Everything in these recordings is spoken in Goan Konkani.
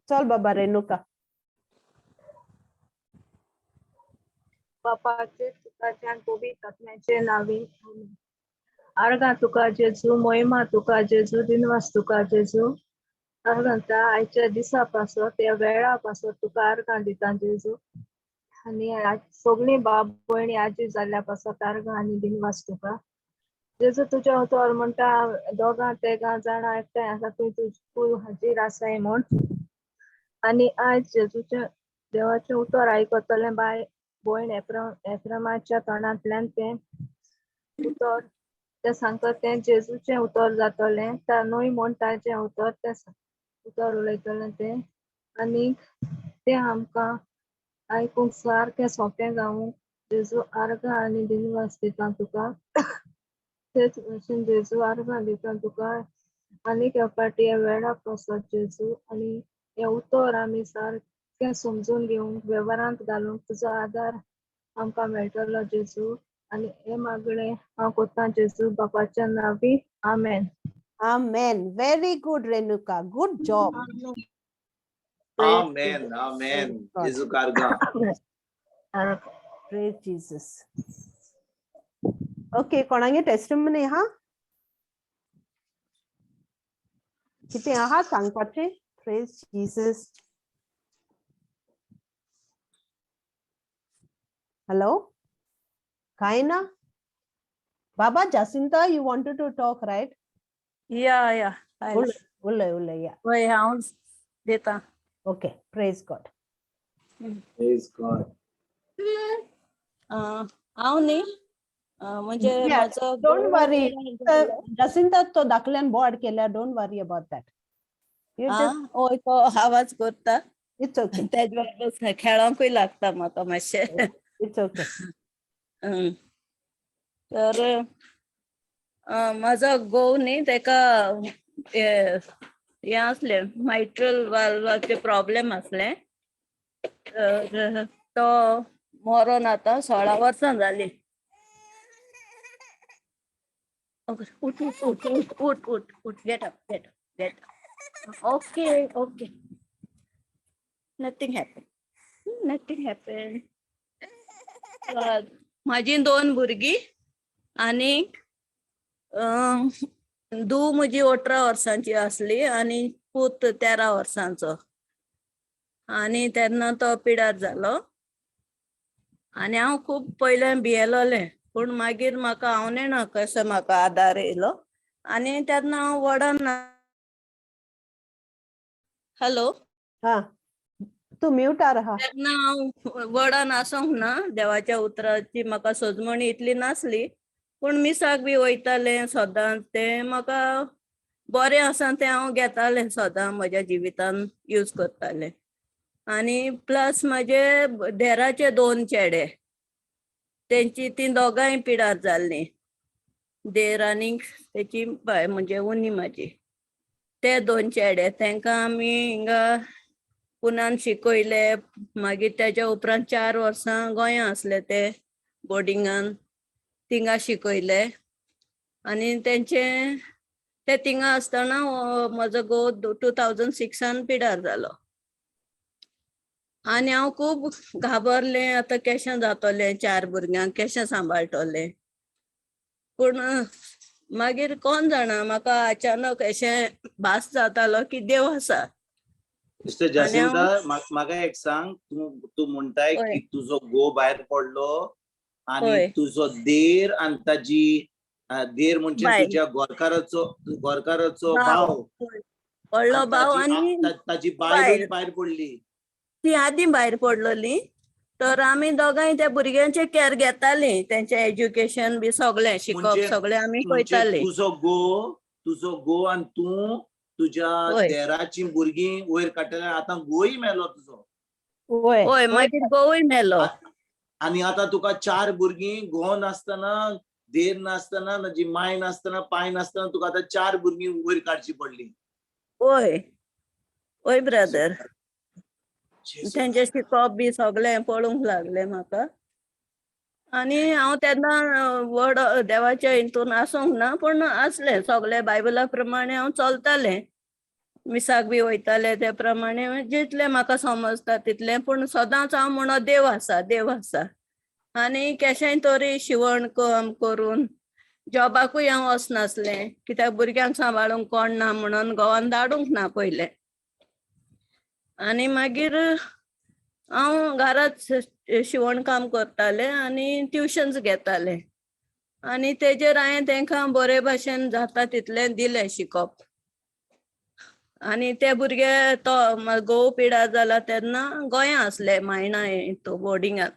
चल बाबा रेणुका. बापाचे, पुताचे आनी पवित्र आत्म्याचे नांवी आमेन. आर्गां तुका जेजू, मोहिमा तुका जेजू, दिनवास तुका जेजू. आर्गां त्या आयच्या दिसा पासत, ह्या वेळा पासत तुका आर्गां दिता जेजू. आनी सगळीं बाब भयणी आजी जाल्ल्या पासत आर्गां आनी दिनवास तुका जेजू. तुज्या उतर म्हणटा, दोगां तेगां जाणां एकठांय आसा तूं तूं हाजीर आसाय म्हूण. आनी आयज जेजूचें देवाचें उतर आयकतलें बाय भयण एफ्रमाच्या तोंडांतल्यान तें उतर तें सांगता तें जेजूचें उतर जातलें, ता न्हय म्हूण ताचें उतर तें उतर उलयतलें तें. आनी तें आमकां आयकूंक सारकें सोंपें जावूंक जेजू आर्गां आनी दिनवास दिता तुका. तेच भशेन जेजू आर्गां दिता तुका आनीक ह्या फावटी ह्या वेळा पासत जेजू. आनी हें उतर आमी सारकें समजून घेवंक वेव्हारांत घालूंक तुजो आदार आमकां मेळटलो जेजू. आनी हें मागणें हांव कोत्ता जेजू बापाच्या नांवी, आमेन. Amen. Very good, Renuka. Good job. Amen, amen. God. जेजू आर्गां. Praise Jesus. Okay, कोणागे टेस्टिमनी आहा? कितें आहा सांगपाचें? Praise Jesus. Hello, काय ना? बाबा Jacinta, you wanted to talk, right? Yeah. उलय उलय उलय या. वय, हांव दिता. Okay, praise God. Praise God. हांव न्ही म्हणजे म्हजो Don't घोव worry. जालो. जसिंता तो दाखल्यान बोर्ड केल्या, don't worry about that. You just हय, तो आवाज करता. It's okay. तेज बरोबर खेळोंकूय लागता म्हाका मातशें. It's okay. तर म्हजो घोव न्ही तेका हें हें आसलें, मायट्रल वाल्वाचे प्रॉब्लेम आसलें. तर तो मरोन आतां 16 वर्सां जालीं. उठ उठ उठ उठ उठ उठ उठ, get up, get up, get up. Okay, okay, nothing happen, nothing happen. म्हाजी दोन भुरगीं आनी धूव म्हजी 18 वर्सांची आसली आनी पूत 13 वर्सांचो. आनी तेन्ना तो पिडार जालो आनी हांव खूब पयलें भियेलोलें, पूण मागीर म्हाका हांव नेणा कसो म्हाका आदार येयलो आनी तेन्ना हांव व्हडान. हॅलो? हा, तूं म्युटार आहा. तेन्ना हांव व्हडान आसूंक ना, देवाच्या उतराची म्हाका सजमणी इतली नासली, पूण मिसाक बी वयतालें सदांच. तें म्हाका बरें आसा तें हांव घेतालें, सदां म्हज्या जिवितान यूज करतालें. आनी प्लस म्हजे देराचे दोन चेडे, तेंची ती दोगांय पिडार जाल्लीं. देर आनीक तेची बाय, म्हणजे उनी म्हाजी. ते दोन चेडे तेंकां आमी हिंगा पुनान शिकयले. मागीर तेच्या उपरांत 4 वर्सां गोंया आसले ते बोर्डिंगान, थिंगा शिकयले. आनी तेंचे ते थिंगा आसतना म्हजो घोव 2006 पिडार जालो. आनी हांव खूब घाबरलें, आतां केशें जातलें, चार भुरग्यांक केशें सांबाळटलें. पूण मागीर कोण जाणा म्हाका अचानक अशें भास जातालो की देव आसा. मिस्टर जासिंता, म्हाका एक सांग, तूं तूं म्हणटाय की तुजो घोव भायर पडलो आनी तुजो देर आनी ताजी देर म्हणजे बायल. तुज्या गोरकाराचो गोरकाराचो भाव. भाव. व्हडलो आनी भाव आनी ताजी बायलूय बायल. भायर पडली. ती आदीं भायर पडलोली. तर आमी दोगांय त्या भुरग्यांचे कॅर घेतालीं, तेंचें एज्युकेशन बी सगळें शिकप सगळें आमी म्हणजे पळयतालीं. तुजो घोव आनी तूं तुज्या देराची भुरगीं वयर काडटले. आतां घोवय मेलो तुजो. वय. हय, मागीर घोवूय मेलो. आनी आतां तुका चार भुरगीं, घोव नासतना, देर नासतना, ताजी माय नासतना, पाय नासतना तुका आतां चार भुरगीं वयर काडची पडली. हय हय ब्रदर, तेंचें शिकप बी सगळें पळोवंक लागलें म्हाका. आनी हांव तेन्ना व्हड देवाच्या हितून आसूंक ना, पूण आसलें सगळें बायबला प्रमाणे हांव चलतालें. मिसाक बी वयतालें ते प्रमाणे जितलें म्हाका समजता तितलें, पूण सदांच हांव म्हणो देव आसा, देव आसा. आनी केशेंय तरी शिवण काम करून जॉबाकूय हांव वचनासलें, कित्याक भुरग्यांक सांबाळूंक कोण ना म्हणून घोवान धाडूंक ना पयलें. आनी मागीर हांव घरांत शिवण काम करतालें आनी ट्युशन्स घेतालें आनी तेजेर हांवें तांकां बरे भाशेन जाता तितलें दिलें शिकोप. आनी ते भुरगे तो घोव पिडा जाला तेन्ना गोंया आसले मायणा हितू बोर्डिंगाक,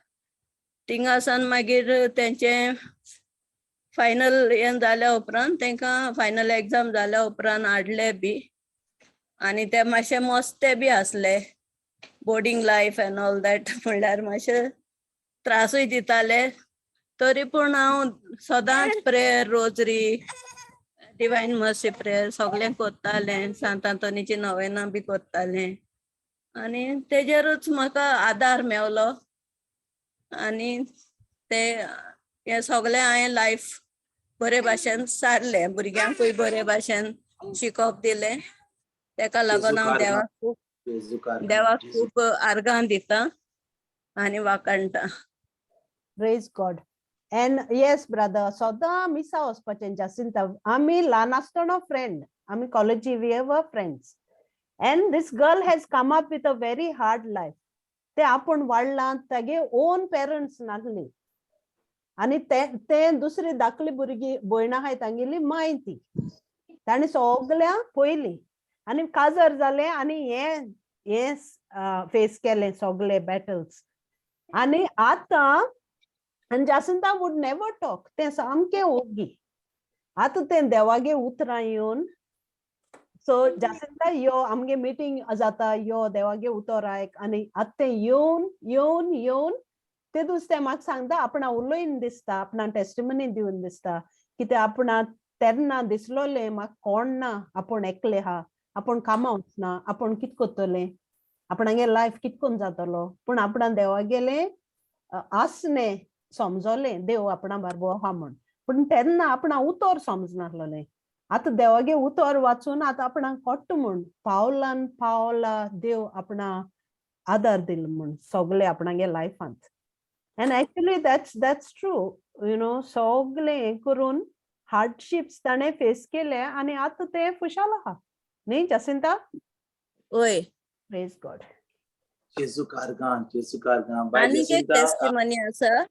थिंगासान मागीर तेंचें फायनल हें जाल्या उपरांत तांकां फायनल एग्जाम जाल्या उपरांत हाडले बी. आनी ते मातशे मस्ते बी आसले, boarding life and all that म्हणल्यार मातशे त्रासूय दिताले, तरी पूण हांव सदांच prayer, rosary, divine mercy prayer सगळें करतालें, सांत आंतोनीची नवेनां बी करतालें आनी तेजेरूच म्हाका आदार मेवलो. आनी ते हें सगळें हांवें लायफ बरे भाशेन सारलें, भुरग्यांकूय बरे भाशेन शिकोप दिलें. तेका लागून हांव देवाक खूब देवाक खूब आर्गां दिता आनी वाखाणटा. Praise God. And yes brother, सदां मिसा वचपाचें जासिंता. आमी ल्हान आसतना फ्रेंड, आमी कॉलेजी we were friends, and this girl has come up with a very hard life. ते आपूण वाडलां, तागे ओन पेरंट्स नासली आनी ते ते दुसरी धाकली भुरगीं भयणां आहाय तांगेली माय ती ताणें सगळ्यां पयली आनी काजार जालें आनी हें हें फेस केलें सगळे बॅटल्स. आनी आतां आनी जासिंता वूड नेवर टॉक, तें सामकें ओगी. आतां तें देवागे उतरां येवन, सो जासिंता यो आमगे मिटींग जाता, यो देवागे उतर आयक. आनी आतां तें येवन येवन येवन ते दुसरें म्हाका सांगता, आपणा उलोयन दिसता, आपणा टेस्टिमनी दिवन दिसता, कित्याक आपणा तेन्ना दिसलोलें म्हाका कोण ना, आपूण एकलें आहा, आपूण कामां वचना, आपूण कित करतलें, आपणागे लायफ कित कोन जातलो. पूण आपणा देवागेलें आसणें समजलें, देव आपणा बारबो आहा म्हण. पूण तेन्ना आपणा उतर समजनासलोलें. आतां देवागे उतर वाचून आतां आपणाक कळटा म्हूण पावलान पावला देव आपणा आदार दिलो म्हूण सगळे आपणागे लायफांत. And actually that's true, सगळें हें करून हार्डशिप्स ताणें फेस केले आनी आतां तें खुशाल आहा न्ही जासिंता? वय. Praise God. जेजूक आर्गां, जेजूक आर्गां. बाय आनीक एक जसिंता, टेस्टिमनी आसा.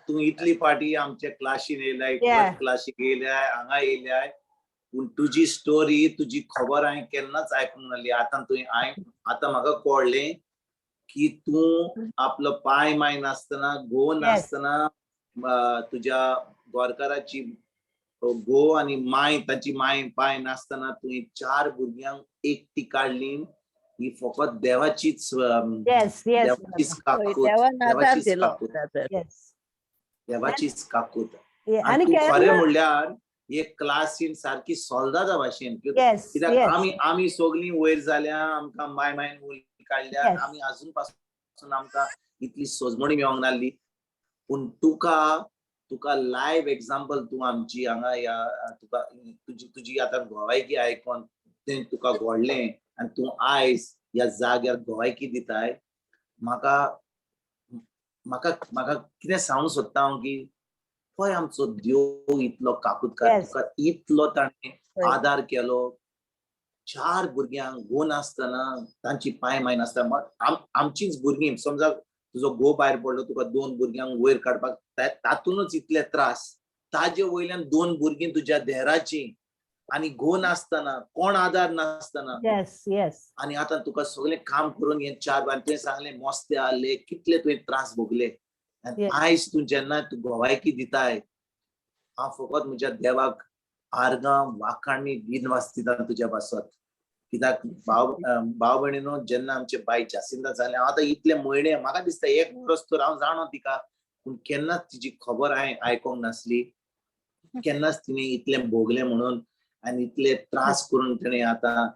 तूं इतली फाटी आमच्या क्लासीन येयलाय, क्लासीक येयल्याय, हांगा येयल्याय, पूण तुजी स्टोरी, तुजी खबर हांवें केन्नाच आयकूंक नासली. आतां तुवें हांवें आतां म्हाका कळ्ळें की तूं आपलो पांय माय नासतना, घोव नासतना, तुज्या गोरकाराची घोव आनी माय, तांची माय पांय नासतना तुवें 4 भुरग्यांक एकटी काडली. ही फकत देवाचीच येस देवाचीच काकूत, देवान आदार देवाचीच दिलो. काकूत, देवाचीच काकूत. आनी आनी तूं खरें म्हणल्यार एक क्लासीन सारकी सोल्दादा भाशेन, कित्याक आमी सगळीं वयर जाल्या, आमकां माय मायन वयर काडल्या, आमी अजून पासून आमकां इतली सोजमणी मेळोंक नासली. पूण तुका लायव्ह एग्जाम्पल तूं आमची हांगा ह्या तुका तुजी आतां गोवायकी आयकोन तें तुका घडलें आनी तूं आयज ह्या जाग्यार गोवायकी दिताय. म्हाका म्हाका म्हाका कितें सांगूंक सोदता हांव की पळय आमचो देव इतलो काकूतकार, तुका इतलो ताणें आदार केलो. 4 भुरग्यांक घोव नासतना, तांची पांय माय नासतना, आमचीच भुरगीं, समजा तुजो घोव भायर पडलो, तुका 2 भुरग्यांक वयर काडपाक तातूनच इतले त्रास, ताजे वयल्यान 2 भुरगीं तुज्या देराची, आनी घोव नासतना, कोण आदार नासतना. आनी आतां तुका सगळें काम करून हे 4 बाय तुवें सांगलें मस्ते आहले, कितले तुवें त्रास भोगले. आनी आयज तूं जेन्ना तूं गोवायकी दिताय, हांव फकत म्हज्या देवाक आर्गां वाखाणी दिनवास दिता तुज्या पासत. कित्याक भाव भयणीनो, जेन्ना आमचे बाय जासिंता जालें, हांव आतां इतले म्हयने म्हाका दिसता 1 वर्स तर हांव जाणो तिका, पूण केन्नाच तिजी खबर हांवें आयकोंक नासली, केन्नाच तिणें इतलें भोगलें म्हणून आनी इतले त्रास करून तिणें आतां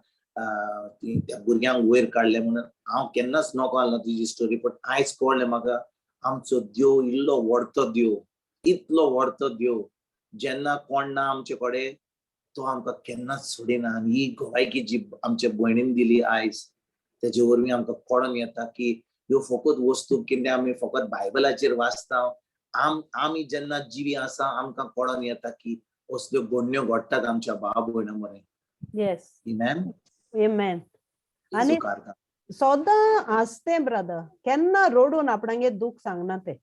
ती त्या भुरग्यांक वयर काडलें म्हणून हांव केन्नाच नको आसलो तिजी स्टोरी. पण आयज कळ्ळें म्हाका आमचो देव इल्लो व्हडतो देव, इतलो व्हडतो देव, जेन्ना कोण ना आमचे कडेन तो आमकां केन्नाच सोडिना. आनी ही गोवायकी जी आमच्या भयणीन दिली आयज, तेजे वरवीं आमकां कळोन येता की ह्यो फकत वस्तू कितें आमी फकत बायबलाचेर वाचता. आमी जेन्ना जिवी आसा आमकां कळोन येता की असल्यो घडण्यो घडटात आमच्या भाव भयणां मरे. Yes. Amen. Amen. आनी सदां आसतें ब्रदर, केन्ना रडून आपणागे दुःख सांगना ते,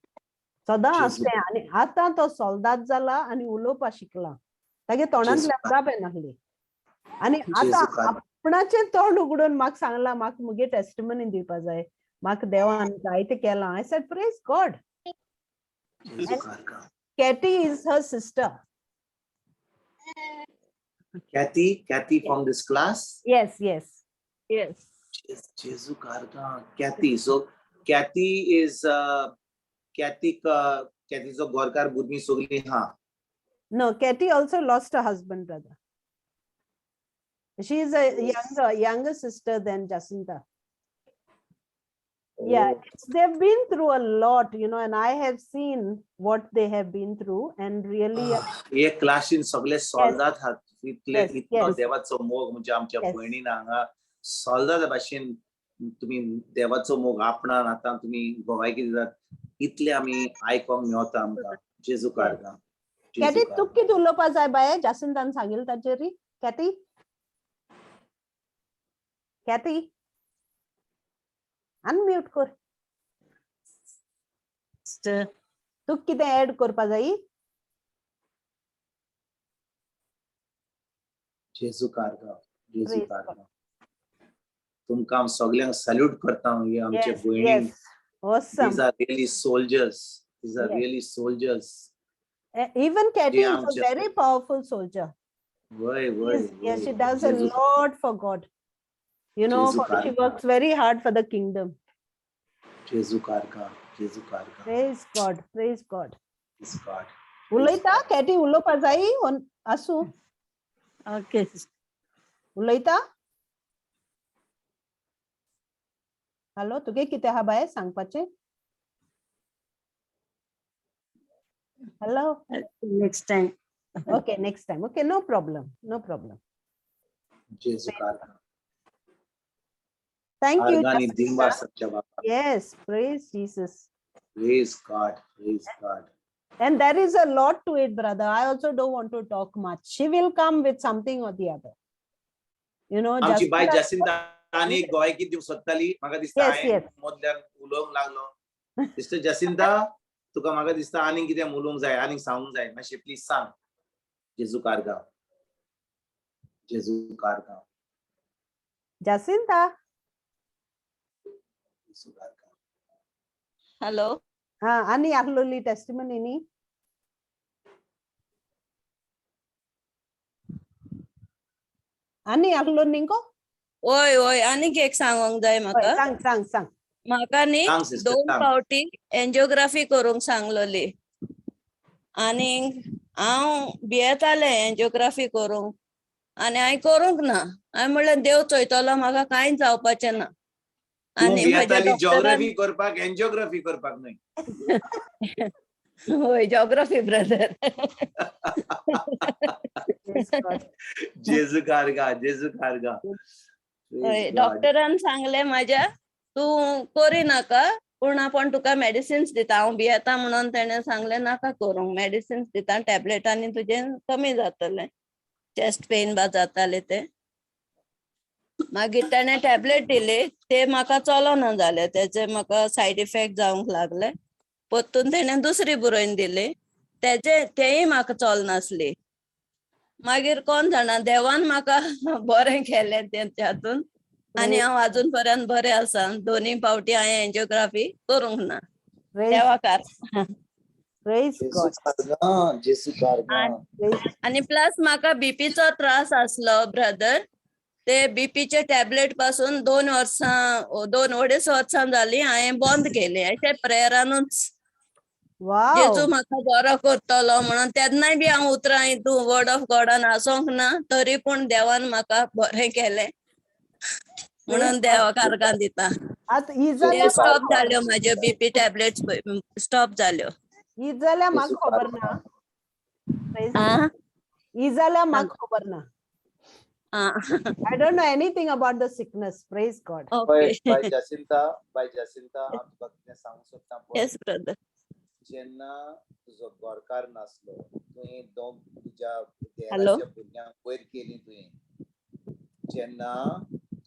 सदां आसतें. आनी आतां तो सोल्दाद जाला आनी उलोवपा शिकला, तागे तोंडांतल्यान जाप येनासली. आनी आतां आपणाचें तोंड उगडून म्हाका सांगलां, म्हाका मुगे टेस्टिमनी दिवपा जाय, म्हाका देवान जायतें केलां. I said praise God. Katie is her sister. Kathy from this class? Yes, yes. Yes. Jesu Karga. Kathy. So Kathy is Kathy Kathy so Gorkar Budni Sogli ha. No, Kathy also lost her husband, brother. She is a younger sister than Jacinta. Yeah, they've been through a lot, you know, and I have seen what they have been through, and really हे क्लासीन सगळे सोल्दाद आहात. इतले इतलो देवाचो मोग म्हणजे आमच्या भयणीन हांगा सोल्दाद भाशेन तुमी देवाचो मोग आपणान आतां तुमी गोवायकी दितात. इतले आमी आयकोंक मेवता आमकां. जेजू कारगा. कॅटी, तुका कितें उलोवपा जाय बाये? जासिंतान सांगिल्लें ताचेर. कॅटी, कॅटी अनम्यूट कर. तुका कितें एड करपा जाय? जेजू कारगा, जेजू कारगा. तुमकां हांव सगल्यांक सॅल्यूट करता. हे आमचे भयणी. These are really soldiers. These are really soldiers. Even Katie is a very powerful soldier. Yes, she does a lot for God. You know, she works very hard for the kingdom. Jesu Karga, Jesu Karga. Praise God, praise God. Praise God. Ulaita, Katie, ulopa jai on asu. Okay. Ulaita? Hello, तुगे कितें आहा बाये सांगपाचें? Hello. Next time. Okay, next time. Okay, no problem. No problem. Jesu Karga. Thank you. Yes, praise Jesus. Praise God. Praise God. And there is a lot to it, brother. I also don't want to talk much. She will come with something or the other. You know, आमची बाय जासिंता आनी गोवायकी दिवंक सोदताली. म्हाका दिसता हांवें मदल्यान उलोवंक लागलो. सिस्टर जासिंता, तुका म्हाका दिसता आनीक कितें उलोवंक जाय, आनीक सांगूंक जाय. मातशें प्लीज सांग. जेजू कारगा, जेजू कारगा. जासिंता. हॅलो. हा, आनी आहलोली टेस्टिमनी न्ही? आनी आहलो न्ही गो? ओय ओय, आनीक एक सांगोंक जाय म्हाका. सांग सांग सांग. म्हाका न्ही 2 फावटी एन्जियोग्राफी करूंक सांगलोली आनी हांव भियेतालें एन्जियोग्राफी करूंक, आनी हांवें करूंक ना. हांवें म्हणलें देव चोयतलो, म्हाका कांयच जावपाचें ना. आनी जियोग्राफी करपाक, एन्जियोग्राफी करपाक न्हय. होय, जियोग्राफी ब्रदर. जेजू कारगा, जेजू कारगा. डॉक्टरान सांगलें म्हाज्या, तूं करी नाका, पूण आपूण तुका मेडिसिन्स दिता. हांव भियेता म्हणून तेणें सांगलें नाका करूंक, मेडिसिन्स दिता, टॅबलेटांनी तुजें कमी जातलें, चेस्ट पेन बा जातालें तें. मागीर तेणें टॅबलेट दिली, ते म्हाका चलना जालें, तेजे म्हाका सायड इफेक्ट जावंक लागले. परतून तेणें दुसरी बरोवन दिली, तेजे तेय म्हाका चलनासली. मागीर कोण जाणा देवान म्हाका बरें केलें तेच्यातून, आनी हांव आजून पर्यंत बरें आसा. 2 फावटी हांवें एन्जियोग्राफी करूंक ना. देवाकार. आनी प्लस म्हाका बीपीचो त्रास आसलो ब्रदर. ते बीपीचे टॅबलेट पासून 2 वर्सां, 2-2.5 वर्सां जाली हांवें बंद केली. अशें प्रेयरानूच जेजू म्हाका बरो करतलो म्हणून. तेन्नाय बी हांव उतरां हितून वर्ड ऑफ गॉडान आसोंक ना, तरी पूण देवान म्हाका बरें केलें म्हणून देवाक आर्गां दिता. स्टॉप जाल्यो म्हाज्यो बीपी टॅबलेट्स, स्टॉप जाल्यो. जाल्यार म्हाका खबर ना. ही जाल्यार म्हाका खबर ना. आं. I don't know anything about the sickness. Praise God. पळय ओके. बाय जासिंता, बाय जासिंता, हांव तुका कितें सांगूंक सोदता पळय. Yes brother. जेन्ना तुजो घरकार नासलो, तुवें दोग तुज्या हॅलो. देराच्या भुरग्यांक वयर केली तुवें. जेन्ना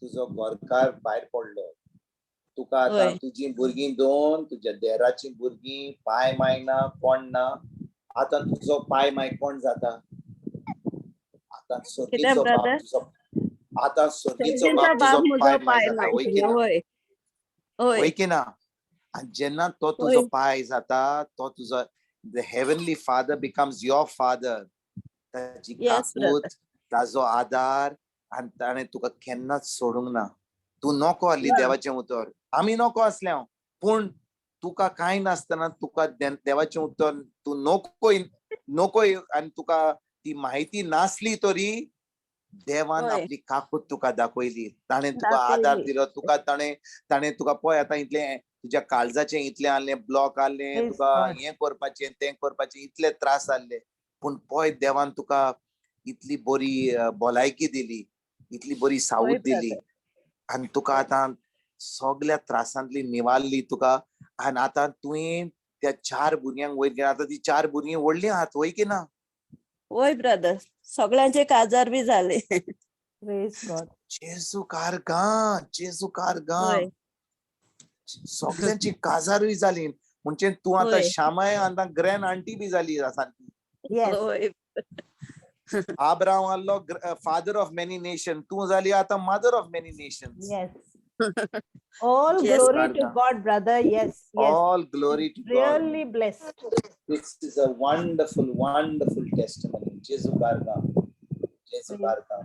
तुजो घरकार भायर पडलो, तुका आतां वय. तुजी भुरगीं दोन, तुज्या देराचीं भुरगीं, पाय माय ना, कोण ना. आतां तुजो पाय माय कोण जाता? आतां कितें सर्गीचो बाप ब्रदर? तुजो, आतां सर्गीचो सर्गीचो बाप बाप तुजो म्हजो पाय माय पाय जाता, माय. वय की ना? वय. वय वय. की ना? आनी जेन्ना तो तुजो वय. पाय जाता, तो तुजो the heavenly father becomes your father. ताजी Yes, काकूत, brother. ताजो आदार, आनी ताणें तुका केन्नाच सोडूंक ना. तूं नको आहली ना. देवाचें उतर, आमी नको आसले हांव, पूण तुका कांय नासतना तुका देवाचें उतर तूं नको नको आनी तुका ती म्हायती नासली तरी देवान वय. आपली काकूत तुका दाखयली, ताणें तुका आदार दाखयली. दिलो, तुका ताणें ताणें तुका पळय आतां इतलें तुज्या काळजाचें इतलें आहलें, ब्लॉक आहलें, Praise तुका God. हें करपाचें तें करपाचें इतले त्रास आहले, पूण पळय देवान तुका इतली बरी भलायकी दिली, इतली बरी वय सावूद दिली, ब्रदर. आनी तुका आतां सगल्या त्रासांतली निवारली तुका. आनी आतां तुवें त्या चार भुरग्यांक वयर केला, आतां ती चार भुरगीं व्हडलीं आहात, वय की ना? वय ब्रदर, सगळ्यांचे काजार बी जाले. Praise God. जेजू कारगां, जेजू कारगां. वय. सगल्यांची काजारूय जाली, म्हणजे तूं आतां वय. शामाय आतां ग्रँड आंटी बी जाली सारकी. Yes. वय. आब्राम आहलो father of many nation, तूं जाली आतां mother of many nations. Yes. All Yes, glory to brother. God, brother. Yes. Yes. All glory to God. Really blessed. This is a wonderful, wonderful testimony. जेजू कारगां, जेजू कारगां.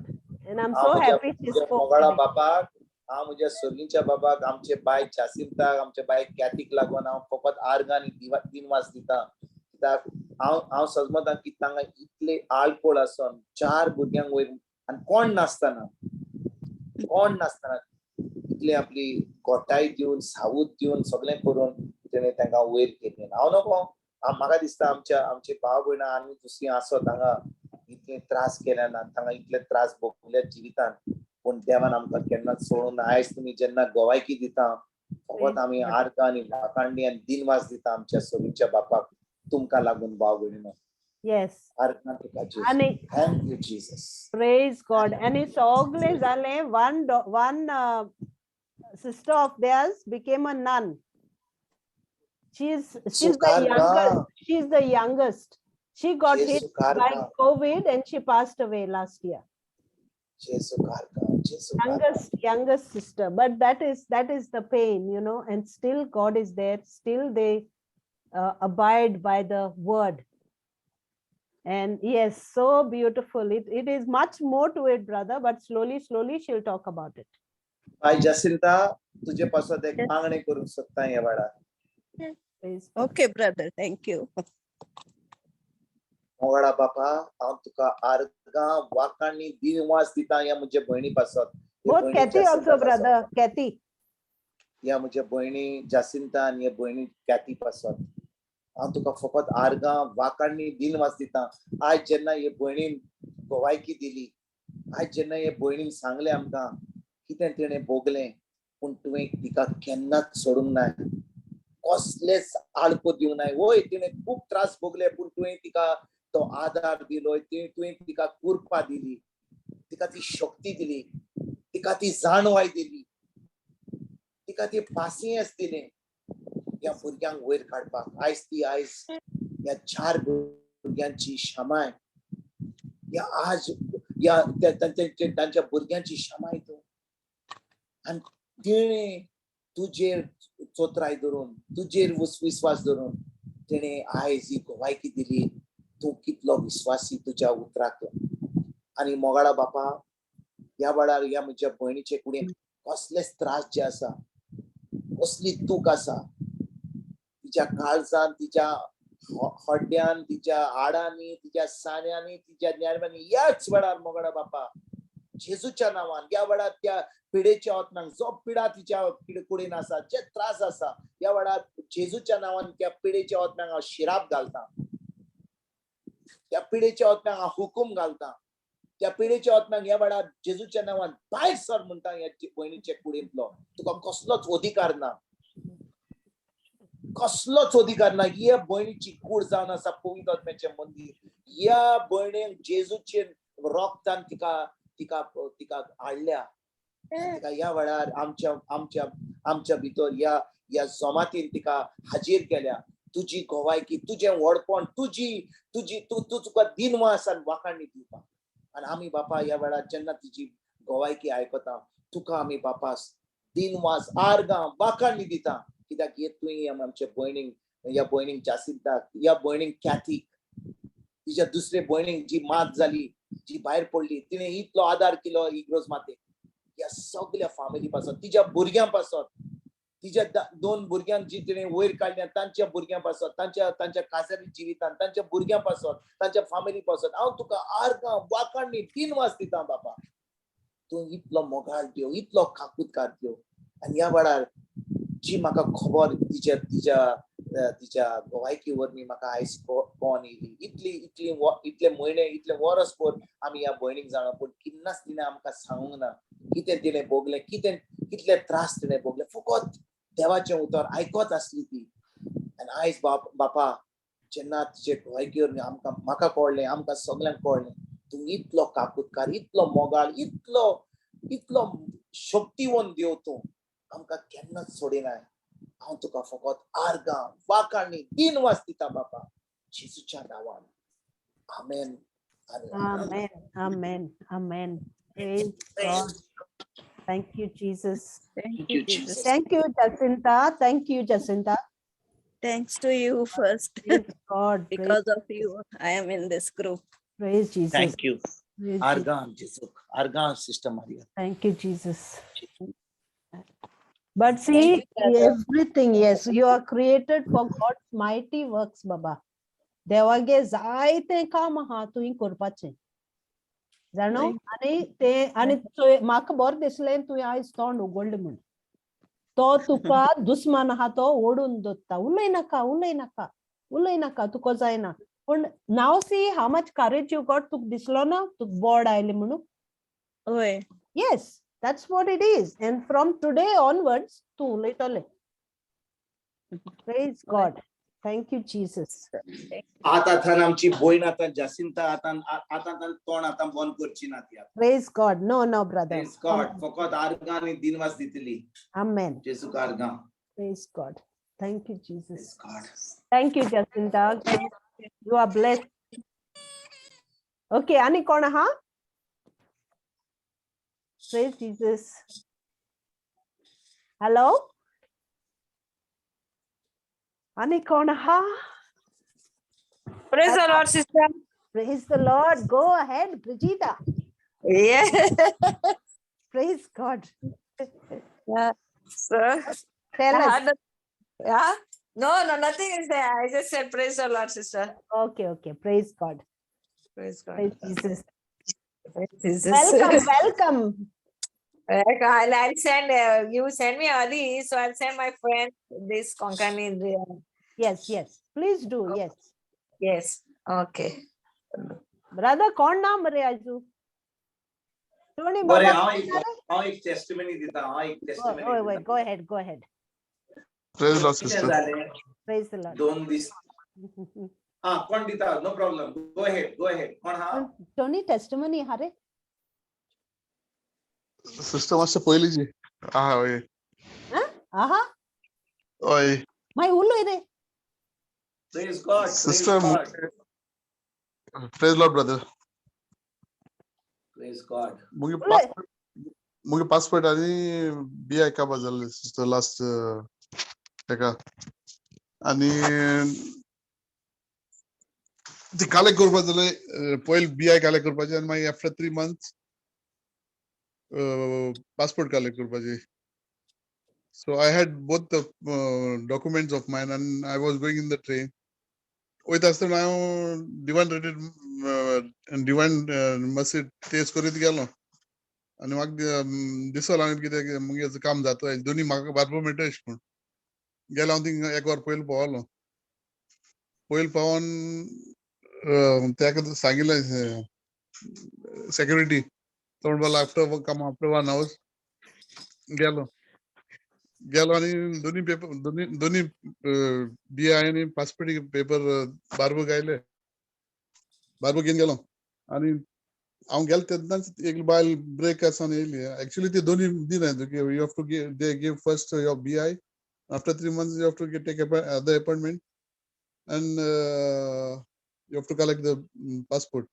And I'm हांव so म्हज्या happy she म्हज्या spoke मोगाळा today. बापाक, हांव म्हज्या सर्गीच्या बाबाक, आमचे बाय जासिंताक, आमच्या बाय कॅथीक लागून हांव फकत आर्गां आनी दिनवास दिता. कित्याक हांव हांव सजमता की तांकां इतले आळकोळ आसून चार भुरग्यांक वयर आनी कोण नासतना, कोण नासतना इतले आपली गोटाय दिवन, सावूद दिवन, सगळें करून तेणें तांकां वयर केलें. हांव नको, म्हाका दिसता आमच्या आमचे भाव भयणां आनी दुसरीं आसत हांगा इतले त्रास केल्या ना, तांकां इतले त्रास भोगल्या जिवितान, पूण देवान आमकां केन्नाच सोडूंक ना. आयज तुमी जेन्ना गोवायकी दिता, फकत आमी आर्गां आनी वाखांडी आनी दिनवास दिता आमच्या सगळींच्या बापाक, तुमकां लागून भाव भयणीनो. Yes. आर्गां तुका जेजू. आणि thank you Jesus. Praise God. आणि सगळे झाले. One sister of theirs became a nun. She's the youngest. She's the youngest. She got hit by COVID and she passed away last year. जेजू कारगां, जेजू कारगां. Youngest sister. But that is the pain, and still God is there. Still they abide by the word. And yes, so beautiful. It is much more to it, brother, but slowly, slowly she'll talk about it. बाय जासिंता, तुजे पासत एक मागणें करूंक सोदता ह्या वेळार. Praise God. Okay brother, thank you. मोगाळा बापा, हांव तुका आर्गां वाखाणी दिनवास दिता ह्या म्हज्या भयणी पासत. Both Kathy also, brother. Kathy. ह्या म्हज्या भयणी जासिंता आनी ह्या भयणी कॅथी पासत हांव तुका फकत आर्गां वाखाणी दिनवास दिता. आयज जेन्ना हे भयणीन गवायकी दिली, आयज जेन्ना हे भयणीन सांगलें आमकां कितें तिणें भोगलें, पूण तुवें तिका केन्नाच सोडूंक ना, कसलेच आळको दिवंक नाय. वय तिणें खूब त्रास भोगले, पूण तुवें तिका तो आदार दिलो, तुवें तिका कृपा दिली, तिका ती शक्ती दिली, तिका ती जाणवाय दिली, तिका ती पासियेंस दिलें ह्या भुरग्यांक वयर काडपाक. आयज ती आयज ह्या चार भुरग्यांची क्षमाय, ह्या आज ह्या तांच्या भुरग्यांची क्षमाय तूं. आनी तिणें तुजेर चोत्राय धरून, तुजेर विस्वास धरून तिणें आयज ही गवायकी दिली. तूं कितलो विस्वासी तुज्या उतराक. आनी मोगाळा बापा, ह्या वेळार ह्या म्हज्या भयणीचे कुडीन कसलेच त्रास जे आसा, कसली दूख आसा तिच्या काळजान, तिच्या हड्ड्यान, तिच्या हाडांनी, तिच्या सान्यांनी, तिच्या ज्ञानांनी, ह्याच वेळार मोगाळा बापा जेजूच्या नांवान ह्या वेळार त्या पिडेच्या आत्म्यांक, जो पिडा तिच्या कुडीन आसा, जे त्रास आसा, ह्या वेळार जेजूच्या नांवान त्या पिडेच्या आत्म्यांक हांव शिराप घालता. त्या पिडेच्या आत्म्याक हांव हुकूम घालता, त्या पिडेच्या आत्म्याक ह्या वेळार जेजूच्या नांवान भायर सर म्हणटा. ह्या भयणीच्या कुडींतलो तुका कसलोच अधिकार ना, कसलोच अधिकार ना. ह्या भयणीची कूड जावन आसा पवित्र आत्म्याचें मंदीर. ह्या भयणीक जेजूचे रोगतान तिका तिका तिका हाडल्या. तिका ह्या वेळार आमच्या आमच्या आमच्या भितर ह्या ह्या जमातीन तिका हाजीर केल्या. तुजी गोवायकी, तुजें व्हडपण, तुजी तुजी तूं तूं तुका दिनवास आनी वाखाणी दिवपाक. आनी आमी बापा ह्या वेळार जेन्ना तुजी गोवायकी आयकता, तुका आमी बापा दिनवास, आर्गां, वाखाणी दिता, कित्याक हे तुवें आमच्या भयणीक, ह्या भयणीक जासिंताक, ह्या भयणीक कॅथीक, तिच्या दुसरे भयणीक जी मात जाली, जी भायर पडली, तिणें इतलो आदार केलो इग्रोज मातेक. ह्या सगल्या फामिली पासत, तिच्या भुरग्यां पासत, तिच्या दोन भुरग्यांक जी तिणें वयर काडल्या तांच्या भुरग्यां पासत, तांच्या तांच्या काजारी जिवितान तांच्या भुरग्यां पासत, तांच्या फामिली पासत हांव तुका आर्गां, वाखाणी, दिनवास दिता बापा. तूं इतलो मोगाळ देव, इतलो काकुतकार देव. आनी ह्या वेळार जी म्हाका खबर तिच्या तिच्या तिच्या गोवायकी वरवीं म्हाका आयज कोण येयली, इतली इतली इतले म्हयने, इतले वर्स भर आमी ह्या भयणीक जाणा, पूण केन्नाच तिणें आमकां सांगूंक ना कितें तिणें भोगलें, कितें कितले त्रास तिणें भोगले. फकत देवाचें उतर आयकत आसली ती. आनी आयज बापा जेन्ना तिचे गोवायकी वरवीं आमकां म्हाका कळ्ळें, आमकां सगल्यांक कळ्ळें, तूं इतलो काकुतकार, इतलो मोगाळ, इतलो इतलो शक्तिवंत देव, तूं आमकां केन्नाच सोडिनाय. हांव तुका फकत आर्गां, वाखाणी, दिनवास दिता बापा, जेजूच्या नांवान. आमेन आनी Amen. Amen. Amen. Praise God. Thank you, Jesus. Thank you, you, Jesus. Jesus. Thank you, Jacinta. Thank you, Jacinta. Thanks to you first. Praise God. Praise, Because of you, I am in this group. Praise Jesus. Thank you. Praise Jesus. आर्गां जेजूक, आर्गां sister Maria. Thank you, Jesus. But see, you, brother. Everything, yes, you are created for God's mighty works, Baba. देवागे जायते काम आहा तुवें करपाचें, जाणो. आनी ते आनी चोय, म्हाका बरें दिसलें तुवें आयज तोंड उगडलें म्हूण. तो तुका दुस्मान आहा तो ओडून दवरता, उलय नाका, उलय नाका, उलय नाका, तुका जायना. पूण now see how much courage you got. तुका दिसलो ना तुका बोर्ड आयलें म्हणून? हय. Yes, that's what it is. And from today onwards, तूं उलयतलें. Praise God. Thank you, Jesus. आतां थान आमची भयण आतां जासिंता आतां आतां तान तोंड आतां बंद करची ना ती आतां. Praise God. No, no, brother. Praise God. फकत आर्गां आनी दिनवास दितली. Amen. जेजूक आर्गां. Praise God. Thank you, Jesus. Praise God. Thank you, Jacinta. You are blessed. Okay, आनी कोण आहा? Praise Jesus. Hello? आनी कोण आहा? Praise the Lord, sister. Praise the Lord. Go ahead, Brigida. Yeah. Praise God. Yeah. So, Tell I us. had yeah. No, nothing is there. I just said praise the Lord, sister. Okay. Praise God. Praise God. Praise Jesus. Praise Jesus. Welcome, welcome. I'll send, you send me early, so I'll send my friend this Konkani. Yes. Please do. Yes. Yes. Okay. Brother, कोण ना मरे आजू? Tony बरें, बाबा. हांव एक टेस्टिमनी दिता, हांव एक Oh, टेस्टिमनी oh, wait, दिता. Go ahead, go ahead. Praise Lord, कितें sister. जालें, Praise the Lord. 2 दीस हा कोण दिता? No problem, go ahead, go ahead. कोण हा? Tony, testimony हा रे. सिस्टर, मातशें पयलींची आहा, हय. आहा. हय. मागीर उलय रे. Praise God. Sister, praise Lord, brother. Praise God. मुगे उलय. पासपोर्ट, मुगे पासपोर्ट आनी बी I काबार जाल्ले सिस्टर लास्ट तेका, आनी ती कलेक्ट करपा जाले. पयलीं बी I collect करपाची आनी मागीर आफ्टर 3 मंथ्स पासपोर्ट कलेक्ट करपाची. So I had both the documents of mine and I was going in the train. वयता आसतना हांव divine rated divine mercy test करीत गेलो आनी म्हाका दिसलो आनी कितें मुगे काम जाता, दोनी म्हाका बारबो मेळटा अशें म्हूण गेलो हांव. थिंगा एक वर पयलीं पावलो. पयलीं पावोन ताका सांगिल्लें सेक्युरिटी, तो म्हणपाक after come after one hours. गेलो गेलो आनी दोनी पेपर, दोनी दोनी बीआय आनी पासपोर्ट पेपर बारबूक आयले. बारबूक घेवन गेलो आनी हांव गेलो तेन्नाच एक बायल ब्रेक आसा येयली. एक्चुअली ती दोनी दिना तुका. You have to give, they give first your BI, after 3 months you have to take other appointment and you have to collect the passport.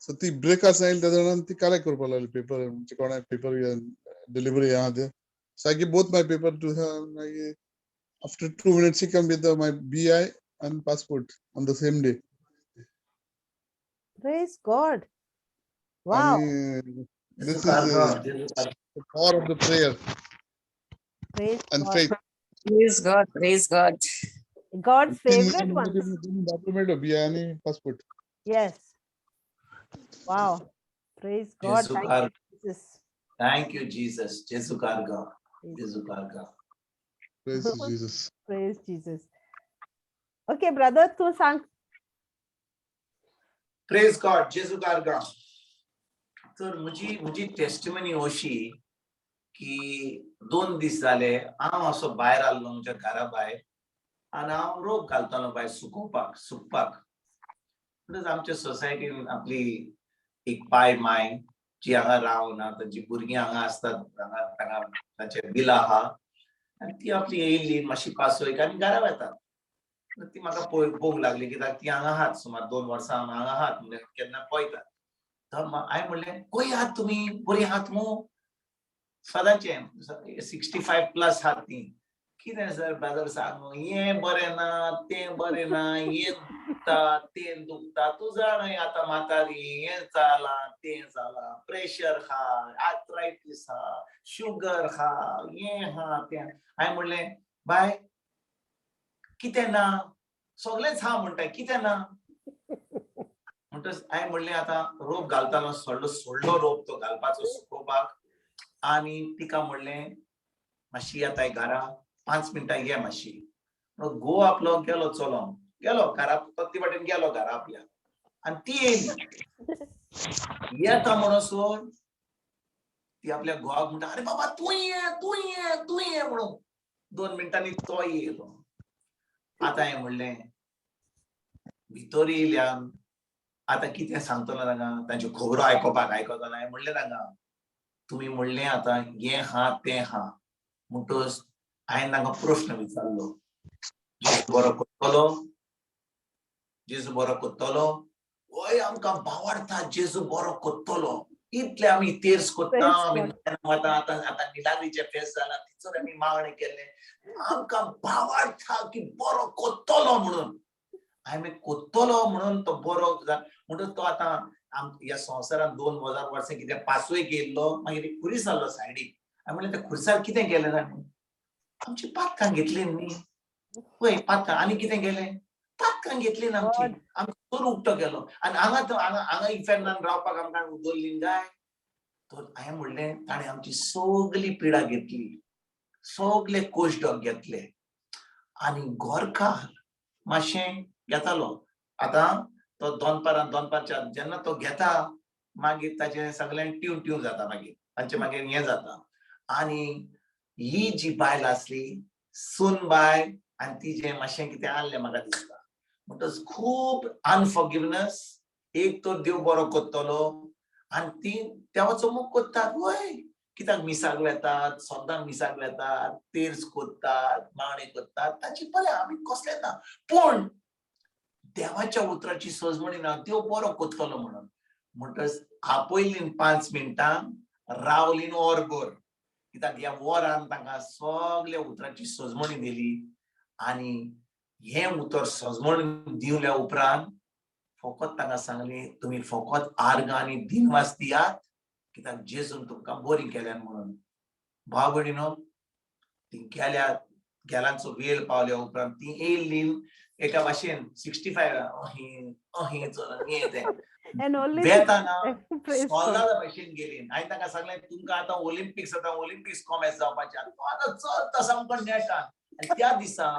So ती ब्रेक आसा येयली तेन्ना ती कलेक्ट करपाक लागली पेपर, म्हणजे कोणाक पेपर डिलिव्हरी आहा ते. So I give both my paper to her. मागीर after 2 minutes she come with my BI and passport on the same day. Praise God. Wow. आणि this is the power of the prayer Praise and God. Faith. Praise God, praise God. God's favorite ones. Document, BI आणि passport. Yes. Wow. Praise God. Jesu Thank you, Jesus. Thank you Jesus. जेजू कारगा. Praise, जेजू कारगा. Praise Jesus. Praise Jesus. Okay, brother, तू सांग. प्रेज गॉड. जेजू कारगा. तर म्हजी टेस्टिमनी अशी की 2 दीस जाले, हांव असो भायर आसलो म्हज्या घरा भायर आनी हांव रोप घालतालो भायर सुकोवपाक, सुकपाक. म्हणटच आमच्या सोसायटीन आपली एक पाय माय जी हांगा रावना, तांची भुरगीं हांगा आसतात, हांगा तांगा तांचे बिलां आहा आनी ती आपली येयल्ली मातशी पासयक आनी घरा वेतात. ती म्हाका पळोवंक लागली, कित्याक ती हांगा आहात सुमार 2 वर्सां हांगा आहात, म्हणजे केन्ना पळयतात. तर हांवें म्हणलें, खंय आहात तुमी, बरी आहात मू? सदांचे 65+ आहात ती. कितें सर, ब्रदर, सांग, हें बरें ना, तें बरें ना, हें दुखता, तें दुखता, तूं जाणा आतां म्हातारी, हें जालां, तें जालां, प्रेशर आहा, आर्थरायटीस आहा, शुगर आहा, हें आहा, तें. हांवें म्हणलें, बाय, कितें ना? सगळेंच आहा म्हणटा, कितें ना? म्हणटच हांवें म्हणलें, आतां रोप घालतालो, सोडलो सोडलो रोप तो घालपाचो सुकोवपाक आनी तिका म्हणलें, मातशी येताय घरा, 5 मिनटां ये मातशी. घोव आपलो गेलो, चलोन गेलो घरा, ती वाटेन गेलो घरा आपल्या आनी ती येयली. येता म्हणसर ती आपल्या घोवाक म्हणटा, अरे बाबा, तूं ये, तूं ये, तूं ये म्हणून. 2 मिनटांनी तो येयलो. आतां हांवें म्हणलें, भितर येयल्यान आतां कितें सांगतलो तांकां? तांच्यो खबरो आयकोपाक आयकतना हांवें म्हणलें तांकां, तुमी म्हणलें आतां हें आहा, तें आहा, म्हणटच हांवें तांकां प्रश्न विचारलो, जेजू बरो करतलो? जेजू बरो करतलो? वय, आमकां भावार्था जेजू बरो करतलो. इतले आमी तेर्स करता, आमी वता, आतां आतां मिलाग्रीचें फेस्त जालां, थंयसर आमी मागणें केलें. आमकां भावार्था की बरो करतलो म्हणून. हांवें करतलो म्हणून तो बरो म्हणटच तो आतां ह्या संवसारांत 2000 वर्सां कितें पासवेक येयल्लो, मागीर एक खुरीस आहलो सायडीक. हांवें म्हणलें, त्या खुर्सार कितें केलें ताणें? आमची पातकां घेतली न्ही? पळय, पातकां. आनी कितें केलें? पातकां घेतली ना आमची. आमचो चोर उक्तो केलो आनी हांगा तो हांगा हांगा इफेर्नान रावपाक आमकां दवरली काय? तर हांवें म्हणलें, ताणें आमची सगली पिडा घेतली, सगले कोशडोक घेतले आनी गोरकार मातशें घेतालो. आतां तो दनपारां, दनपारच्या जेन्ना तो घेता, मागीर ताचें सगळें ट्यून ट्यून जाता, मागीर तांचे मागीर हें जाता. आनी ही जी बायल आसली, सून बाय, आनी तिजें मातशें कितें आहलें म्हाका दिसता. म्हणटच खूब अनफॉर्गिवनस. एक तर देव बरो करतलो आनी ती देवाचो मोग करतात वय, कित्याक मिसाक वेतात, सद्दां मिसाक वेतात, तेर्स करतात, मागणी करतात, ताची बरें, आमी कसलें ना, पूण देवाच्या उतराची सजमणी ना, देव बरो करतलो म्हणून. म्हणटच आपयलीं 5 मिनटां, रावलीं वरभर, कित्याक ह्या वरान तांकां सगल्या उतराची सजमणी दिली. आनी हें उतर सजमण दिवल्या उपरांत फकत तांकां सांगलें, तुमी फकत आर्गां आनी दिनवास दियात, कित्याक जेजून तुमकां बरी केल्यान म्हणून. भाव भयणीनो, ती गेल्या, गेलांचो वेळ पावल्या उपरांत ती येयल्ली एका भाशेन 65, अहें अहें चलून हें तें. And only वेताना Praise God. सोल्दादा भाशेन गेली. हांवें तांकां सांगलें, तुमकां आतां ऑलिम्पिक्स, आतां ऑलिम्पिक्स कॉमेस जावपाचें आहा. तो आतां चलता सामको नेटान. आनी त्या दिसा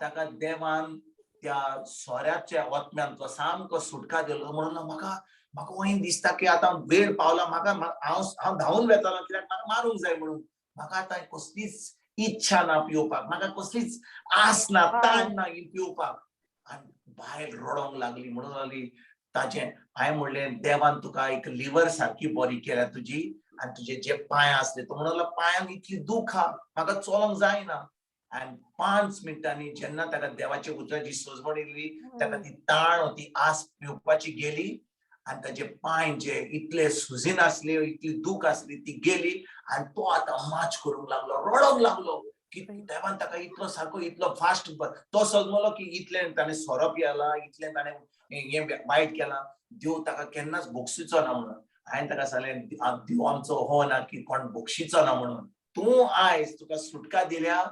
ताका देवान त्या सोऱ्याच्या ओतम्यान तो सामको सुटका दिलो. म्हणून म्हाका म्हाका वही दिसता की आतां वेळ पावला, म्हाका हांव हांव धांवून वेतालो कित्याक म्हाका मारूंक जाय म्हणून. म्हाका आतां कसलीच इच्छा ना पिवपाक, म्हाका कसलीच आस ना, ताण ना ही पिवपाक. आनी बायल रडोंक लागली, म्हणून लागली ताचें हांवें म्हणलें देवान तुका एक लिवर सारकी बरी केल्या तुजी, आनी तुजे जे पांय आसले, तो म्हणून लागलो पांयांक इतली दूख आहा, म्हाका चलोंक जायना. आनी 5 मिनटांनी जेन्ना ताका देवाच्या उतराची सोजमण येयली, ताका ती ताण ती आस पिवपाची गेली, आनी ताजे पांय जे इतले सुजीन आसले, इतली दूख आसली ती गेली. आनी तो आतां माच करूंक लागलो, रडोंक लागलो की देवान ताका इतलो सारको इतलो फास्ट तो सजमलो की इतलें ताणें सोरो पियला, इतलें ताणें हें वायट केलां, देव ताका केन्नाच बक्षिचो ना म्हणून. हांवें ताका सांगलें देव आमचो हो ना की कोण बक्षिचो ना म्हणून. तूं आयज तुका सुटका दिल्या,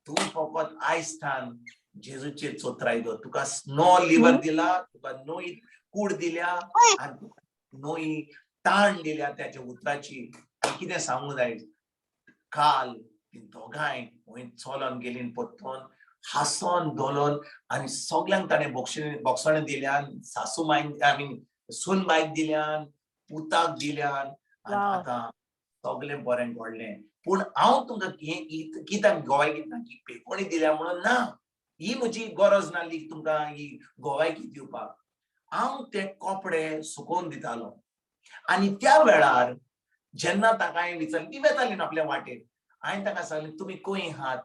तूं फकत आयज थान जेजूचेर चोत्राय दवर. तुका नो लिवर दिला, तुका नोई कूड दिल्या, आनी तुका नोई ताण दिल्या त्याच्या उतराची. आनी कितें सांगू जाय, काल ती दोगांय वंय चलोन गेलीं परतून हांसोन धोलोन, आनी सगल्यांक ताणें बोक्षणे दिल्यान, सासू मायन I mean सून बायक दिल्यान, पुताक दिल्यान, आनी आतां सगळें बरें घडलें. पूण हांव तुमकां हें कित्याक गोवायकी दिता की पेकोणी दिल्या म्हणून ना, ही म्हजी गरज नासली तुमकां ही गोवायकी दिवपाक. हांव ते कपडे सुकोवन दितालो, आनी त्या वेळार जेन्ना ताका हांवें विचारलें, ती वेताली न्हू आपल्या वाटेर, हांवें ताका सांगलें तुमी खंय आहात,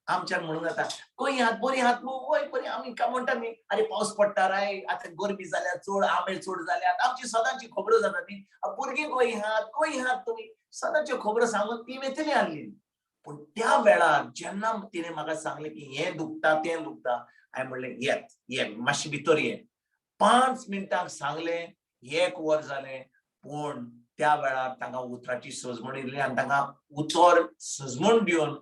आमच्यान म्हणून जाता खंय आहात, बरी आहात मू, वय बरी. आमी काय म्हणटा न्ही, अरे पावस पडटा राय, आतां गरमी जाल्या चड, आंबे चड जाल्यात, आमची सदांची खबरो जाता न्ही, भुरगीं खंय आहात, खंय आहात तुमी, सदांच्यो खबरो सांगून ती वेतली आहली. पूण त्या वेळार जेन्ना तिणें म्हाका सांगलें की हें दुखता तें दुखता, हांवें म्हणलें येत ये मातशें भितर ये. 5 मिनटांक सांगलें, 1 वर जालें, पूण त्या वेळार तांकां उतराची सजमण येयली आनी तांकां उतर सजमण दिवन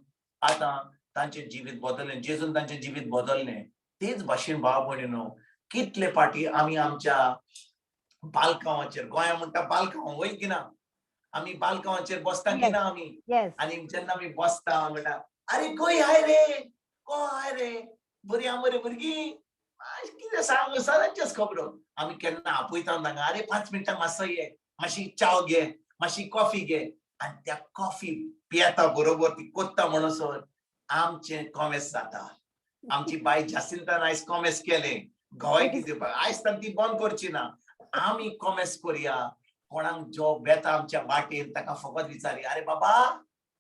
आतां तांचें जिवीत बदललें, जेजून तांचें जिवीत बदललें. तेच भाशेन भाव भयणीनो, कितले फाटी आमी आमच्या बालकांवाचेर, गोंया म्हणटा बालकांव वय की ना, आमी बालकांवाचेर बसता की ना आमी, आनी जेन्ना आमी बसता म्हणटा अरे खंय हाय रे, कोण हाय रे, बरी आहा मरे भुरगीं, कितें सांग सदांच्योच खबरो. आमी केन्ना आपयता तांकां, अरे 5 मिनटां मातसो ये, मातशी च्याव घे, मातशी कॉफी घे, आनी त्या कॉफी पियेता बरोबर ती कोत्ता म्हणसर आमचें कॉमेस जाता. आमची बाय जासिंतान आयज कॉमेस केलें गोवायकी दिवपाक, आयज तांकां ती बंद करची ना. आमी कॉमेस करुया, कोणाक जो वेता आमच्या वाटेर ताका फकत विचारी, अरे बाबा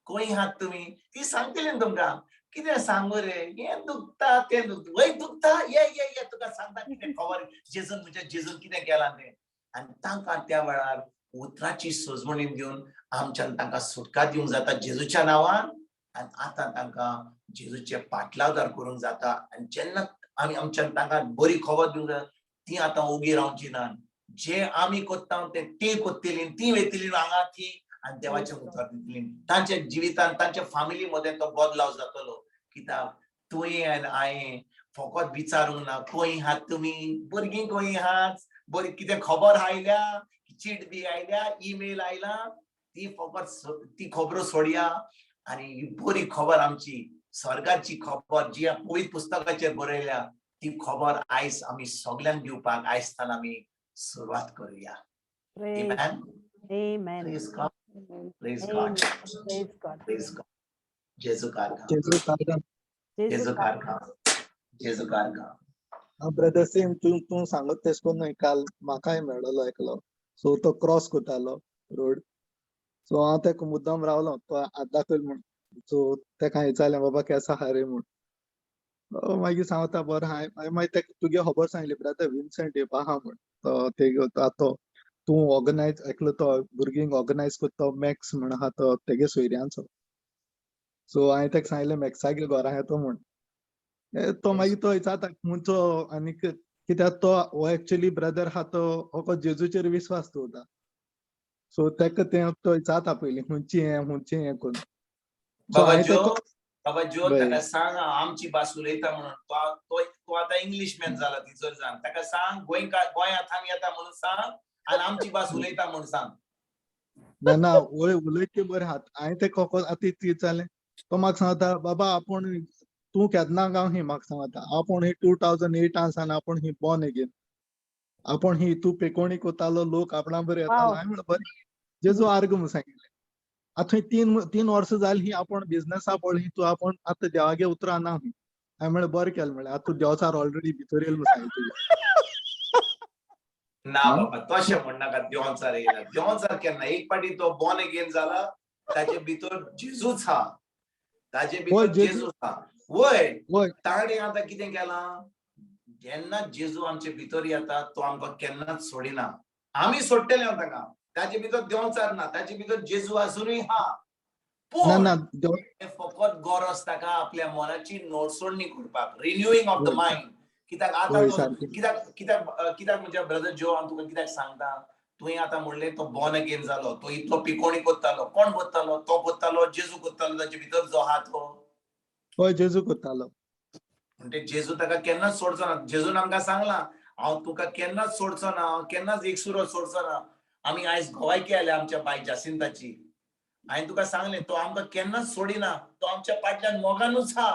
खंय आहात तुमी, ती सांगतली न्हू तुमकां, कितें सांगू रे, हें दुखता तें दुखता, वय दुखता, ये ये ये तुका सांगता कितें खबर, जेजून म्हज्या जेजून कितें केलां तें. आनी तांकां त्या वेळार उतराची सजमणी दिवन आमच्यान तांकां सुटका दिवंक जाता जेजूच्या नांवान, आनी आतां तांकां जेजूचे पाटलावदार करूंक जाता. आनी जेन्ना आमी आमच्यान तांकां बरी खबर दिवंक जाता, ती आतां ओगी रावची ना, जे आमी कोत्ता ते ती कोत्तली, ती वेतली हांगा ती, आनी देवाचें उतर दितली. तांच्या जिवितान तांच्या फामिली मदें तो बदलाव जातलो. कित्याक तुवें आनी हांवें फकत विचारूंक ना खंय आहात तुमी, भुरगीं खंय आहात, बरी कितें खबर आयल्या, चीट बी आयल्या, ईमेल आयला, ती फकत ती खबरो सोडया आनी ही बरी खबर आमची स्वर्गाची खबर जी पवित्र पुस्तकाचेर बरयल्या ती खबर आयज आमी सगल्यांक दिवपाक आयज तान आमी सुरवात करुया. Amen. Amen. Praise God. Praise God. Praise God. Praise God. जेजू कारगा. जेजू कारगा. जेजू कारगा. जेजू कारगा. ब्रदर सेम तूं तूं सांगत तेश कोन्न न्हय, काल म्हाकाय मेळ्ळो एकलो, सो तो क्रॉस करतालो रोड, सो हांव तेका मुद्दाम रावलो, तो हात दाखयल म्हूण, सो तेका हांवें विचारलें बाबा केसो आहा रे म्हूण, मागीर सांगता बरो आहा. हांवें मागीर तेका तुगे खबर सांगली ब्रदर विन्सेंट येवपा आहा म्हूण, तो तेगे तो तूं ऑर्गनायज एकलो तो भुरगींक ऑर्गनायज करता मॅक्स म्हण आहा तो तेगे सोयऱ्यांचो, सो हांवें तेका सांगलें मॅक्सागे घरा येतो म्हूण, तो मागीर तो विचारता खंयचो आनीक कित्याक तो हो एक्चुअली ब्रदर आहा तो हो जेजूचेर विस्वास दवरता, सो तेका तें तो विचारता पयलीं खंयची हें खंयची हें करून. बाबा जो, बाबा जो ताका सांग आमची भास उलयता म्हणून, तो आतां इंग्लीश मॅन जाला तिचो जाण, ताका सांग गोंयांत येता म्हणून सांग आनी आमची भास उलयता म्हणून सांग. ना ना वय उलयत बरें हात हांवें तेका आतां विचारलें, तो म्हाका सांगता बाबा आपूण तूं केन्ना गांव ही म्हाका सांगता आपूण ही 2008 सान आपूण ही बॉर्न अगेन, आपूण ही तूं पेकोणी कोतालो लोक आपणा बरें येतालो. हांवें म्हणलें बरें जेजू आर्ग म्हूण सांगिल्लें. आतां थंय तीन वर्सां जालीं ही आपूण बिजनसा पडली तूं आपूण आतां देवागे उतरां ना. हांवें म्हणलें बरें केलें म्हणलें आतां तूं देवचार ऑलरेडी भितर येयलो म्हूण सांगिल्लें तुवें. ना बाबा, तशें म्हणनाका. देंवचार येयला, देंवचार केन्ना एक पाटी तो बॉर्न अगेन जाला, ताजे भितर जेजूच हा, ताजे भितर जेजू हा. वय, ताणें आतां कितें केलां, जेन्ना जेजू आमचे भितर येता तो आमकां केन्नाच सोडिना. आमी सोडटले ताका, ताजे भितर देंवचार ना, ताजे भितर जेजू आसुनूय हा. पूण फकत गरज ताका आपल्या मनाची नोडसोडणी करपाक, रिन्यूइंग ऑफ the mind. कित्याक आतां कित्याक कित्याक कित्याक म्हज्या ब्रदर जो हांव तुका कित्याक सांगता, तुवें आतां म्हणलें तो बॉर्न अगेन जालो, तो इतलो पिकोणी कोत्तालो, कोण कोत्तालो? तो कोत्तालो, जेजू कोत्तालो, ताचे भितर जो आहा तो. हय, जेजू कोत्तालो. म्हणटे जेजू ताका केन्नाच सोडचो ना. जेजून आमकां सांगलां, हांव तुका केन्नाच सोडचो ना, हांव केन्नाच एकसुरो सोडचो ना. आमी आयज गोवायकी आयल्या आमच्या बाय जासिंताची. हांवें तुका सांगलें, तो आमकां केन्नाच सोडिना, तो आमच्या फाटल्यान मोगानूच हा.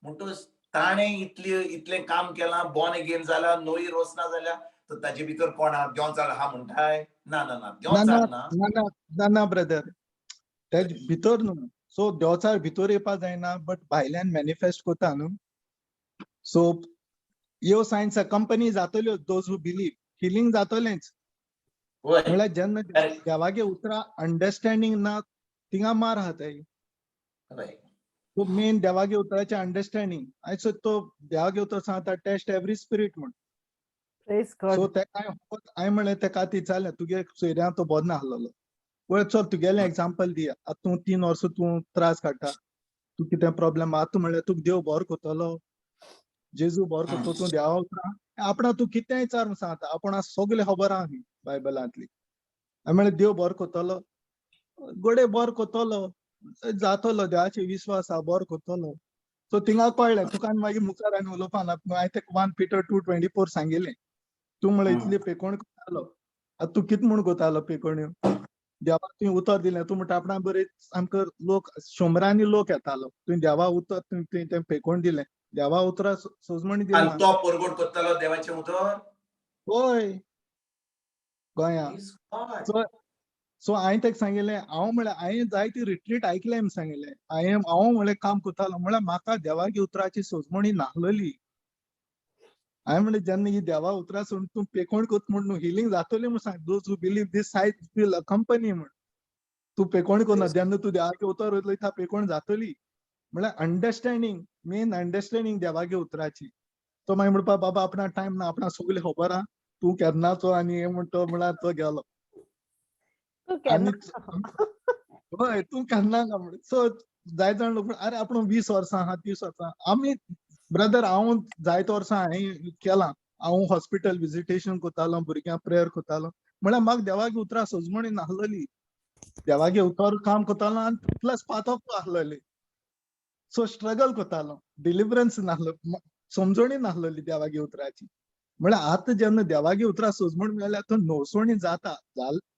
म्हणटूच ताणें इतलें काम केलां, बॉर्न अगेन जाला, नवी रोसना जाल्या, तर ताजे भितर कोण आहा? देंवचार आहा म्हणटाय? ना ना ना, देंवचार ना. ना ना ब्रदर, तेज भितर न्हू. सो देंवचार भितर येवपा जायना, बट भायल्यान मॅनिफेस्ट कोता न्हू. सो ह्यो सायन्स कंपनी जातल्यो, those who believe healing जातलेंच. म्हणल्यार जेन्ना देवागे उतरां अंडरस्टँडींग ना, थिंगा मार आहा ते. सो मेन देवागे उतराचें अंडरस्टँडींग. आनी सो तो देवागे उतर सांगता टेस्ट एवरी स्पिरीट म्हूण. सो तेका हांवें म्हणलें तेका ती विचारलें, तुगे सोयऱ्यां तो बरो नासलेलो, पळय चल तुगेलें एग्जाम्पल दी. आतां तूं 3 वर्सां तूं त्रास काडटा, तूं कितें प्रॉब्लम आहा, तूं म्हणलें तुका देव बरो करतलो, जेजू बरो करतलो, तूं देवा उतरां आपणा तूं कितेंय विचार म्हूण सांगता, आपूण सगळें खबर आहा न्ही बायबलांतली. हांवें म्हणलें देव बरो करतलो, गोडे बरो करतलो, जातलो, देवाचेर विस्वास आहा, बरो करतलो. सो थिंगा कळ्ळें तुका आनी मागीर मुखार आनी उलोवपा ना. हांवें तेका 1 Peter 2:24 सांगिल्लें, तूं म्हणलें इतली पेकोण करतालो, आतां तूं कितें म्हूण करतालो पेकोण्यो? देवा तुवें उतर दिलें, तूं म्हणटा आपणा बरें आमकां लोक शंबरांनी लोक येतालो, तुवें देवा उतर तुवें तें पेकोण दिलें, देवा उतरां सोजमणी दिली. तो परगट करतालो देवाचें उतर? हय, गोंया. सो हांवें ताका सांगिल्लें, हांव म्हणल्यार हांवें जायती रिट्रीट आयकलें म्हूण सांगिल्लें, हांवें हांव म्हणल्यार काम करतालो, म्हणल्यार म्हाका देवाची उतराची सोजमणी नासलेली. हांवें म्हणलें जेन्ना ही देवा उतरां सोडून तूं पेकोण करता म्हूण न्हू हिलींग जातलें म्हूण सांग, those who believe this signs will accompany म्हूण. तूं पेकोण करना, जेन्ना तूं देवाचे उतर उलयता पेकोण जातली. म्हणल्यार अंडरस्टँडींग, मेन अंडरस्टँडींग देवागे उतराची. तो मागीर म्हणपा बाबा आपणा टायम ना, आपणा सगळें खबर आहा, तूं केन्नाचो आनी हें म्हण तो म्हळ्यार तो गेलो. आनी हय, तूं केन्ना का म्हण. सो जायते जाण लोक अरे आपूण 20 वर्सां आहा, 30 वर्सां. आमी ब्रदर हांव जायते वर्सां हांवें केलां, हांव हॉस्पिटल विजिटेशन करतालो, भुरग्यांक प्रेयर करतालो, म्हळ्यार म्हाका देवागे उतरां सोजमणी नासलेली, देवागे उतर काम करतालो आनी प्लस पातक आसलेली. सो स्ट्रगल करतालो, डिलिवरन्स नासलो, समजणी नासलेली देवागे उतराची. म्हळ्यार आतां जेन्ना देवागे उतरां सोजमण मेळ्ळ्या तो नवसोणी जाता,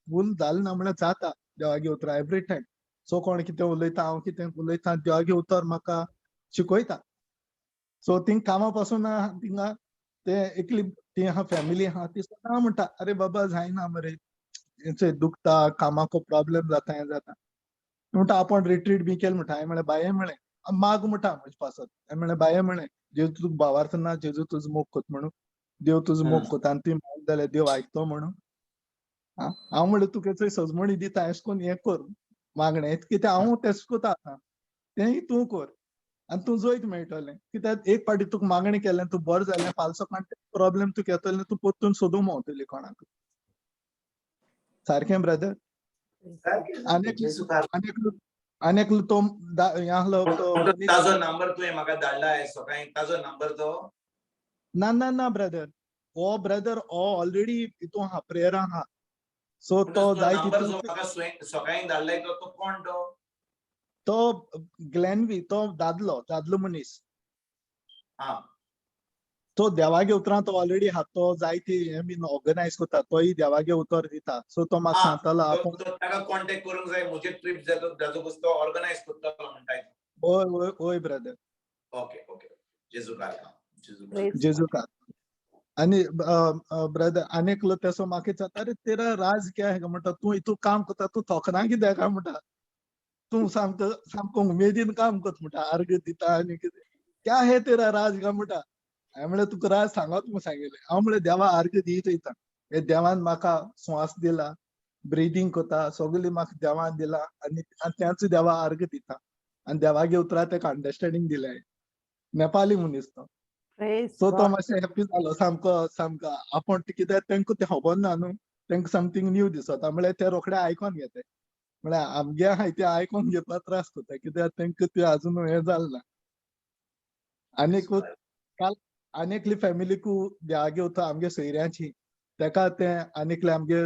भूल जाल ना म्हळ्यार जाता देवागे उतरां एवरी टायम. सो कोण कितें उलयता, हांव कितें उलयता, देवागे उतर म्हाका शिकयता. सो थिंग कामा पासून थिंगा ते एकली ती आहा फॅमिली आहा, ती सदां म्हणटा अरे बाबा जायना मरे, दुखता, कामाको प्रॉब्लेम जाता, हें जाता. म्हणटा आपूण रिट्रीट बी केलें म्हणटा. हांवें म्हणलें बाये म्हणलें माग म्हणटा म्हजे पासत. हांवें म्हणलें बाये म्हणलें जेजू तुका भावार्थ ना, जेजू तुजो मोग कोत म्हणून, देव तुजो मोग कोता आनी तुवें मागलें जाल्यार देव आयकतो म्हणून. हांव म्हणलें तुका चोय सजमणी दिता, अशें करून हें कर मागणें, कित्याक हांव तें कोता आतां, तेंय तूं कर आनी तूं जैत मेळटलें. कित्याक एक फावटी तुका मागणें केलें, तूं बरें जालें, फाल्यां सकाळीं प्रॉब्लेम तुका येतलें, तूं परतून सोदूंक मेवतली कोणाक. सारकें ब्रदर? आनी एकलो तो हें आहलो तो ताजो नंबर तुवें म्हाका धाडला सकाळीं, ताजो नंबर तो? ना ना ना ब्रदर, हो ब्रदर हो ऑलरेडी हितून आहा, प्रेयरा आहा. सो तो जाय तितून सकाळीं धाडलाय तो कोण तो? तो ग्लॅनवी, तो दादलो, दादलो मनीस. तो देवागे उतरां तो ऑलरेडी आहा, तो जायती हें बीन ऑर्गनायज करता, तोय देवागे उतर दिता. सो तो म्हाका सांगतालो आपूण ताका कॉन्टेक्ट करूंक जाय, म्हजे ट्रीप जातकच तो ऑर्गनायज करतलो म्हणटा. हय हय हय ब्रदर. Okay okay. जेजू कारगां, जेजू. Praise God. जेजू का. आनी ब्रदर आनी एकलो तेसो म्हाका विचारता, अरे तेरा राज क्या है म्हणटा, तूं हितू काम करता, तूं थोकना कित्याक काय म्हणटा, तूं सामको सामको उमेदीन काम करता म्हणटा, अर्घ दिता आनी कितें, क्या है तेरा राज काय म्हणटा. हांवें म्हणलें तुका राज सांगत म्हूण सांगिल्लें. हांव म्हणलें देवा अर्घ दीत वयता, हे देवान म्हाका स्वास दिला, ब्रिदींग करता, सगळें म्हाका देवान दिला आनी तेंच देवा अर्घ दिता आनी देवागे उतरां तेका अंडरस्टँडींग दिलें. नेपाली मनीस तो. सो तो मातशें हॅप्पी जालो सामको सामको. आपूण कित्याक तेंका तें खबर ना न्हू, तेंका समथींग न्यू दिसता म्हळ्यार ते रोखडे आयकोन घेताय. म्हळ्यार आमगे आहाय ते आयकोन घेवपाक त्रास करता कित्याक तेंका ते आजून हें जालें ना. आनीक काल आनी एकली फॅमिलीकू देवागे उतर आमगे सोयऱ्यांची, तेका तें आनी एकले आमगे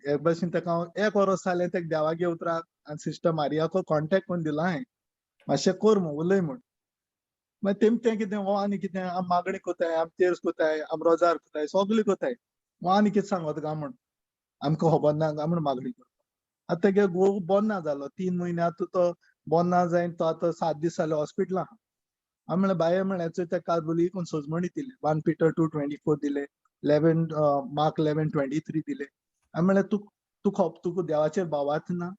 एक भाशेन तेका हांव एक वरोस जालें तेका देवागे उतराक आनी सिस्टर मारियाको कॉन्टेक्ट करून दिला हांवें, मातशें कर म्हूण, उलय म्हूण. मागीर तेम तें कितें हो आनी कितें आम मागणी कोताय, आम तेर्स कोताय, आम रोजार कोताय, सगळें कोताय, हो आनी कितें सांगत काय म्हूण, आमकां खबर ना काय म्हूण मागणी करता. आतां तेगे घोव बरो ना जालो, 3 म्हयने आतां तो बरो ना जायन तो आतां 7 दीस जाले हॉस्पिटलां. हांवें म्हणलें बाये म्हणलें चोय तेका काल कोण सजमणी दिले, 1 Peter 2:24 दिले, 11 मार्क 11:23 दिले. हांवें म्हणलें तूं तुका देवाचेर भावार्थ ना,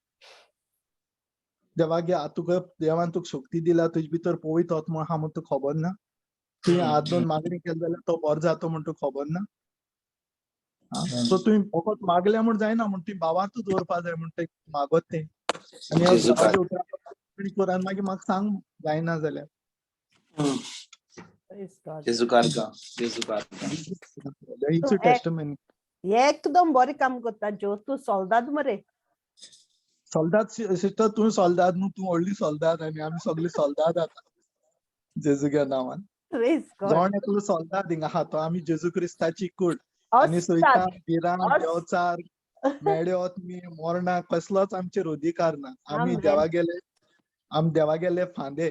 देवागे तुका देवान तुका शक्ती दिला, तुजे भितर पवित्र आत्मो आहा म्हूण तुका खबर ना, तुवें हात दोन मागणी केली जाल्यार तो बरो जाता म्हूण तुका खबर ना. सो तुवें फकत मागलें म्हूण जायना, म्हूण तुवें भावार्थूच दवरपा जाय म्हूण तें मागत तें. आनी कर आनी मागीर म्हाका सांग जायना जाल्यार. एकदम बरें काम करता जो, तूं सोल्दाद मरे. सोल्दाद सिस्टर, तूं सोल्दाद न्हू, तूं व्हडली सोल्दाद आनी आमी सगळी सोल्दाद आतां जेजूच्या नांवान. जण एकलो सोल्दाद हिंगा आहा तो आमी जेजू क्रिस्ताची कूड आनी सैतान भिरांत देवचार मेड्यो मी मरणां कसलोच आमचेर अधिकार ना. आमी देवा गेले, आमी देवा गेले फांदे,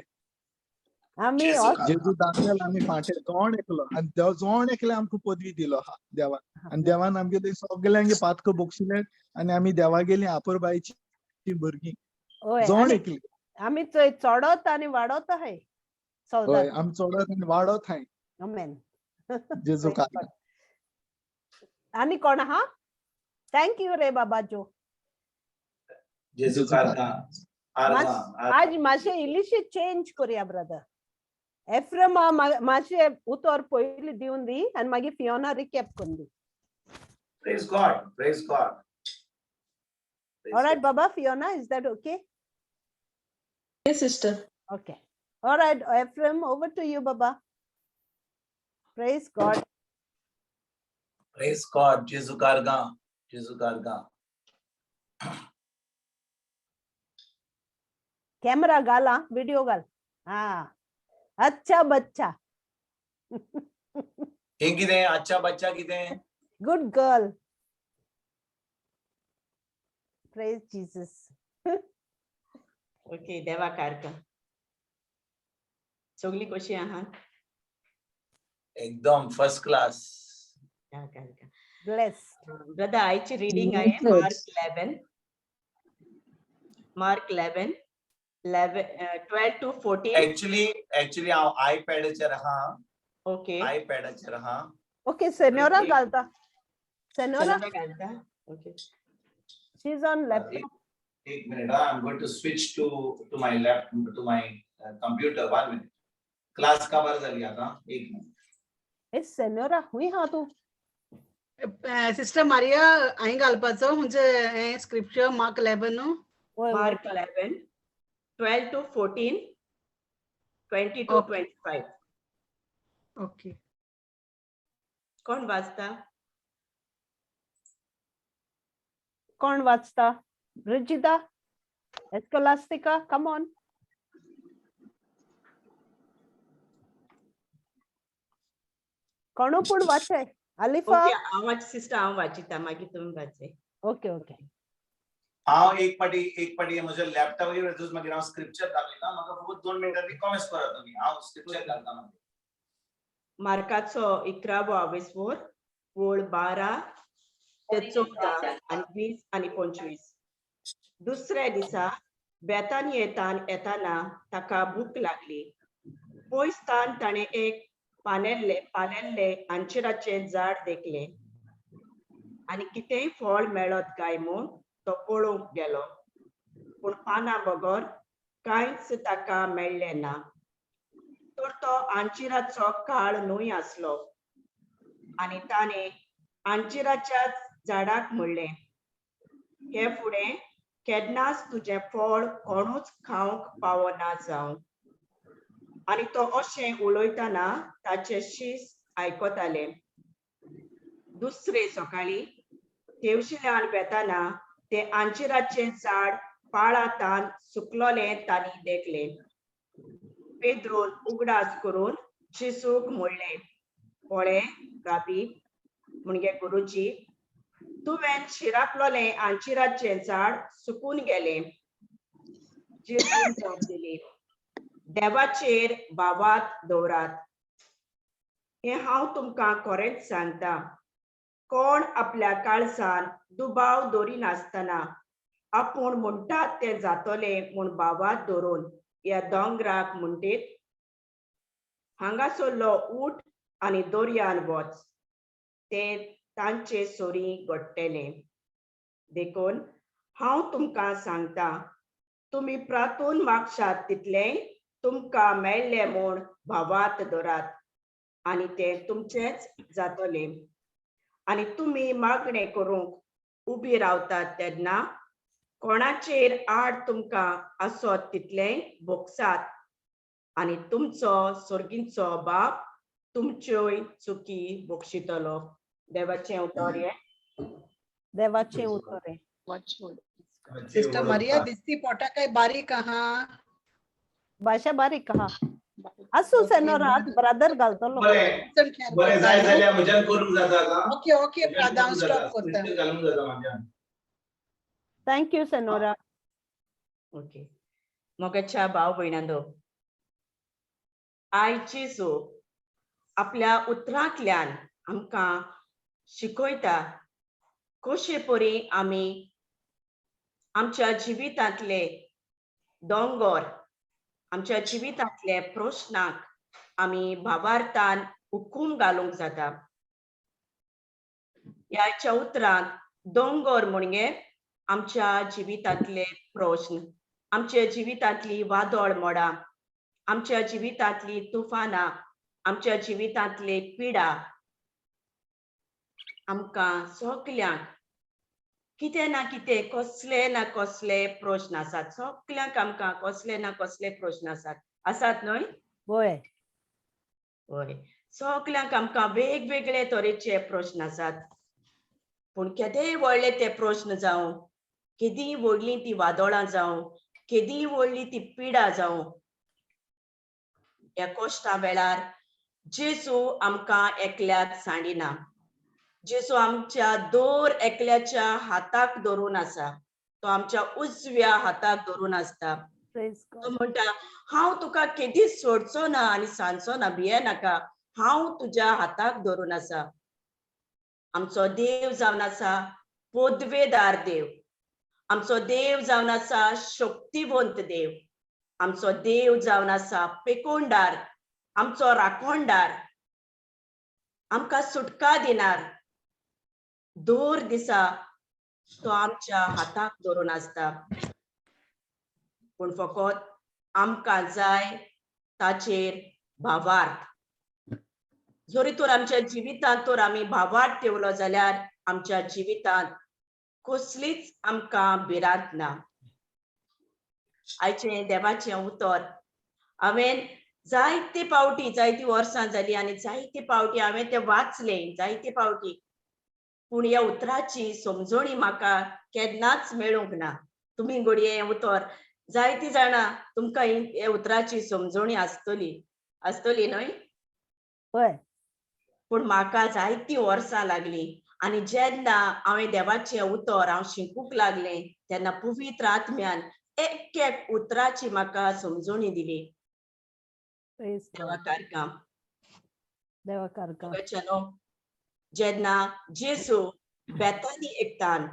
जेजू दाखयल आमी फांटे, जण एकलो आनी देव जण एकले आमकां पदवी दिलो आहा देवान. आनी देवान आमगे सगल्यांगे पातक बक्षिले आनी आमी देवा गेली आपुरबायची भुरगीं, जण एकली. आमी चडत आनी वाडत आहाय, हय आमी चडत आनी वाडत आहाय. आमेन. जेजू कारणान. आनी कोण आहा? Thank you रे बाबा जो. जेजू कारणान. आज मातशें इल्लीशी चेंज करुया ब्रदर. एफ्रेम मातशें उतर पयलीं दिवन दी आनी मागीर फियोना रिकॅप करून दी. Praise God, praise God. All right, Baba, Fiona, is that okay? Yes, sister. Okay. All right, Ephraim, over to you, Baba. Praise God. Praise God. Jesu karga, Jesu karga. Camera gala, video gal. हाँ, अच्छा बच्चा. हे कितें? अच्छा बच्चा कितें? Good girl. Praise Jesus. Okay, देवा कारका. सगळी कशी आहा? एकदम फर्स्ट क्लास. Blessed. Brother, आयची रीडिंग आहे Mark 11. Mark 11, 12 to 14. Actually हांव आयपॅडाचेर आहा. ओके. आयपॅडाचेर आहा. ओके, सेन्योरा घालता. सेन्योरा घालता. Okay. She's on laptop. एक minute, I'm going to switch to my left, to my computer. 1 minute. Class काबार झाली आता, एक मिनिट. ए सेन्योरा हुई हा तू? सिस्टर मारिया हांवें घालपाचो म्हणजे हें scripture Mark 11. Mark 11, 12 to 14, 20 to 25. Okay. कोण वाचता? कोण वाचता? Brigida, Escolastica, come on. कोणू पूण वाचे? अलिफा. ओके, हांव वाच सिस्टर, हांव वाचिता, मागीर तुमी वाचे. Okay okay. हांव एक पाटी म्हज्या लॅपटॉपाचेर वचून मागीर हांव स्क्रिप्चर दाखयता. म्हाका फकत 2 मिनटांनी कॉमेंट्स करात तुमी, हांव स्क्रिप्चर घालता मागीर. मार्काचो 11वो आवेसवोर वोळ 12 ते 14 आनी 20 आनी 25. दुसऱ्या दिसा बेतान येताना ताका भूक लागली. पयसतान ताणें एक पानेल्ले पालेल्ले आंचिराचें झाड देखलें आनी कितेंय फळ मेळत काय म्हूण तो पळोवंक गेलो, पूण पानां बगर कांयच ताका मेळ्ळें ना. तर तो आंचिराचो काळ न्हय आसलो. आनी ताणें आंचिराच्या झाडाक म्हणलें, हे फुडें केन्नाच तुजें फळ कोणूच खावंक पावना जावं. आनी तो अशें उलयतना ताचे शीस आयकताले. दुसरे सकाळी तेवशिल्यान वेताना ते आंचिराचें झाड पाळांतान सुकलोलें तांणी देखलें. पेद्रून उगडास करून जेजूक म्हणलें, पळय राबी म्हणजे गुरुजी, तुवें शिरापलोलें आंचिराचें झाड सुकून गेलें. जेजून जाप दिली, देवाचेर भावात दवरात. हें हांव तुमकां खरेंच सांगता, कोण आपल्या काळजान दुबाव दवरिनासतना आपूण म्हणटात तें जातलें म्हूण भावात धरून ह्या दोंगराक म्हणटीत, हांगासरलो उठ आनी दर्यान वच, तें तांचे सरी घडटलें. देखून हांव तुमकां सांगता, तुमी प्रातून मागशात तितलें तुमकां मेळ्ळें म्हूण भावात धरात आनी तें तुमचेंच जातलें. आनी तुमी मागणें करूंक उबी रावतात तेन्ना कोणाचेर आड तुमकां आसत तितलें भोगसात आनी तुमचो सर्गींचो बाप तुमच्योय चुकी बक्षितलो. देवाचें उतर हें. देवाचें उतर हें. सिस्टर मारिया दिसती पोटा काय बारीक आहा. भाशा बारीक आहा. आसूं सेनोरा, ब्रदर घालतलो. बरें बरें, जाय जाल्यार म्हज्यान करूंक जाता आतां. ओके ओके ब्रदर, हांव स्टॉप करता. घालूंक जाता म्हाज्यान. Thank you Senora. Okay. मोगाच्या भाव भयणांनो, आयज जेजू आपल्या उतरांतल्यान आमकां शिकयता कशे परी आमी आमच्या जिवितांतले दोंगर, आमच्या जिवितांतले प्रश्नाक आमी भावार्थान हुकूम घालूंक जाता. ह्याच्या उतरांत दोंगर म्हणजे आमच्या जिवितांतले प्रश्न, आमच्या जिवितांतली वादळ मोडां, आमच्या जिवितांतली तुफानां, आमच्या जिवितांतले पिडा. आमकां सगल्यांक कितें ना कितें, कसले ना कसले प्रश्न आसात. सगल्यांक आमकां कसले ना कसले प्रश्न आसात, आसात न्हय? वय. हय, सगल्यांक आमकां वेगवेगळे तरेचे प्रश्न आसात. पूण केदेय व्हडले ते प्रश्न जावं, केदीय व्हडली ती वादळां जावं, केदीय व्हडली ती पिडा जावं, ह्या कश्टा वेळार जेजू आमकां एकल्याक सांडिना. जेजू आमच्या दर एकल्याच्या हाताक धरून आसा. तो आमच्या उजव्या हाताक धरून आसता. तो म्हणटा, हांव तुका केदीच सोडचो ना आनी सांडचो ना, भिये नाका, हांव तुज्या हाताक धरून आसा. आमचो देव जावन आसा पदवेदार देव, आमचो देव जावन आसा शक्तिवंत देव, आमचो देव जावन आसा पेकोंडार, आमचो राखोंडार, आमकां सुटका दिनार. दर दिसा तो आमच्या हाताक धरून आसता. पूण फकत आमकां जाय ताचेर भावार्थ. जरी तर आमच्या जिवितांत तर आमी भावार्थ ठेवलो जाल्यार आमच्या जिवितांत कसलीच आमकां भिरांत ना. आयचें देवाचें उतर हांवें जायते पावटी, जायती वर्सां जाली आनी जायते पावटी हांवें तें वाचलें, जायते पावटी, पूण ह्या उतराची समजणी म्हाका केन्नाच मेळूंक ना. तुमी घडये हें उतर जायती जाणां तुमकां ह्या उतराची समजणी आसतली, आसतली न्हय? हय. पूण म्हाका जायती वर्सां लागली आनी जेन्ना हांवें देवाचें उतर हांव शिकूंक लागलें तेन्ना पवित्र आत्म्यान एक एक उतराची म्हाका समजणी दिली. देवा देवा. जेन्ना जेजू बेतानी एकतान,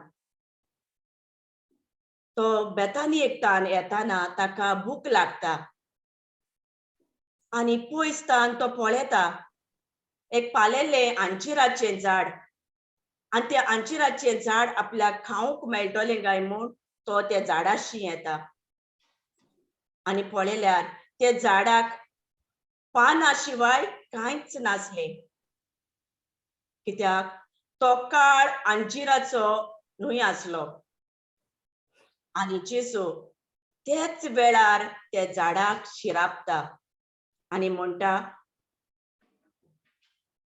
तो बेतानी एकतान येताना ताका भूक लागता आनी पयसतान तो पळयता एक पालेलें अंजिराचें झाड आनी तें अंजिराचें झाड आपल्याक खावंक मेळटलें काय म्हूण तो त्या झाडाशी येता आनी पळयल्यार त्या झाडाक पानां शिवाय कांयच नासलें. कित्याक तो काळ अंजिराचो न्हय आसलो. आनी जेजू त्याच वेळार त्या झाडाक शिरापता आनी म्हणटा,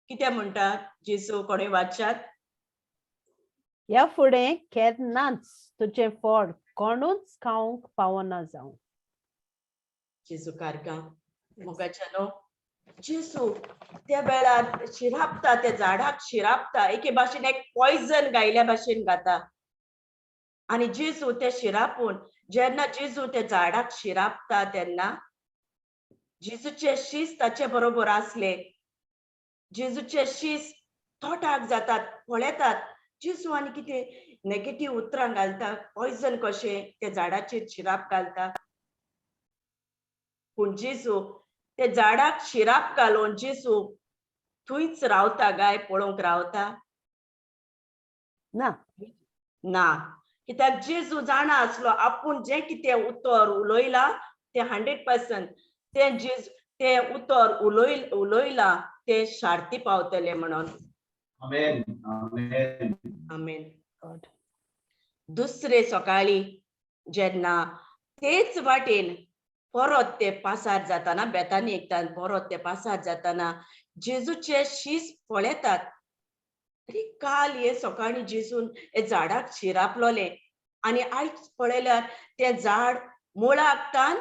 कितें म्हणटा जेजू? कोणूय वाचात. ह्या फुडें केन्नाच तुजें फळ कोणूच खावंक पावना जावं. जेजू कारका मोगाच्यानो, जेजू त्या वेळार शिरापता, त्या झाडाक शिरापता, एके भाशेन एक पॉयझन गायल्या भाशेन गाता. आनी जेजू ते शिरापून जेन्ना जेजू त्या झाडाक शिरापता तेन्ना जेजूचे शीस ताचे बरोबर आसले. जेजूचे शीस तोटाक जातात, पळयतात जेजू आनी कितें नेगेटीव उतरां घालता, पॉयझन कशें त्या झाडाचेर शिराप घालता. पूण जेजू ते झाडाक शिराप घालून जेजू थंयच रावता गाय पळोवंक रावता ना. ना, कित्याक जेजू जाणा आसलो आपूण जें कितें उतर उलयलां तें 100% तें जेजू तें उतर उलयलां तें शार्ती पावतलें म्हणून. आमेन, आमेन. आमेन. दुसरे सकाळी जेन्ना तेच वाटेन परत ते पासार जाताना, बेतानी एकदां परत ते पासार जाताना जेजूचे शीस पळयतात. आरे काल हे सकाळी जेजून हे झाडाक शिरापलोले आनी आयज पळयल्यार तें झाड मुळाक तान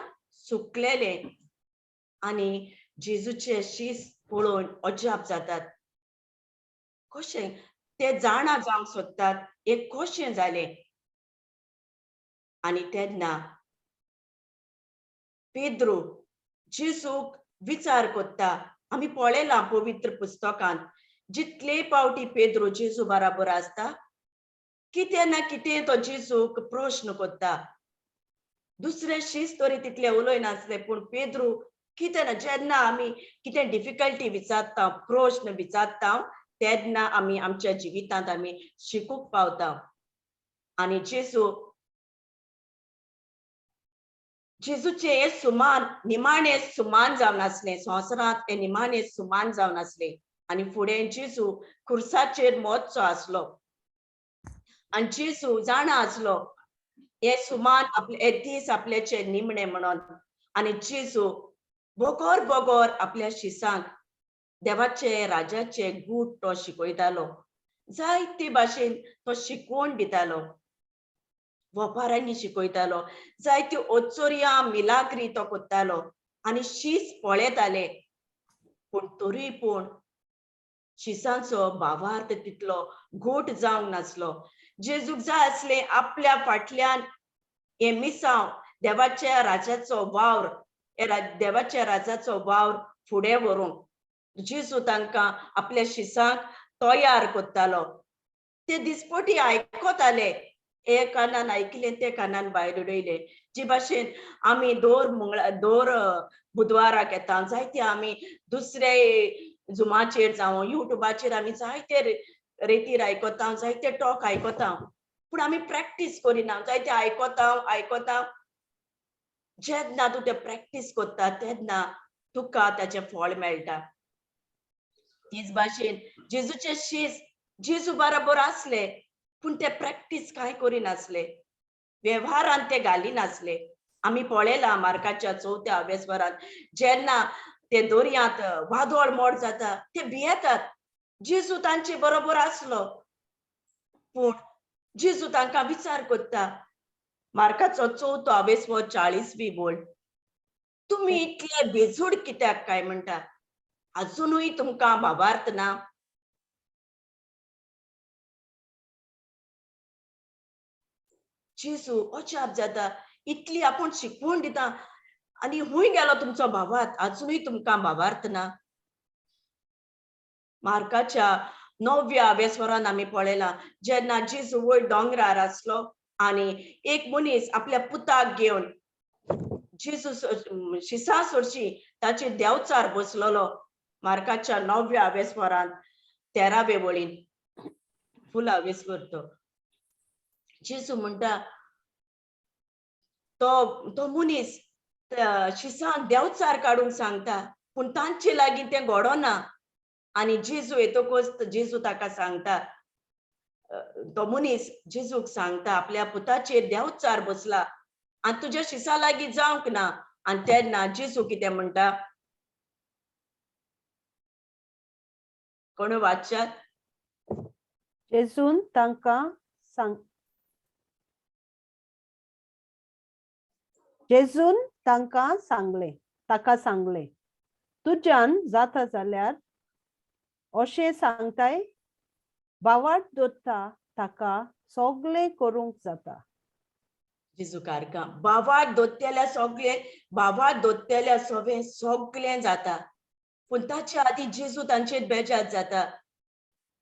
सुकलेलें. आनी जेजूचे शीस पळोवन अजाप जातात. कशें ते जाणा जावंक सोदतात हें कशें जालें. आनी तेन्ना पेद्रू जेजूक विचार करता. आमी पळयलां पवित्र पुस्तकांत जितले पावटी पेद्रू जेजू बराबर आसता कितें ना कितें तो जेजूक प्रश्न करता. दुसरे शीस तरी तितले उलयनासले, पूण पेद्रू कितें ना, जेन्ना आमी कितें डिफिकल्टी विचारता, प्रश्न विचारता तेन्ना आमी आमच्या जिवितांत आमी शिकूंक पावता. आनी जेजू जेजूचें हें सुमान निमाणें सुमान जावन आसलें, संवसारांत हें निमाणें सुमान जावन आसलें. आनी फुडें जेजू खुर्साचेर मरचो आसलो आनी जेजू जाणा आसलो हें सुमान आपले हे दीस आपल्याचे निमणे म्हणून. आनी जेजू बोगोर बोगोर आपल्या शिसांक देवाचे राजाचे गूट तो शिकयतालो, जायते भाशेन तो शिकवण दितालो, वपारांनी शिकयतालो, जायत्यो ओचोरयां मिलाग्री तो करतालो आनी शीस पळयताले. पूण तरी पूण शिसांचो भावार्थ तितलो घोट जावंक नासलो. जेजूक जाय आसलें आपल्या फाटल्यान हें मिसांव देवाच्या राजाचो वावर, देवाच्या राजाचो वावर फुडें व्हरूंक जेजू तांकां आपल्या शिसांक तयार करतालो. ते दिसपटी आयकताले, हे कानान आयकलें ते कानान भायर उडयलें. जे भाशेन आमी दर मंगळार दर बुधवाराक येता, जायते आमी दुसरे जुमाचेर जावं युट्यूबाचेर आमी जायते रेतीर आयकता, जायते टॉक आयकता, पूण आमी प्रॅक्टीस करिना. जायते आयकता आयकता, जेन्ना तूं तें प्रॅक्टीस करता तेन्ना तुका ताचें फळ मेळटा. तीच भाशेन जेजूचे शीस जेजू बराबर आसले, पूण ते प्रॅक्टीस कांय करिनासले, वेव्हारान ते घालिनासले. आमी पळयलां मार्काच्या चवथ्या अवेस्वरांत जेन्ना ते दर्यांत वादळ मोड जाता ते भियेतात. जेजू तांचे बरोबर आसलो, पूण जेजू तांकां विचार करता. मार्काचो चवथो आवेस्वर 40वी बोल, तुमी इतले बेजूड कित्याक काय म्हणटा, अजुनूय तुमकां भावार्थ ना. जेजू अजाप जाता, इतली आपूण शिकवण दिता आनी हुंय गेलो तुमचो भावार्थ, अजुनूय तुमकां भावार्थ ना. मार्काच्या 9व्या वेस्वरान आमी पळयलां जेन्ना जेजू वयर दोंगरार आसलो आनी एक मनीस आपल्या पुताक घेवन जेजू शिसा सोरशी ताचे देवचार बसलेलो. मार्काच्या 9व्या आवेस्वरांत 13वे वळीन फुल आवेस्वर तो जेजू म्हणटा, तो तो मनीस शिसांक देवचार काडूंक सांगता, पूण तांचे लागीं तें घडोना. आनी जेजू येतकच जेजू ताका सांगता, तो मनीस जेजूक सांगता आपल्या पुताचेर देवचार बसला आनी तुज्या शिसा लागीं जावंक ना. आनी तेन्ना जेजू कितें म्हणटा, कोण वाच्यात? जेजून तांकां सांग, जेजून तांकां सांगलें, ताका सांगलें, तुज्यान जाता जाल्यार अशें सांगताय, बावाट दोत्ता ताका सगळें करूंक जाता. जेजू कारका बावाट दोत्तेल्या सगळें, बावाट दोत्तेल्या सगळें सगळें जाता. पूण ताचे आदीं जेजू तांचेर बेजार जाता.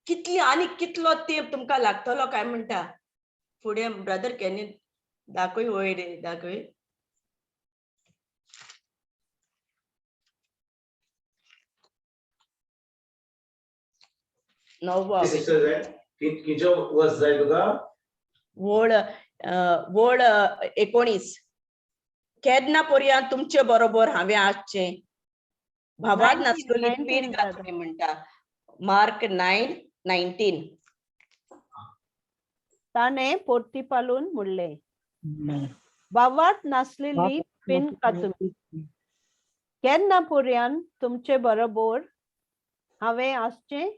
कितली आनी कितलो तेंप तुमकां लागतलो काय म्हणटा. फुडें ब्रदर केन्नी दाखय, वयर दाखय. 9वो किचो वर्स जाय तुका? वळ वळ 19. केन्ना पर्यंत तुमचे बरोबर हांवें आसचें, भावात नासतली पिडका तुमी म्हणटा. मार्क 9:19. ताणें पोर्तिपालून म्हणलें, बावाट नासलेली पिनका तुमी, केन्ना पर्यंत तुमचे बरोबर हांवें आसचें,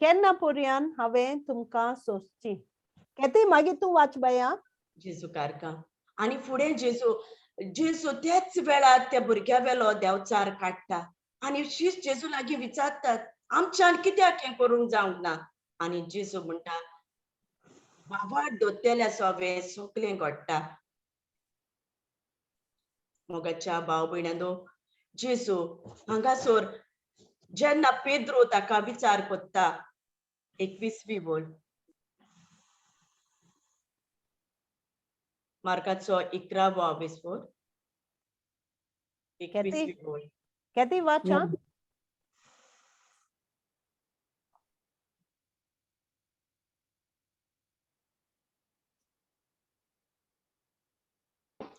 केन्ना पर्यंत हांवें तुमकां सोंसची. केती मागीर तूं वाच बाया. जेजू कारका. आनी फुडें जेजू जेजू त्याच वेळार त्या भुरग्या वेलो देवचार काडटा आनी शीस जेजू लागीं विचारतात, आमच्यान कित्याक हें करूंक जावंक ना. आनी जेजू म्हणटा, बाबा दोत्तेल्या सोबें सगळें घडटा. मोगाच्या भाव भयणांनो, जेजू हांगासर जेन्ना पेद्रो ताका विचार कोत्ता, 21वी वळ, मार्काचो 11वो आवेस्वर, 21वी वळ. केती वाच?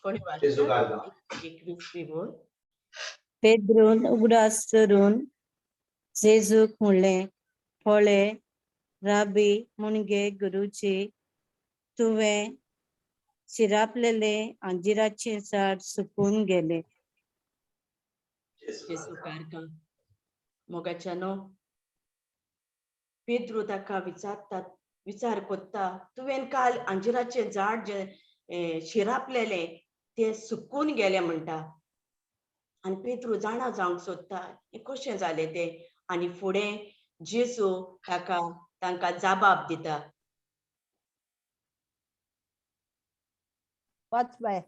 कोणी जेजू वाचता? कारका. 21वी वळ. पेद्रून उगडास करून जेजूक म्हणलें, पळय राबी मुणगे गुरुजी, तुवें शिरापलेलें अंजिराचें झाड सुकून गेलें. जेजू कारका. मोगाच्यानो, पेद्रू ताका विचारतात, विचार कोत्ता, तुवें काल अंजिराचें झाड जें शिरापलेलें तें सुकून गेलें म्हणटा. आनी पेद्रू जाणा जावंक सोदता हें कशें जालें तें. आनी फुडें जेजू ताका तांकां जाबाब दिता. वाच बाय.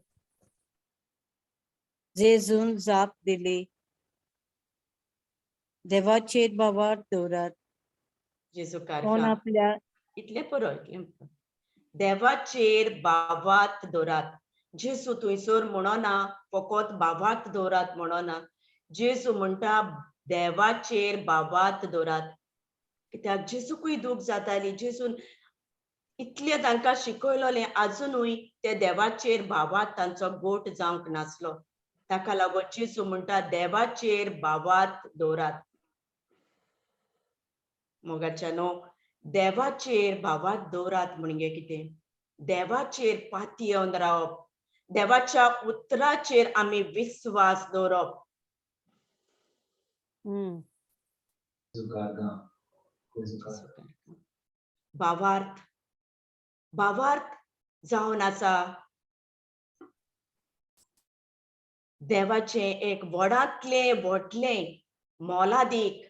जेजून जाप दिली, देवाचेर बावार दवरात, जेजू कोण कारका. आपल्या इतलें पुरो, इतलें पुरो. देवाचेर बावात दवरात. जेजू थंयसर म्हणना फकत बावात दवरात म्हणना, जेजू म्हणटा देवाचेर बावात दवरात. कित्याक जेजूकूय दूख जाताली, जेजून इतलें तांकां शिकयलोलें, आजुनूय ते देवाचेर भावात तांचो गोट जावंक नासलो. ताका लागून जेजू म्हणटा देवाचेर भावात दवरात. मोगाच्यानो, देवाचेर भावात दवरात म्हणजे कितें? देवाचेर पातयेवन रावप, देवाच्या उतराचेर आमी विस्वास दवरप. भावार्थ, भावार्थ जावन आसा देवाचें एक व्हडांतलें व्हडलें मोलादीक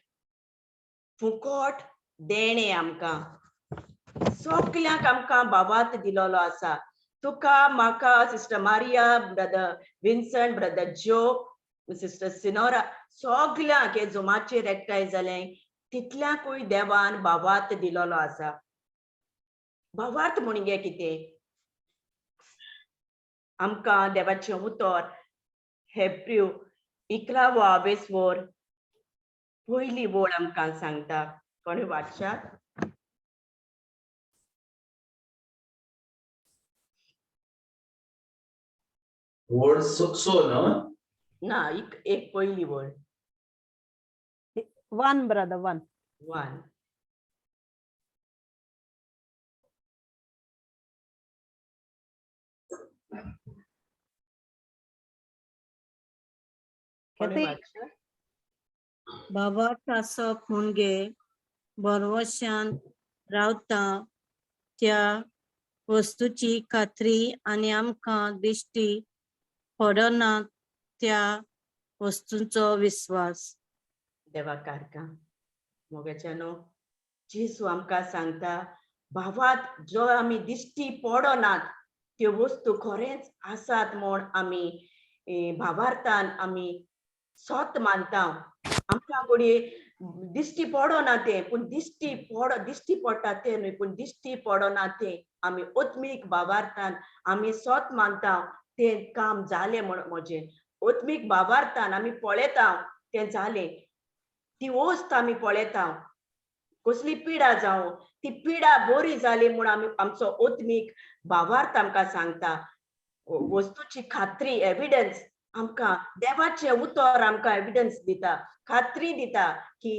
फुकट देणें आमकां सगल्यांक आमकां भावार्थ दिलोलो आसा. तुका म्हाका sister Maria, brother Vincent, brother Joe, sister Sinora, सगल्यांक हे जुमाचेर एकठांय जालें तितल्यांकूय देवान भावार्थ दिलोलो आसा. भावार्थ म्हणजे कितें? आमकां देवाचें उतर हेब्रू 11वो आवेस्वोर पयली वळ आमकां सांगता. कोणी वाचशात? वळ सो न्हू? ना, एक पयली वळ. 1 brother, 1. 1. कोणी किती? वाचशात? भावार्थ आसप म्हणजे भरवशान रावता त्या वस्तूची खात्री आनी आमकां दिश्टी पडना त्या वस्तूंचो विस्वास. देवा कारका मोगाच्यानो, जेजू आमकां सांगता भावात जो आमी दिश्टी पडनात त्यो वस्तू खरेंच आसात म्हूण आमी भावार्थान आमी सत मानता. आमकां घडये दिश्टी पडना तें, पूण दिश्टी पडटा तें न्हय, पूण दिश्टी पडना तें आमी आत्मीक भावार्थान आमी सत मानता तें काम जालें म्हण. म्हजें आत्मीक भावार्थान आमी पळयता तें जालें, ती वस्त आमी पळयता, कसली पिडा जावं ती पिडा बरी जाली म्हूण आमी आमचो आत्मीक भावार्थ आमकां सांगता. वस्तूची खात्री, एविडन्स आमकां देवाचें उतर आमकां एविडन्स दिता, खात्री दिता की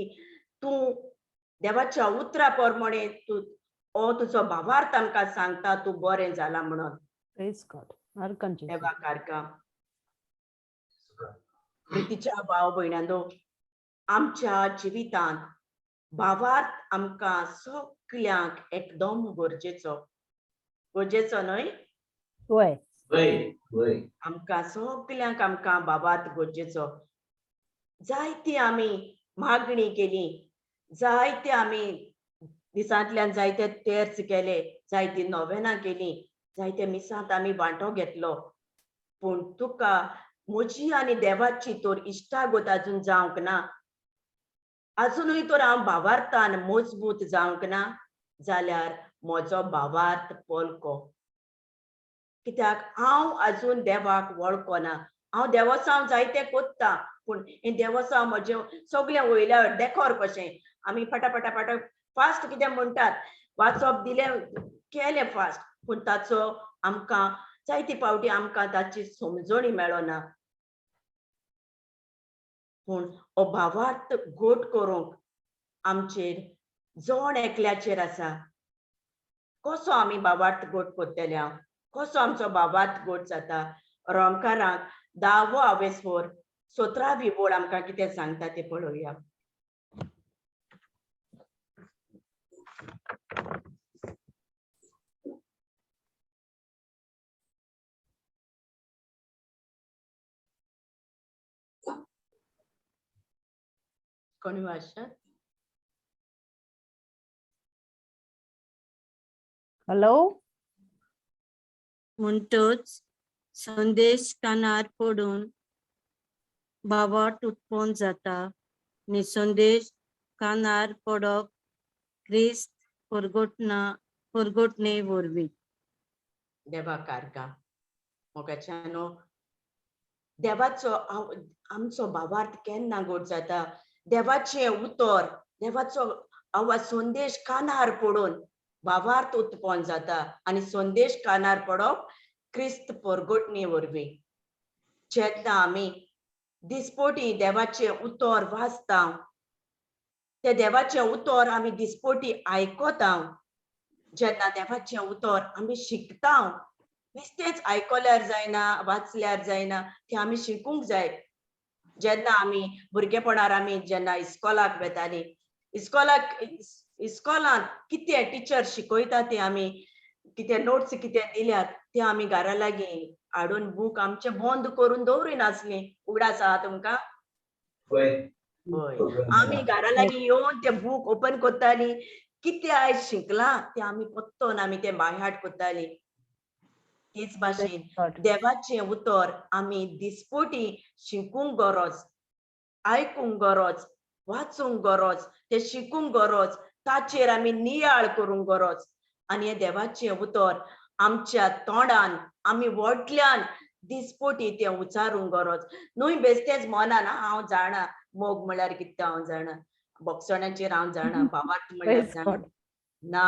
तूं देवाच्या उतरा प्रमाणे तूं हो तुजो भावार्थ आमकां सांगता तूं बरें जालां म्हणून. Praise God. अर्कन देवा कारका प्रितीच्या भाव भयणांनो, आमच्या जिवितांत भावार्थ आमकां सगल्यांक एकदम गरजेचो, गरजेचो न्हय? वय वय. आमकां सगल्यांक आमकां भावार्थ गरजेचो. जायती आमी मागणी केली, जायते आमी दिसांतल्यान जायते तेर्स केले, जायती नोवेनां केली, जायते मिसांत आमी वांटो घेतलो, पूण तुका म्हजी आनी देवाची तर इश्टागत अजून जावंक ना, अजुनूय तर हांव भावार्थान मजबूत जावंक ना जाल्यार म्हजो भावार्थ पोलको. कित्याक हांव अजून देवाक वळखना. हांव देवसांव जायते कोत्ता, पूण हें देवसांव म्हजें सगळें वयल्या डेकोर कशें आमी पटापटा पटा फास्ट कितें म्हणटात, वाचप दिलें केलें फास्ट, पूण ताचो आमकां जायते फावटी आमकां ताची समजणी मेळना. पूण हो भावार्थ घट करूंक आमचेर जण एकल्याचेर आसा. कसो आमी भावार्थ घट करतले, कसो आमचो भावार्थ घट जाता? रोमकारांक 10वो आवेस्वोर 17वी वळ आमकां कितें सांगता तें पळोवया. कोणी वाचशात? हॅलो. म्हणटच संदेश कानार पडून भावार्थ उत्पन्न जाता. निसंदेश कानार पडप क्रिस्त परगटणे वरवीं. देवा कारका मोगाच्यानो, देवाचो आमचो भावार्थ केन्ना गोड जाता? देवाचें उतर, देवाचो आवाज संदेश कानार पडून भावार्थ उत्पन्न जाता आनी संदेश कानार पडप क्रिस्त परगटणे वरवीं. जेन्ना आमी दिसपोटी देवाचें उतर वाचता, ते देवाचें उतर आमी दिसपोटी आयकता, जेन्ना देवाचें उतर आमी शिकता, नुस्तेंच आयकल्यार जायना, वाचल्यार जायना, तें आमी शिकूंक जाय. जेन्ना आमी भुरगेपणार आमी जेन्ना इस्कॉलाक वेतालीं, इस्कॉलांत कितें टिचर शिकयता तें आमी कितें नोट्स कितें दिल्यात ते आमी घरा लागीं हाडून बूक आमचे बंद करून दवरिनासलीं. उगडास आहा तुमकां? वय. हय, आमी घरा लागीं येवन ते बूक ओपन करतालीं, कितें आयज शिकलां तें आमी पत्तोन आमी तें बायहाट करतालीं. तेच भाशेन देवाचें उतर आमी दिसपोटी शिकूंक गरज, आयकूंक गरज, वाचूंक गरज, तें शिकूंक गरज, ताचेर आमी नियाळ करूंक गरज. आनी हें देवाचें उतर आमच्या तोंडान आमी व्हडल्यान दिसपोटी तें उचारूंक गरज न्हय. बेश्टेंच मनान हांव जाणा मोग म्हळ्यार कितें हांव जाणा, भोगसण्याचेर हांव जाणा, भावार्थ म्हळ्यार जाणा ना.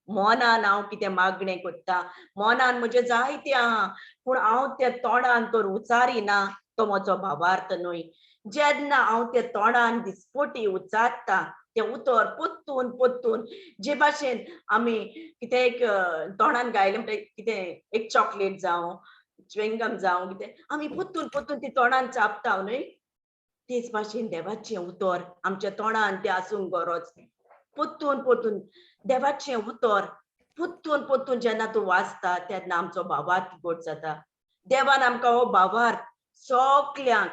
मनान हांव कितें मागणें करता, मनान म्हजें जायतें आहा, पूण हांव त्या तोंडान तर उचारिना, तो म्हजो भावार्थ न्हय. जेन्ना हांव त्या तोंडान दिसपोटी उचारता तें उतर पोत्तून पोत्तून, जे भाशेन आमी कितें एक तोंडान गायलें म्हणटकीर कितें एक चॉकलेट जावं च्युइंगम जावं कितें आमी पोत्तून पोत्तून ती तोंडान चापता न्हय, तेच भाशेन देवाचें उतर आमच्या तोंडान तें आसूंक गरज. पोत्तून पोत्तून देवाचें उतर पोत्तून पोत्तून जेन्ना तूं वाचता तेन्ना आमचो भावार्थ गोड जाता. देवान आमकां हो भावार्थ सगल्यांक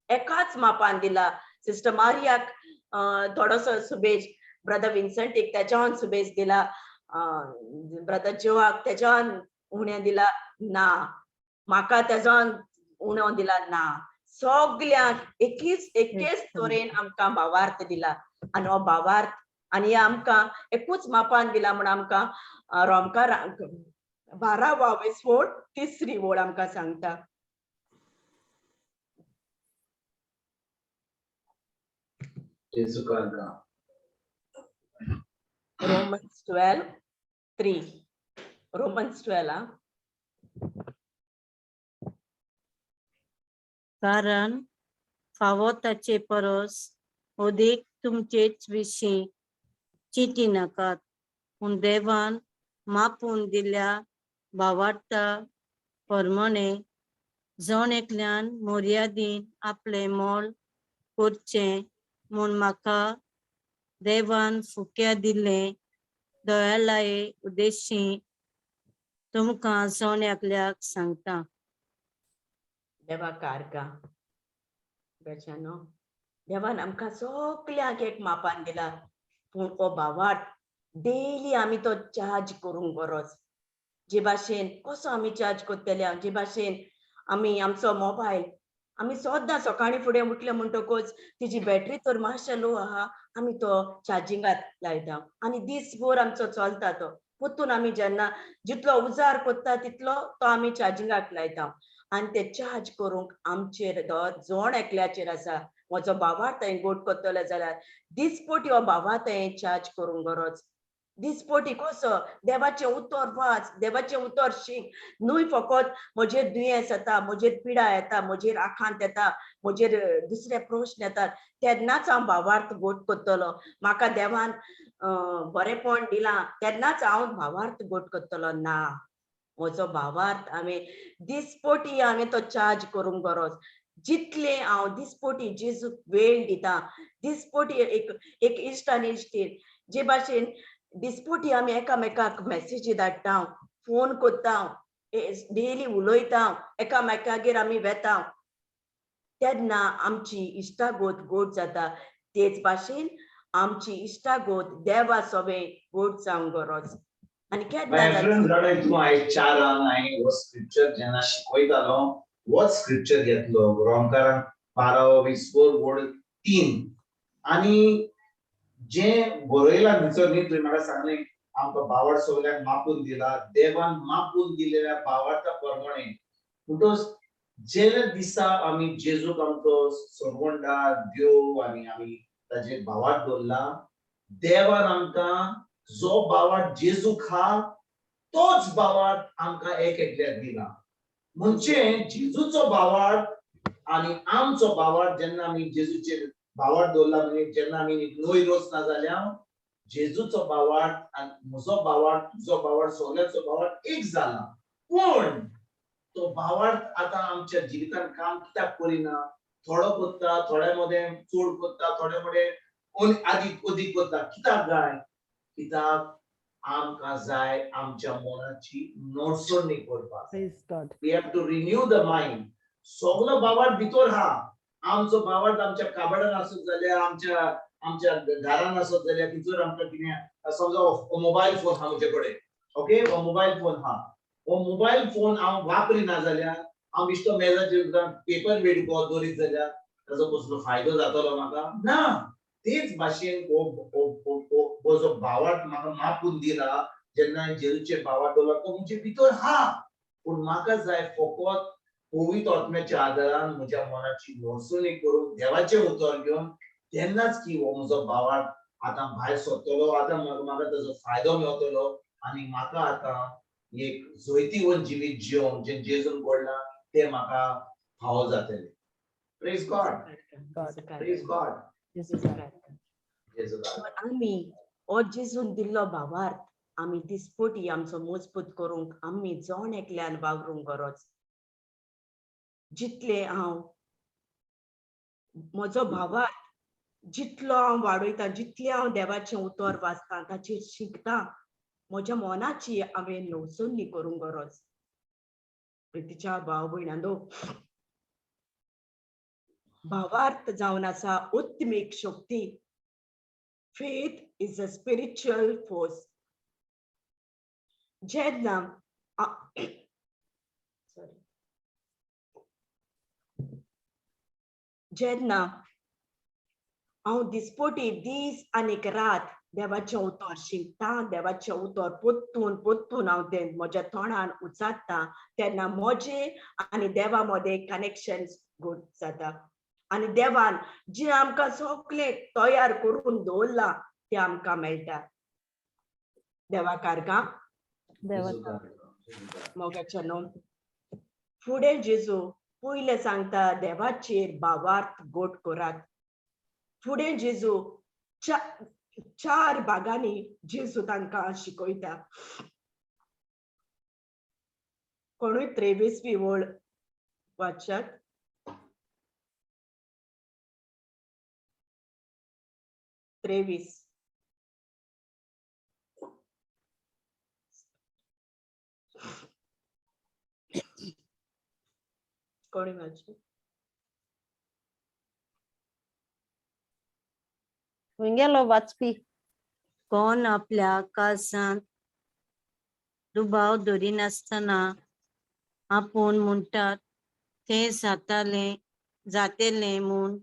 एकाच मापान दिला. सिस्टर मारियाक थोडोसो सुबेज, ब्रदर विन्संटीक तेच्यान सुबेज दिला, ब्रदर जोआक तेच्यान उणें दिला ना, म्हाका तेजोन उणो दिला ना. सगल्यांक एकीच एकेच तरेन आमकां भावार्थ दिला आनी हो भावार्थ आनी आमकां एकूच मापान दिला म्हूण आमकां रोमकारांक 12 वोळ 3 वोळ आमकां सांगता. Romans 12:3. Romans 12. कारण फावो ताचे परस अदीक तुमचेच विशीं चिंती नाकात, पूण देवान मापून दिल्या भावार्था प्रमाणे जण एकल्यान मर्यादीन आपलें मोल करचें म्हूण म्हाका देवान फुक्या दिल्लें दयालाये उद्देशी तुमकां जण एकल्याक सांगता. देवा कारका बेचानो, देवान आमकां सगल्यांक एक मापान दिला, पूण हो भावार्थ डेली आमी तो चार्ज करूंक गरज. जे भाशेन कसो आमी चार्ज करतले, जे भाशेन आमी आमचो मोबायल आमी सद्दां सकाळीं फुडें उठले म्हणटकूच तिजी बॅटरी तर मातशें लो आहा, आमी तो चार्जिंगाक लायता आनी दीसभर आमचो चलता तो. पोत्तून आमी जेन्ना जितलो उजार करता तितलो तो आमी चार्जिंगाक लायता आनी ते चार्ज करूंक आमचेर जण एकल्याचेर आसा. म्हजो भावार्थ हांवें गोड करतलो जाल्यार दिसपोटी हो भावार्थ हांवें चार्ज करूंक गरज. दिसपोटी कसो देवाचें उतर वाच, देवाचें उतर शीक, न्हय फकत म्हजेर दुयेंस येता, म्हजेर पिडा येता, म्हजेर आखांत येता, म्हजेर दुसरे प्रश्न येतात तेन्नाच हांव भावार्थ गोड करतलो. म्हाका देवान बरेंपण दिलां तेन्नाच हांव भावार्थ गोड करतलो ना. म्हजो भावार्थ हांवें दिसपोटी हांवें तो चार्ज करूंक गरज. जितले हांव दिसपोटी जेजूक वेळ दिता, दिसपोटी एक एक इश्ट आनी इश्टीण जे भाशेन दिसपोटी आमी एकामेकाक मॅसेजी धाडटा, फोन करता, डेली उलयता, एकामेकागेर आमी वेता, तेन्ना आमची इश्टागत गोड जाता. तेच भाशेन आमची इश्टागत देवा सवें गोड जावंक गरज. आनी केन्ना तूं आयज 4 हांवें हो स्क्रिप्चर जेन्ना शिकयतालो होच स्क्रिप्चर घेतलो, रोमकारांक 12 3. आनी जे बरयला भितर न्ही तुवें म्हाका सांगलें आमकां भावार्थ सगल्यांक मापून दिला, देवान मापून दिलेल्या भावार्था प्रमाणे. म्हणटकच जे दिसा आमी जेजूक आमचो सरवंडार देव आनी आमी ताजेर भावार्थ दवरला, देवान आमकां जो भावार्थ जेजूक हा तोच भावार्थ आमकां एक एकल्याक दिला. म्हणजे जेजूचो भावार्थ आनी आमचो भावार्थ जेन्ना आमी जेजूचेर भावार्थ दवरला, म्हणजे जेन्ना आमी नवी रचना जाल्या, जेजूचो भावार्थ आनी म्हजो भावार्थ, तुजो भावार्थ, सगळ्यांचो भावार्थ एक जाला. पूण तो भावार्थ आतां आमच्या जिवितान काम कित्याक करिना? थोडो करता, थोड्या मदें चड करता, थोड्या मदें आदीक अदीक करता. कित्याक गाय? कित्याक आमकां जाय आमच्या मनाची नडसणी करपाक. We have to renew the mind. सगलो भावार्थ भितर हा. आमचो भावार्थ आमच्या काबडान आसत जाल्यार, आमच्या आमच्या घरान आसत जाल्यार, भितर आमकां कितें समजा मोबायल फोन हा म्हजे कडेन, ओके, हो मोबायल फोन हा, हो मोबायल फोन हांव वापरिना जाल्यार, हांव बेश्टो मेजाचेर पेपर वेट दवरीत जाल्यार ताजो कसलो फायदो जातलो म्हाका ना. तेच भाशेन हो जो भावार्थ म्हाका मापून दिला, जेन्ना जेजूचेर भावार्थ दवरला तो म्हजे भितर हा, पूण म्हाका जाय फकत पवित्र आत्म्याच्या आदारान म्हज्या मनाची मोसणी करून देवाचें उतर घेवन तेन्नाच की हो म्हजो भावार्थ आतां भायर सरतलो, आतां म्हाका ताजो फायदो मेवतलो आनी म्हाका आतां एक जैतिवंत जिवीत जिवंक जें जेजून घडलां तें म्हाका फावो जातलें. Praise God, praise God. आमी हो जेजून दिल्लो भावार्थ आमी दिसपटी आमचो मजबूत करूंक आमी जण एकल्यान वावरूंक गरज. जितले हांव म्हजो भावार्थ जितलो हांव वाडयता, जितलें हांव देवाचें उतर वाचता, ताचेर शिकता, म्हज्या मनाची हांवें नवसणी करूंक गरज. प्रितीच्या भाव भयणांनो, भावार्थ जावन आसा उत्मीक शक्ती. Faith is a spiritual force. जेन्ना सॉरी जेन्ना हांव दिसपटी दीस आनीक रात देवाचें उतर शिकता, देवाचें उतर पोत्तून पोत्तून हांव तें म्हज्या तोंडान उचारता, तेन्ना म्हजें आनी देवा मदें कनेक्शन गुड जाता आनी देवान जें आमकां सगळें तयार करून दवरलां तें आमकां मेळटा. देवा कारकां मोगाच्या न्हू. फुडें जेजू पयलें सांगता देवाचेर भावार्थ गोट करात. फुडें जेजू चार भागांनी जेजू तांकां शिकयता. कोणूय 23वी वळ वाचात. 23. कोणी वाचत? खंय गेलो वाचपी? कोण आपल्या काळजांत दुबाव दवरिनासतना आपूण म्हणटात तें जातालें जातेलें म्हूण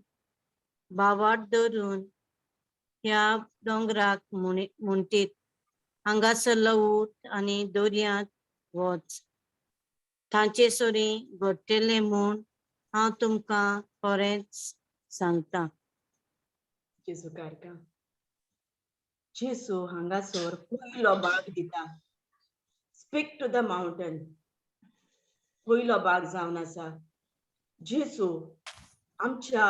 भावार्थ धरून ह्या दोंगराक म्हणटीत, हांगासरलो उठ आनी दर्यांत वच, तांचे सरीं घडटलें म्हूण हांव तुमकां खरेंच सांगता. जेजू कारका जेजू हांगासर पयलो भाग दिता. स्पीक टू the mountain पयलो भाग जावन आसा. जेजू आमच्या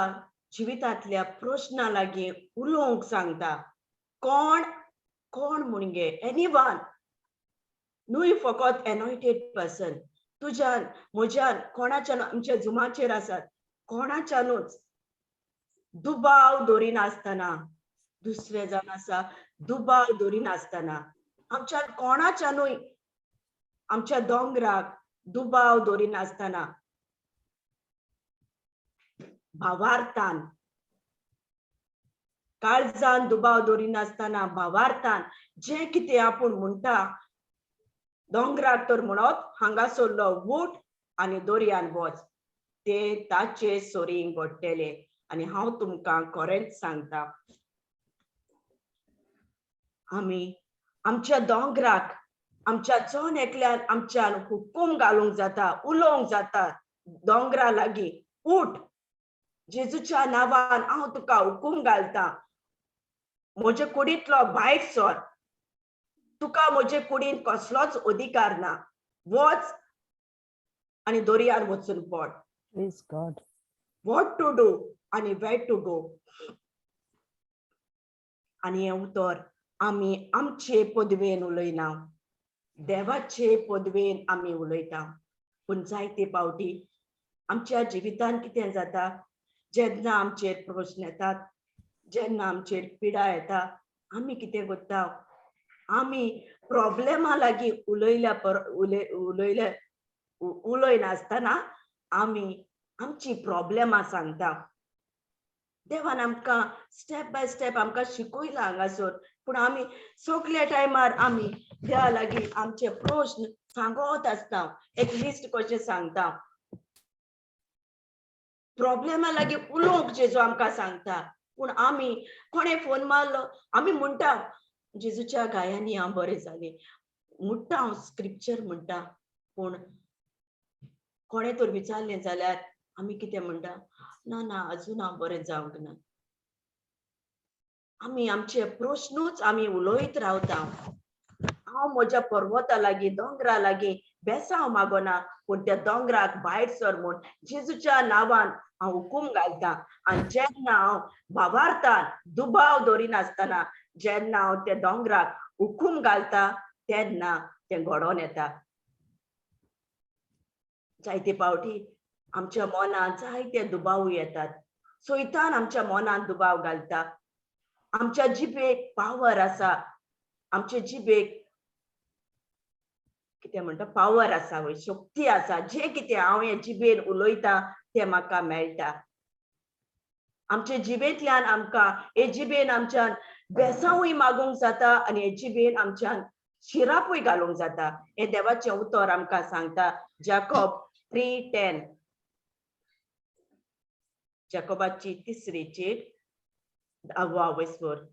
जिवितांतल्या प्रश्ना लागीं उलोवंक सांगता. कोण कोण म्हणगे एनीवन न्हय फकत एनॉयटेड पर्सन, तुज्यान म्हज्यान कोणाच्यान आमच्या जुमाचेर आसात कोणाच्यानूच दुबाव दवरिनासतना, दुसरे जावन आसा दुबाव दवरिनासतना, आमच्या कोणाच्यानूय आमच्या दोंगराक दुबाव दवरिनासतना भावार्थान काळजान दुबाव दवरिनासतना भावार्थान जें कितें आपूण म्हणटा दोंगराक तर म्हणत हांगासरलो उठ आनी दर्यान वच, ते ताचे सोरीं घडटले. आनी हांव तुमकां खरेंच सांगता, आमी आमच्या दोंगराक आमच्या जण एकल्यान आमच्यान हुकूम घालूंक जाता, उलोवंक जाता दोंगरा लागीं, उठ, जेजूच्या नांवान हांव तुका हुकूम घालता, म्हजे कुडींतलो भायर सर, तुका म्हजे कुडीन कसलोच अधिकार ना, वच आनी दर्यार वचून पड. Praise God. What to do आनी वेर टू गो. आनी हें उतर आमी आमचे पदवेन उलयना, देवाचे पदवेन आमी उलयता. पूण जायते पावटी आमच्या जिवितान कितें जाता, जेन्ना आमचेर प्रश्न येतात, जेन्ना आमचेर पिडा येता, आमी कितें करता, आमी प्रॉब्लेमा लागीं उलयल्या उलयल्या उलयनासतना आमी आमची प्रॉब्लेमां सांगता. देवान आमकां स्टेप बाय स्टेप आमकां शिकयलां हांगासर, पूण आमी सगल्या टायमार आमी देवा लागीं आमचे प्रश्न सांगत आसता, एक लिस्ट कशें सांगता. प्रॉब्लेमा लागीं उलोवंक जेजू आमकां सांगता, पूण आमी कोणें फोन मारलो आमी म्हणटा जेजूच्या गायांनी हांव बरें जालें म्हणटा, हांव स्क्रिप्चर म्हणटा, पूण कोणें तर विचारलें जाल्यार आमी कितें म्हणटा, ना ना अजून हांव बरें जावंक ना. आमी आमचे प्रश्नूच आमी उलयत रावता. हांव म्हज्या पर्वता लागीं दोंगरा लागीं बेसांव मागोना, पूण त्या दोंगराक भायर सर म्हूण जेजूच्या नांवान हांव हुकूम घालता. आनी जेन्ना हांव भावार्थान दुबाव दवरिनासतना जेन्ना हांव त्या दोंगराक हुकूम घालता तेन्ना तें घडोवन येता. जायते फावटी आमच्या मनांत जायते दुबाव येतात. सैतान आमच्या मनांत दुबाव घालता. आमच्या जिबेक पावर आसा, आमचे जिबेक कितें म्हणटा पावर आसा, वय शक्ती आसा. जें कितें हांव हे जिबेन उलयता तें म्हाका मेळटा. आमचे जिबेंतल्यान आमकां हे जिबेन आमच्यान बेसांवूय मागूंक जाता आनी हे जिबेन आमच्यान शिरापूय घालूंक जाता. हें देवाचें उतर आमकां सांगता. जाकोब 3:10, जाकोबाची तिसरी चीट 10वा वयसवर.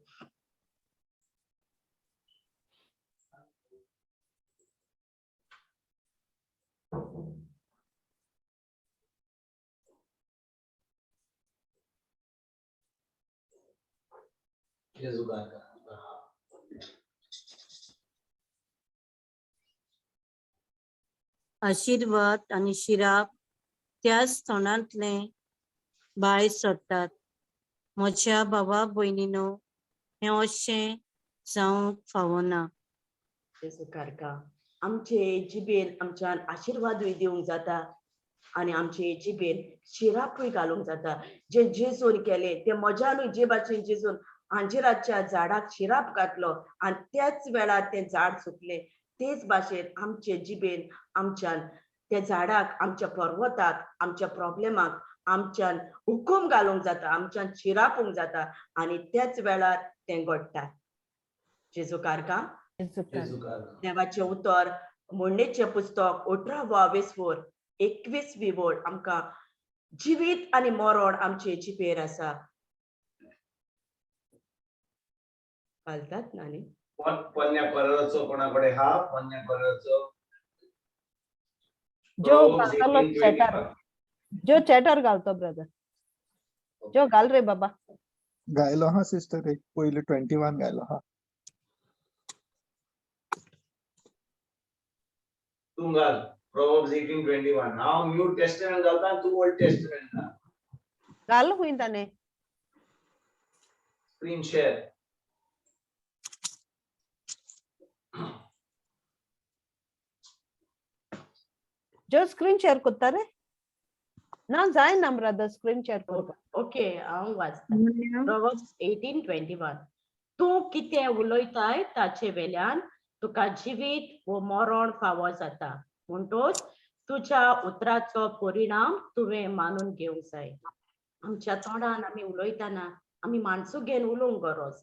आशीर्वाद आनी शिराप त्याच तोंडांतले भायर सरतात. म्हज्या भावा भयणीनो, हें अशें जावंक फावना. जेजूकारका आमचे जिबेन आमच्यान आशिर्वादूय दिवंक जाता आनी आमचे जिबेन शिरापूय घालूंक जाता. जे जेजून केलें तें म्हज्यानूय जे भाशेन जेजून आंजिराच्या झाडाक शिराप घातलो आनी त्याच वेळार तें झाड सुकलें, तेच भाशेन आमचे जिबेन आमच्यान त्या झाडाक, आमच्या पर्वताक, आमच्या प्रॉब्लेमाक आमच्यान हुकूम घालूंक जाता, आमच्यान शिरापूंक जाता आनी त्याच वेळार तें घडटा. जेजूकारका देवाचें उतर म्हणणेचें पुस्तक 18वो वेसवोर 21वी वळ आमकां जिवीत आनी मरण आमचे जिबेर आसा. घालतात ना न्ही? पोन्न्या कोराचो कोणा कडेन हा? पोन्न्या कोराचो जो घालतलो चॅटर, जो चॅटर घालतो ब्रदर, जो घाल रे बाबा. गायलो हा सिस्टर, एक पयली 21 गायलो हा. तूं घाल Proverbs 18:21. हांव न्यू टेस्टमेंट घालता, तूं ओल्ड टेस्टमेंट घाल. घाल हुंय ताणें. Screen share. जो स्क्रीन शेअर करता रे? ना जायना ब्रदर स्क्रीन शेअर करता. ओके, हांव वाचता. Proverbs 18:21. तूं कितें उलयताय ताचे वेल्यान तुका जिवीत वो मरण फावो जाता, म्हणटोच तुज्या उतराचो परिणाम तुवें मानून घेवंक जाय. आमच्या तोंडान आमी उलयतना आमी माणसू घेवन उलोवंक गरज,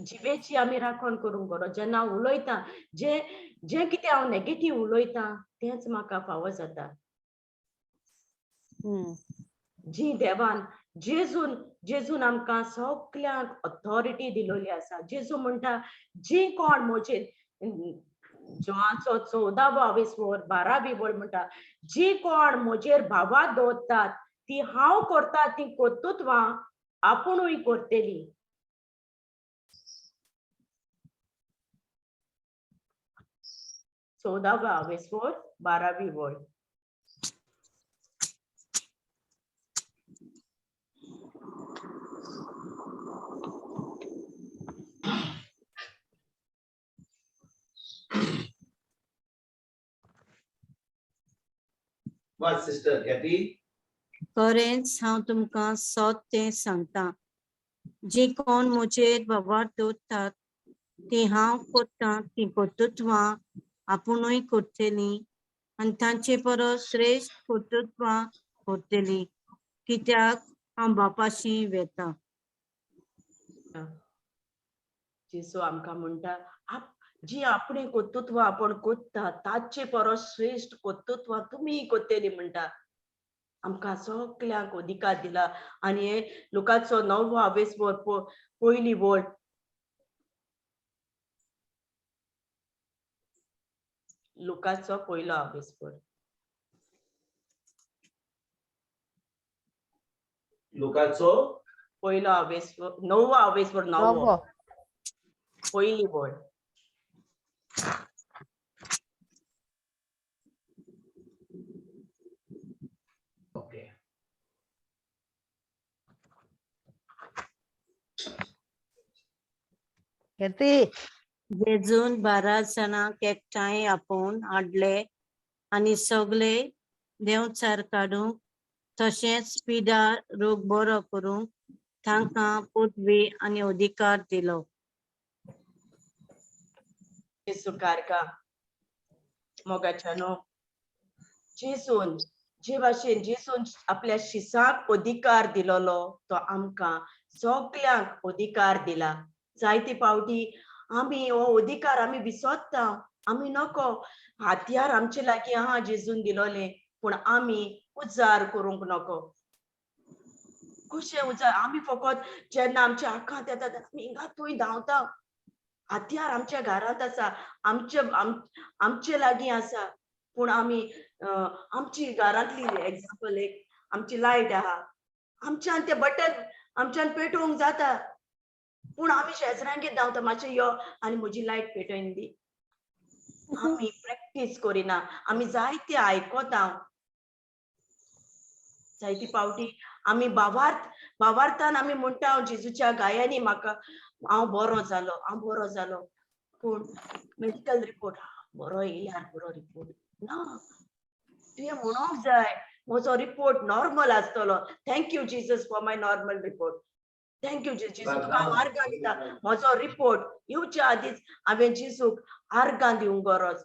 जिबेची आमी राखण करूंक गरज. जेन्ना उलयता जे जे कितें हांव नेगेटीव उलयता तेंच म्हाका फावो जाता. जी देवान जेजून जेजून आमकां सगल्यांक ऑथॉरिटी दिलोली आसा. जेजू म्हणटा जी कोण म्हजे जोवाचो 14वो वेसवोर 12वी वळ म्हणटा, जी कोण म्हजेर भावात दवरतात ती हांव करता ती कर्तृत्वां आपुणूय करतली. 14व्या वेसवोर 12वी वळ. वाच सिस्टर कॅथी. खरेंच हांव तुमकां सत तें सांगता, जी कोण म्हजेर भावार्थ दवरतात ती हांव करता ती कर्तृत्वां आपुणूय करतली आनी तांचे परस श्रेश्ठ कर्तृत्वां करतली, कित्याक हांव बापाशी वेता. जेजू आमकां म्हणटा जी आपणे कर्तृत्वां आपूण करता ताचे परस श्रेश्ठ कर्तृत्वां तुमी करतली म्हणटा. आमकां सगल्यांक अधिकार दिला. आनी हे लुकाचो 9वो वेसवोर 1ली वळ. लुकाचो 1लो वेसवोर. लुकाचो पयलो आवेस्वर, णववो आवेस्वर, णववो, नवो. पयली वळ. ओके. कीर्ती. जेजून 12 जाणांक एकठांय आपोवन हाडले आनी सगळे देंवचार काडूंक तशेंच पिडा रोग बरो करूंक तांकां पदवी आनी अधिकार दिलो. जेजू कारका मोगाच्या न्हू, जेजून जे भाशेन जेजून आपल्या शिसाक अधिकार दिलोलो तो आमकां सगल्यांक अधिकार दिला. जायते फावटी आमी हो अधिकार आमी विसरता, आमी नको हातयार आमचे लागीं आहा जेजून दिलोले, पूण आमी उजार करूंक नको. कशें उजार? आमी फकत जेन्ना आमच्या आखांत येता तेन्ना आमी हिंगा थंय धांवता. हातयार आमच्या घरांत आसा, आमचे आमचे लागीं आसा, पूण आमी आमची घरांतली एग्जाम्पल एक आमची लायट आहा, आमच्यान ते बटन आमच्यान पेटोवंक जाता, पूण आमी शेजरांगेर धांवता, मातशें यो आनी म्हजी लायट पेटोवन दी. आमी प्रॅक्टीस करिना, आमी जायते आयकता. जायते फावटी आमी भावार्थान आमी म्हणटा जेजूच्या गायांनी म्हाका हांव बरो जालो, हांव बरो जालो, पूण मेडिकल रिपोर्ट बरो येयल्यार बरो रिपोर्ट ना. तुवें म्हणोंक जाय म्हजो रिपोर्ट नॉर्मल आसतलो. Thank you Jesus for my normal report. Thank you Jesus, तुका हांव आर्गां दिता. म्हजो रिपोर्ट येवच्या आदींच हांवें जेजूक आर्गां दिवंक गरज.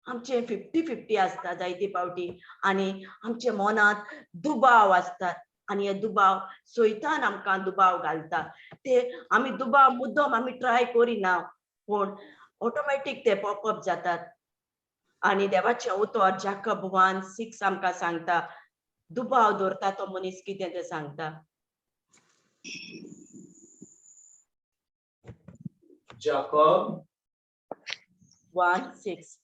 आमचे 50-50 आसता जायते फावटी, आनी आमच्या मनांत दुबाव आसतात, आनी हे दुबाव सैतान आमकां दुबाव घालता. ते आमी दुबाव मुद्दम आमी ट्राय करिना, पूण ऑटोमॅटीक ते पॉपअप जातात. आनी देवाचें उतर जाकब 1:6 आमकां सांगता, दुबाव दवरता तो मनीस कितें तें सांगता. जाकब 1:6.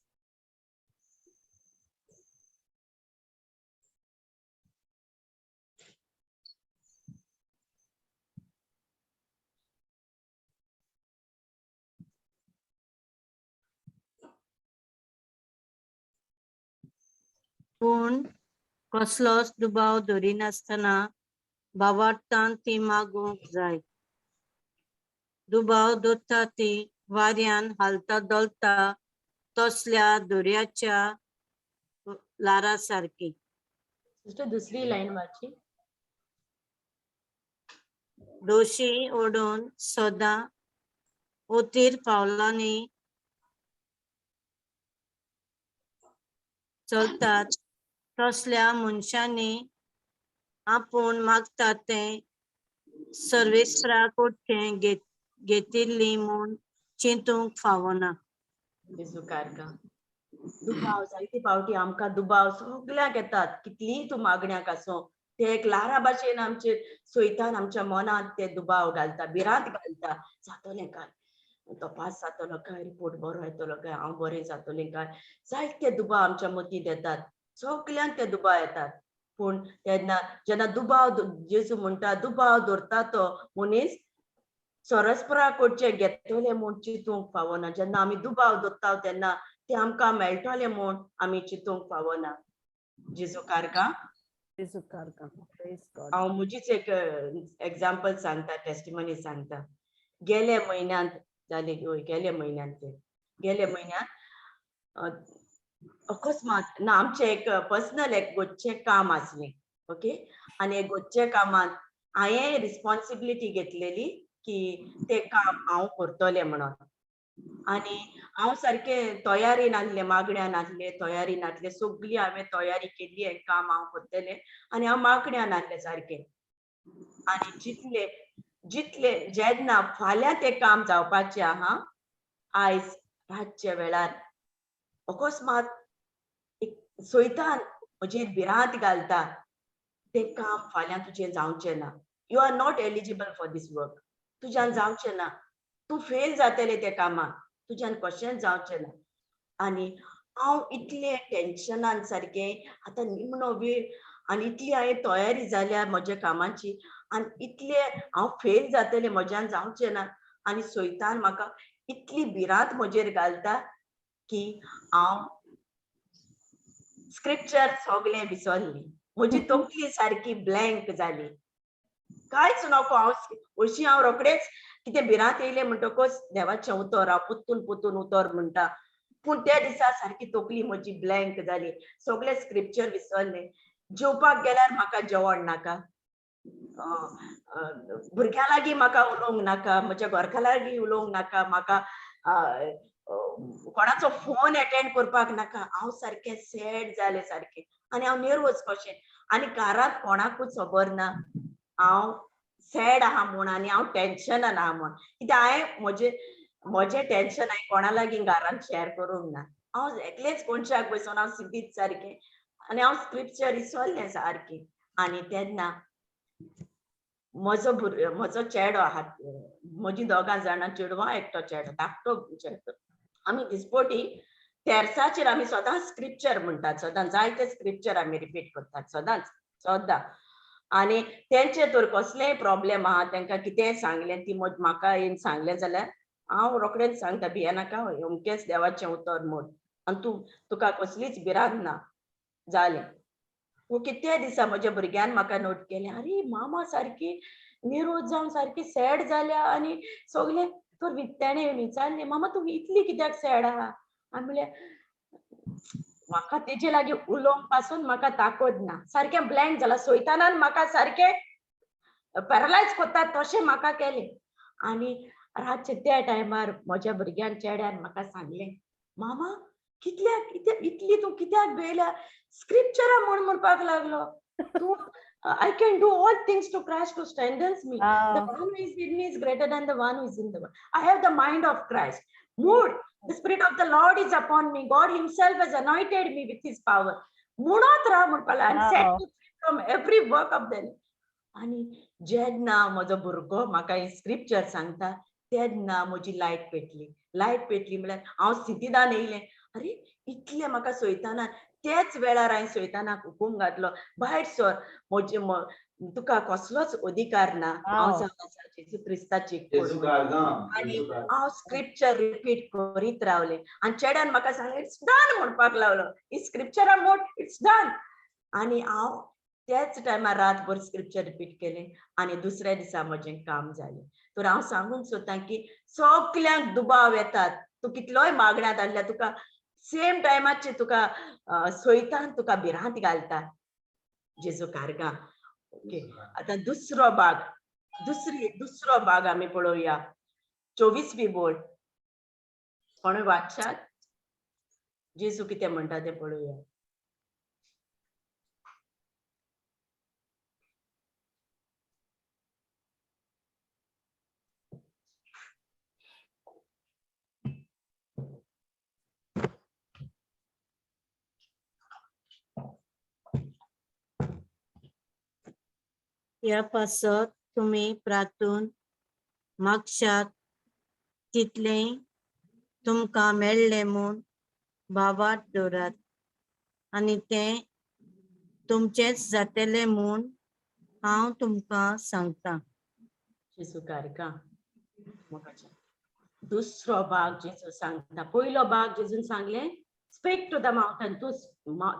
पूण कसलोच दुबाव दवरिनासतना भावार्थान ती मागूंक जाय. दुबाव दवरता ती वाऱ्यान हालता डोलता तसल्या दर्याच्या ल्हारा सारकी. सिस्टर दुसरी लायन वाची. दोशी ओडून सदां ओतीर पावलांनी चलतात तसल्या मनशांनी आपूण मागता तें सर्वेस्परा कडचें घेतिल्ली म्हूण चिंतूंक फावना. दुबाव जायते फावटी आमकां दुबाव सगल्यांक येतात, कितलीय तूं मागण्याक आसूं, ते एक ल्हारा भाशेन आमचे सैतान आमच्या मनांत ते दुबाव घालता, भिरांत घालता. जातलें काय, तपास जातलो काय, रिपोर्ट बरो येतलो काय, हांव बरें जातलें काय, जायते दुबाव आमच्या मतींत येतात, सगल्यांक ते दुबाव येतात. पूण तेन्ना जेन्ना दुबाव जेजू म्हणटा दुबाव दवरता तो मनीस सरस्परा कडचे घेतले म्हूण चिंतूंक फावना. जेन्ना आमी दुबाव दवरता तेन्ना ते आमकां मेळटले म्हूण आमी चिंतूंक फावना. जेजू कारका, हांव म्हजीच एक एग्जाम्पल सांगता, टेस्टिमनी सांगता. गेले म्हयन्यांत जाले, गेले म्हयन्यांत ते गेले म्हयन्यांत अकस्मात ना आमचें एक पर्सनल एक गोदचें काम आसलें, ओके, आनी एक गोदचे कामांत हांवें रिस्पोन्सिबिलिटी घेतलेली की तें काम हांव करतलें म्हणून. आनी हांव सारकें तयारी नासलें, मागण्या नासलें, तयारी नासलें, सगळी हांवें तयारी केल्ली हें काम हांव करतलें आनी हांव मागण्या नासलें सारकें. आनी जितले जितले जेन्ना फाल्यां तें काम जावपाचें आहा, आयज रातच्या वेळार अकस्मात एक सैतान म्हजेर भिरांत घालता, तें काम फाल्यां तुजें जावचें ना, you are not eligible for this work, तुज्यान जावचें ना, तूं फेल जातलें त्या कामाक, तुज्यान कशेंच जावचें ना. आनी हांव इतलें टेन्शनान सारकें, आतां निमणो वेळ आनी इतली हांवें तयारी जाल्या म्हज्या कामाची आनी इतले हांव फेल जातलें, म्हज्यान जावचें ना. आनी सैतान म्हाका इतली भिरांत म्हजेर घालता की हांव स्क्रिप्चर सगळें विसरलें. म्हजी तकली सारकी ब्लँक जाली, कांयच नको. हांव अशी हांव रोखडेच कितें भिरांत येयलें म्हणटकच देवाचें उतर हांव पुत्तून पुत्तून उतर म्हणटा. पूण त्या दिसा सारकी तकली म्हजी ब्लँक जाली, सगळें स्क्रिप्चर विसरलें. जेवपाक गेल्यार म्हाका जेवण नाका, भुरग्यां लागीं म्हाका उलोवंक नाका, म्हज्या घरकारा लागीं उलोवंक नाका, म्हाका कोणाचो फोन एटेंड करपाक नाका. हांव सारकें सॅड जालें सारकें आनी हांव निर्वज कशें. आनी घरांत कोणाकूच खबर ना हांव सॅड आहा म्हूण आनी हांव टेन्शनान आहा म्हूण. कित्याक हांवें म्हजें टेन्शन हांवें कोणा लागीं घरांत शेअर करूंक ना. हांव एकलेंच कोनशाक बसून हांव सिदीत सारकें आनी हांव स्क्रिप्चर विसरलें सारकें. आनी तेन्ना म्हजो म्हजो चेडो आहा, म्हजी दोगां जाणां चेडवां, एकटो चेडो, धाकटो चेडो. आमी दिसपोटी तेर्साचेर आमी सदांच स्क्रिप्चर म्हणटात, सदांच जायते स्क्रिप्चर आमी रिपीट करतात सदांच सदां. आनी तेंचे तर कसलेय प्रॉब्लेम आहा, तेंकां कितेंय सांगलें ती म्हाका येवन सांगलें जाल्यार हांव रोखडेंच सांगता, भियेनाका, अमकेंच देवाचें उतर म्हूण आनी तूं तुका कसलीच भिरांत ना. जालें. कितले दिसा म्हज्या भुरग्यान म्हाका नोट केलें, आरे मामा सारकी निरोज जावन सारकी सॅड जाल्या आनी सगलें. तर तेणें विचारलें, मामा तूं इतली कित्याक सॅड आहा? हांवें म्हणलें म्हाका तेजे लागीं उलोवंक पासून म्हाका ताकद ना, सारकें ब्लँक जाला. सैतानान म्हाका सारकें पॅरलायज करता तशें म्हाका केलें. आनी रातचे त्या टायमार म्हज्या भुरग्यान चेड्यान म्हाका सांगलें, मामा कितल्याक इतली तूं कित्याक भियेल्या? स्क्रिप्चरां म्हूण म्हणपाक लागलो तूं, I can do all things to Christ who strengthens me. The one who is in me is greater than the one who is in the world. I have the mind of Christ. Mood, the spirit of the Lord is upon me. God himself has anointed me with his power. म्हणत राव म्हणपाक लागलो. And set me free from every work of them. आनी जेन्ना म्हजो भुरगो म्हाका हें स्क्रिप्चर सांगता तेन्ना म्हजी लायट पेटली. लायट पेटली म्हळ्यार हांव स्थितीदान येयलें, अरे इतलें म्हाका सैतानान त्याच वेळार हांवें सैतानाक हुकूम घातलो, भायर सर, म्हजे तुका कसलोच अधिकार ना. हांव जावन आसा जेजू क्रिस्ताची. आनी हांव स्क्रिप्चर रिपीट करीत रावलें. आनी चेड्यान म्हाका सांगलें, it's done म्हणपाक लागलो, ही स्क्रिप्चरा म्हूण it's done. आनी हांव त्याच टायमार रातभर स्क्रिप्चर रिपीट केलें आनी दुसऱ्या दिसा म्हजें काम जालें. तर हांव सांगूंक सोदतां की सगल्यांक दुबाव येतात, तूं कितलोय मागण्यांत आसल्यार तुका सेम टायमाचेर तुका सैतान तुका भिरांत घालता. जेजू कारगा. ओके, आतां दुसरो भाग, दुसरो भाग आमी पळोवया. 24वी बोर्ड कोणूय वाचशात? जेजू कितें म्हणटा तें पळोवया. ह्या पासत तुमी प्रातून मागशात तितलें तुमकां मेळ्ळें म्हूण भावार्थ दवरात आनी तें तुमचेंच जातलें म्हूण हांव तुमकां सांगता. दुसरो भाग जेजू सांगता. पयलो भाग जेजून सांगलें, स्पीक टू the mountain, तूं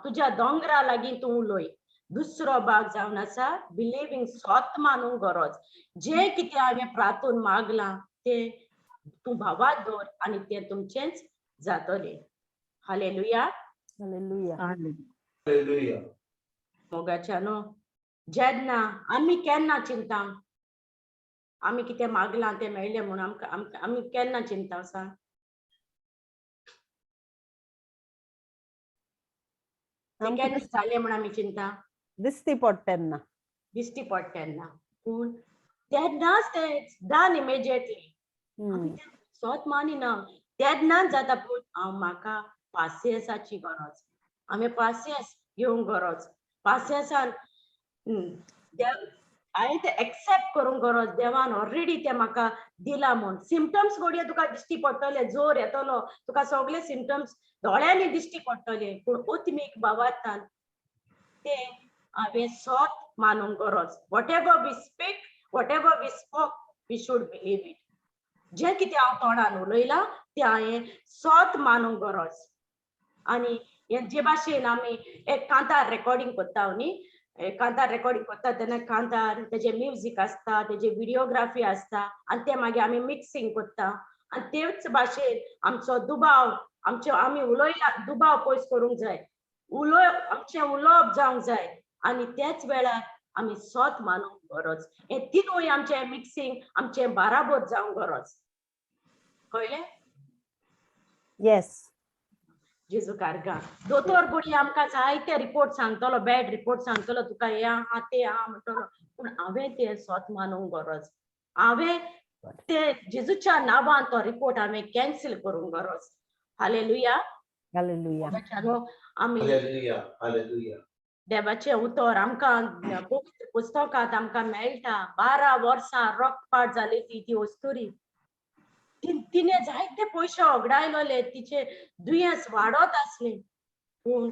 तुज्या दोंगरा लागीं तूं उलय. दुसरो भाग जावन आसा बिलिव्हिंग, स्वत मानूंक गरज. जें कितें हांवें प्रातून मागलां तें तूं भावात दवर आनी तें तुमचेंच जातलें. हालेलुया. हालेलुया. हालेलुया. मोगाच्यानो, जेन्ना आमी केन्ना चिंता, आमी कितें मागलां तें मेळ्ळें म्हूण आमकां आमी केन्ना चिंता सांग? केन्ना जालें म्हूण आमी चिंता? दिसती पडटा तेन्ना. दिसती पडटा तेन्ना. पूण तेन्नाच तें it's done immediately. आमी तें स्वत मानिना तेन्नाच जाता. पूण हांव म्हाका पासियेंसाची गरज, आमी पासियेंस घेवंक गरज. पासियेंसान हांवें तें एक्सेप्ट करूंक गरज. देवान ऑलरेडी तें म्हाका दिलां म्हूण. सिमटम्स घडये तुका दिश्टी पडटले, जोर येतलो तुका, सगळे सिमटम्स दोळ्यांनी दिश्टी पडटले, पूण ओतमीक बाबातान तें हांवें सोत मानूंक गरज. Whatever we speak, whatever we spoke, we should believe it. जें कितें हांव तोंडान उलयलां तें हांवें सोत मानूंक गरज. आनी हे जे भाशेन आमी एक कांतार रेकॉर्डिंग करता न्ही, कांतार रेकॉर्डिंग करता तेन्ना कांतार तेजें म्युजीक आसता, तेजे विडियोग्राफी आसता आनी तें मागीर आमी मिक्सिंग करता. आनी तेच भाशेन आमचो दुबाव, आमचो आमी उलयला दुबाव पयस करूंक जाय, आमचें उलोवप जावंक जाय आनी त्याच वेळार आमी सोत मानूंक गरज. हे तिनूय आमचें मिक्सिंग आमचें बाराबर जावंक गरज. कळ्ळें? येस. जेजू कारगा. दोतोर गुडी आमकां जायते रिपोर्ट सांगतलो, बॅड रिपोर्ट सांगतलो, तुका हें आहा तें आहा म्हणटलो, पूण हांवें तें सोत मानूंक गरज. हांवें ते जेजूच्या नांवान तो रिपोर्ट हांवें कॅन्सल करूंक गरज. हालेलुया. हालेलुया. आमी हालेलुया, हालेलुया. देवाचें उतर आमकां पवित्र पुस्तकांत आमकां मेळटा. 12 वर्सां रक्तपात जाली ती अस्तुरी, तिणे जायते पयशे ओगडायलोले, तिचे दुयेंस वाडत आसलें. पूण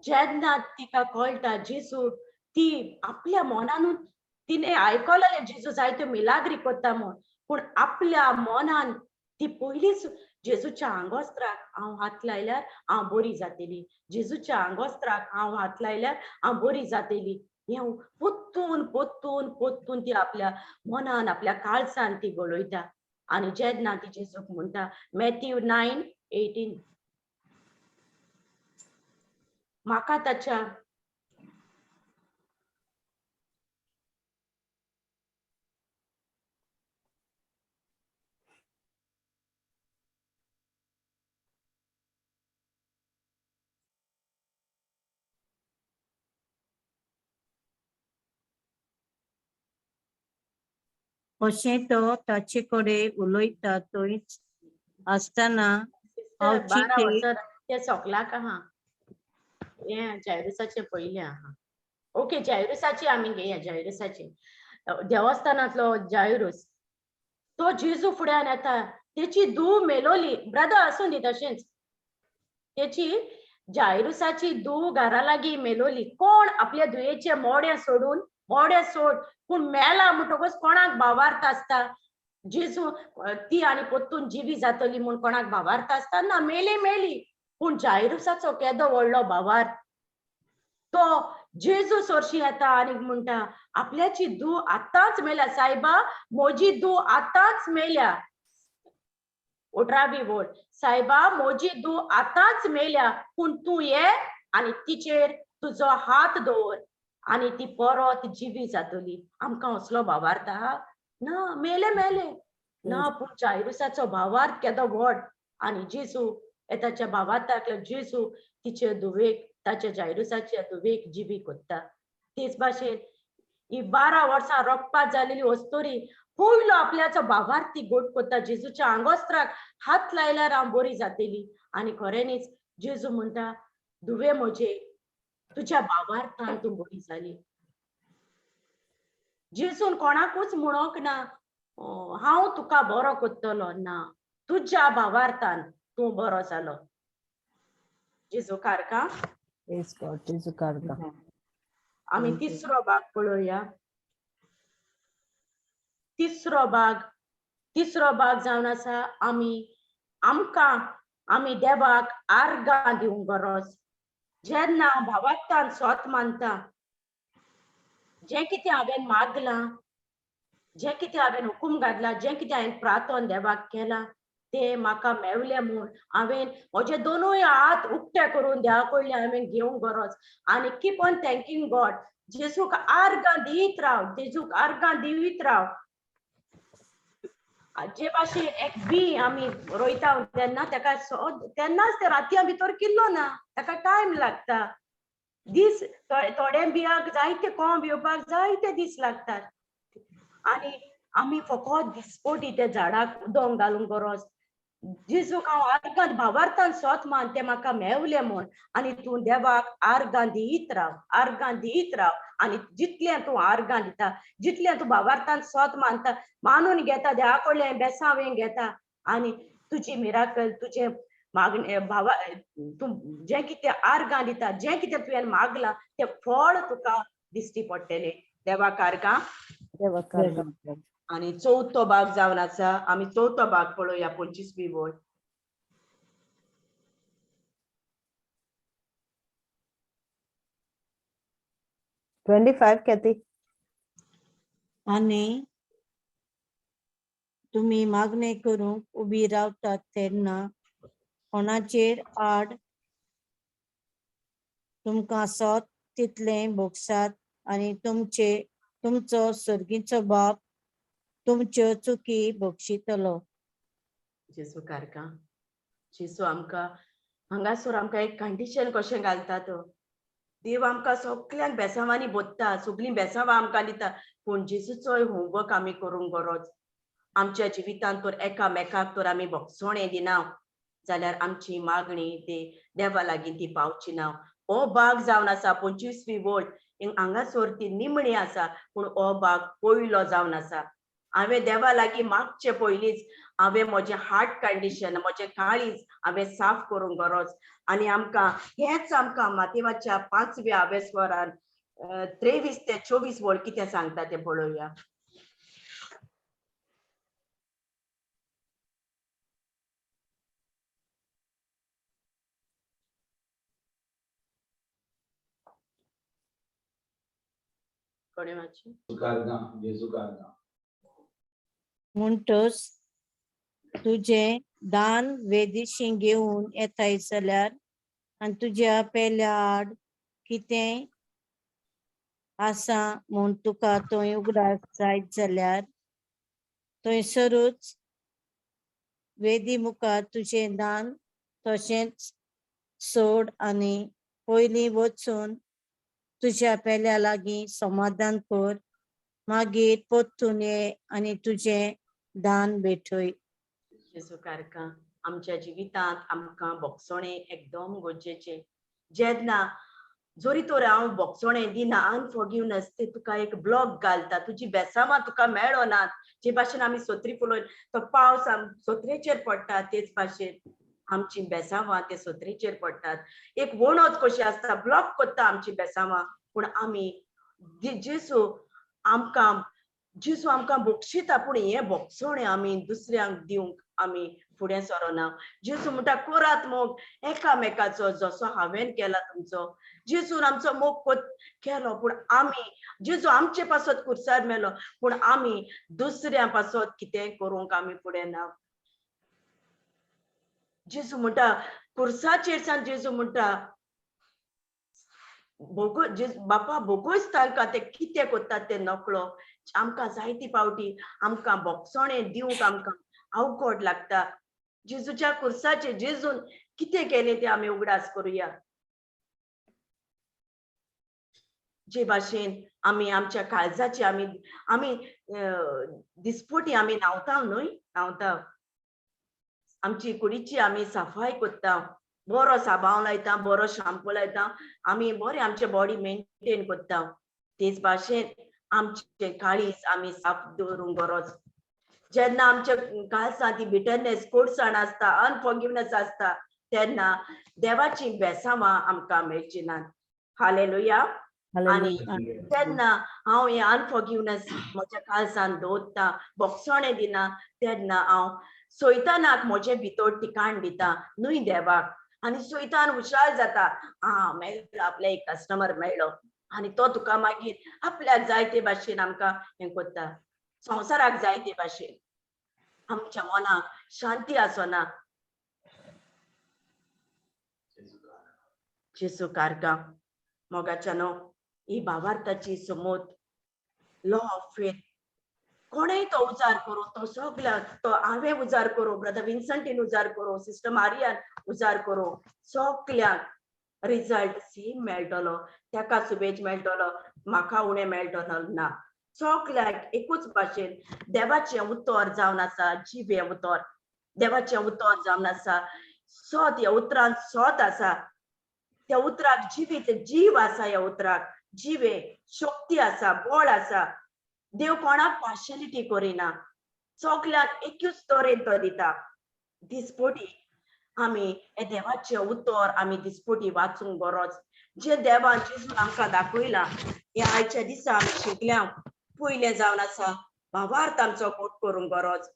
जेन्ना तिका कळटा जेजू, ती आपल्या मनानूच तिणे आयकलेलें जेजू जायत्यो मिलाग्री करता म्हूण, पूण आपल्या मनान ती पयलींच जेजूच्या आंगोस्त्राक हांव हात लायल्यार हांव बरी जातली, जेजूच्या आंगोस्त्राक हांव हात लायल्यार हांव बरी जातली, हें पोत्तून पोत्तून पोत्तून ती आपल्या मनान आपल्या काळसान ती गळयता. आनी जेन्ना ती जेजूक म्हणटा, मॅथ्यू 9:18, म्हाका ताच्या अशें तो ताचे कडेन उलयता थंयच आसतना 12 वर्सां ते सोकलाक आहा, हें जायरुसाचें पयलें आहा. ओके, जायरुसाची आमी घेया. जायरुसाची देवस्थानांतलो जायरूस, तो जेजू फुड्यान येता, तेची धूव मेलोली. ब्रदर आसूं दी तशेंच, तेची जायरुसाची धूव घरा लागीं मेलोली. कोण आपल्या धुयेचें मोडें सोडून, मोडें सोड पूण मेला म्हणटकच कोणाक भावार्थ आसता? जेजू ती आनी पोत्तून जिवी जातली म्हूण कोणाक भावार्थ आसता? ना, मेली मेली. पूण जायरुसाचो केदो व्हडलो भावार्थ, तो जेजू सोरशी येता आनी म्हणटा आपल्याची धूव आतांच मेल्या, सायबा म्हजी धूव आतांच मेल्या. 18वी वोळ, सायबा म्हजी धूव आतांच मेल्या, पूण तूं ये आनी तिचेर तुजो हात दवर आनी ती परत जिवी जातली. आमकां असलो भावार्थ आहा? ना, मेले मेले ना. पूण जायरुसाचो भावार्थ केदो व्हड. आनी जेजू ताच्या भावार्थाक जेजू तिचे धुवेक, ताच्या जायरुसाच्या धुवेक जिवी कोत्ता. तेच भाशेन ही 12 वर्सां रोखपात जालेली अस्तुरी पयलो आपल्याचो भावार्थ ती गोट कोत्ता, जेजूच्या आंगोस्त्राक हात लायल्यार हांव बरी जातली. आनी खऱ्यांनीच जेजू म्हणटा, धुवे म्हजे, तुज्या भावार्थान तूं बरी जाली. जेजून कोणाकूच म्हणोंक ना हांव तुका बरो कोत्तलो, ना, तुज्या भावार्थान तूं बरो जालो. जेजू कारका. जेजू कारका. आमी तिसरो भाग पळोवया. तिसरो भाग जावन आसा आमी आमकां आमी देवाक आर्गां दिवंक गरज. जेन्ना भावार्थान सोत मानता, जें कितें हांवें मागलां, जें कितें हांवें हुकूम घातला, जें कितें हांवें प्रार्थन देवाक केलां तें म्हाका मेवलें म्हूण हांवें म्हजे दोनूय हात उक्ते करून देवा कडल्यान हांवें घेवंक गरज. आनी कीप ऑन थँकींग गॉड. जेजूक आर्गां दीत राव, जेजूक आर्गां दिवीत राव. जे भाशेन एक बी आमी रोयता तेन्ना तेका तेन्नाच ते रातयां भितर किल्लो ना, ताका टायम लागता. दीस थोडे बियाक जायते कोंब येवपाक जायते दीस लागतात. आनी आमी फकत दिसपोटी त्या झाडाक उदक घालूंक गरज. जेजूक हांव आर्गां भावार्थान सोत मान तें म्हाका मेवलें म्हूण. आनी तूं देवाक आर्गां दीत राव, आर्गां दीत राव. आनी जितलें तूं आर्गां दिता, जितलें तूं भावार्थान सोत मानता, मानून घेता, देवा कडल्यान बेसांव घेता, आनी तुजी मिराकल, तुजें मागणे भावा, तूं जें कितें आर्गां दिता, जें कितें तुवें मागलां तें फळ तुका दिश्टी पडटली. देवा आर्गां. देवाक आर्गां. आनी चवथो भाग जावन आसा, आमी चवथो भाग पळोवया, 25वी वळ. 25, Kathy. आनी तुमी मागणें करूंक उबी रावतात तेन्ना कोणाचेर आड तुमकां सोत तितलें भोगसात आनी तुमचो सर्गीचो बाप तुमच्यो चुकी भोगशितलो. जेजू कारकां, जेजू आमकां हांगासर आमकां एक कंडिशन कशें घालता तो. देव आमकां सगल्यांक बेसांवांनी बोत्ता, सगळीं बेसांवां आमकां दिता, पूण जेजूचोय होमवर्क आमी करूंक गरज. आमच्या जिवितांत तर एकामेकाक तर आमी भोगसणें दिना जाल्यार आमची मागणी ती देवा लागीं ती पावची ना. हो भाग जावन आसा 25वी वळ, हांगासर ती निमणी आसा, पूण हो भाग पयलो जावन आसा. हांवें देवा लागीं मागचे पयलींच हांवें म्हजें हार्ट कंडिशन, म्हजें काळीज हांवें साफ करूंक गरज. आनी आमकां हेंच आमकां मातेवाच्या 5व्या आवेस्वरान 23 ते 24 वळ कितें सांगता तें पळोवया. कोणें वाचूं? जेजू कारगां. म्हणटच तुजें दान वेदीशी घेवन येताय जाल्यार आनी तुज्या पेल्या आड कितें आसा म्हूण तुका थंय उगडास जायत जाल्यार थंयसरूच वेदी मुखार तुजें दान तशेंच सोड आनी पयलीं वचून तुज्या पेल्या लागीं समाधान कर, मागीर परतून ये आनी तुजें दान भेटय. जेजू कारकां, आमच्या जिवितांत आमकां भोगसणें एकदम गरजेचें. जेन्ना जरी तर हांव भोगसणें दिना, अनफॉरगिवनस ते तुका एक ब्लॉक घालता, तुजी बेसांवां तुका मेळनात. जे भाशेन आमी सोत्री फुलोवन तो पावस सोत्रेचेर पडटा, तेच भाशेन आमची बेसांवां ते सोत्रेचेर पडटात. एक वणत कशी आसता, ब्लॉक करता आमची बेसांवां, पूण आमी जेजू आमकां, जेजू आमकां बक्षिता, पूण हें भोगसणें आमी दुसऱ्यांक दिवंक आमी फुडें सरना. जेजू म्हणटा करात मोग एकामेकाचो जसो हांवें केला तुमचो. जेजून आमचो मोग केलो, पूण आमी जेजू आमचे पासत कुर्सार मेलो, पूण आमी दुसऱ्यां पासत कितें करूंक आमी फुडें ना. जेजू म्हणटा कुर्साचेर सान जेजू म्हणटा भोगो, बापा भोगोच तांकां ते कितें करतात ते नकळो. आमकां जायती पावटी आमकां भोगसणें दिवंक आमकां अवघड लागता. जेजूच्या कुर्साचेर जेजून कितें केलें तें आमी उगडास करुया. जे भाशेन आमी आमच्या काळजाची आमी आमी दिसपोटी आमी न्हांवता न्हय, न्हांवता, आमची कुडीची आमी सफाय करता, बरो साबांव लायता, बरो शाम्पू लायता, आमी बरें आमचे बॉडी मेनटेन करता. तेच भाशेन आमचें काळीज आमी साफ दवरूंक गरज. जेन्ना आमच्या काळजांत ती बिटरनेस, कोडसाण आसता, अनफॉरगिवनेस आसता, तेन्ना देवाची बेसांवां आमकां मेळची नात. हालेलुया. आनी तेन्ना हांव हें अनफॉरगिवनेस म्हज्या काळजान दवरता, भोगसणें दिना, तेन्ना हांव सैतानाक म्हजे भितर ठिकाण दिता न्हय देवाक. आनी सैतान हुशार जाता, आं मेळ्ळो आपल्या एक कस्टमर मेळ्ळो, आनी तो तुका मागीर आपल्याक जाय ते भाशेन आमकां हें करता, संवसाराक जाय ते भाशेन. आमच्या मनाक शांती आसना. जेजू कारगां, मोगाच्या न्हू ही भावार्थाची समोत, लॉ ऑफ फेथ. कोणेय तो उजार करूं, तो सगळ्याक तो हांवें उजार करूं, ब्रदर विन्संटीन उजार करूं, सिस्टर मारियान उजार करूं, सगळ्यांक रिजल्ट सेम मेळटलो. ताका सुबेज मेळटलो, म्हाका उणें मेळटलो ना. सगळ्यांक एकूच भाशेन देवाचें उतर जावन आसा, जिवें उतर, देवाचें उतर जावन आसा सत. ह्या उतरान सत आसा, त्या उतराक जिवीत जीव आसा, ह्या उतराक जिवे शक्ती आसा, बळ आसा. देव कोणाक पार्शलिटी करिना, सगळ्यांक एकूच तरेन तो दिता. दिसपटी आमी हे देवाचें उतर आमी दिसपटी वाचूंक गरज. जे देवान जेजून आमकां दाखयलां हें आयच्या दिसा आमी शिकल्या. पयलें जावन आसा भावार्थ आमचो घट करूंक गरज.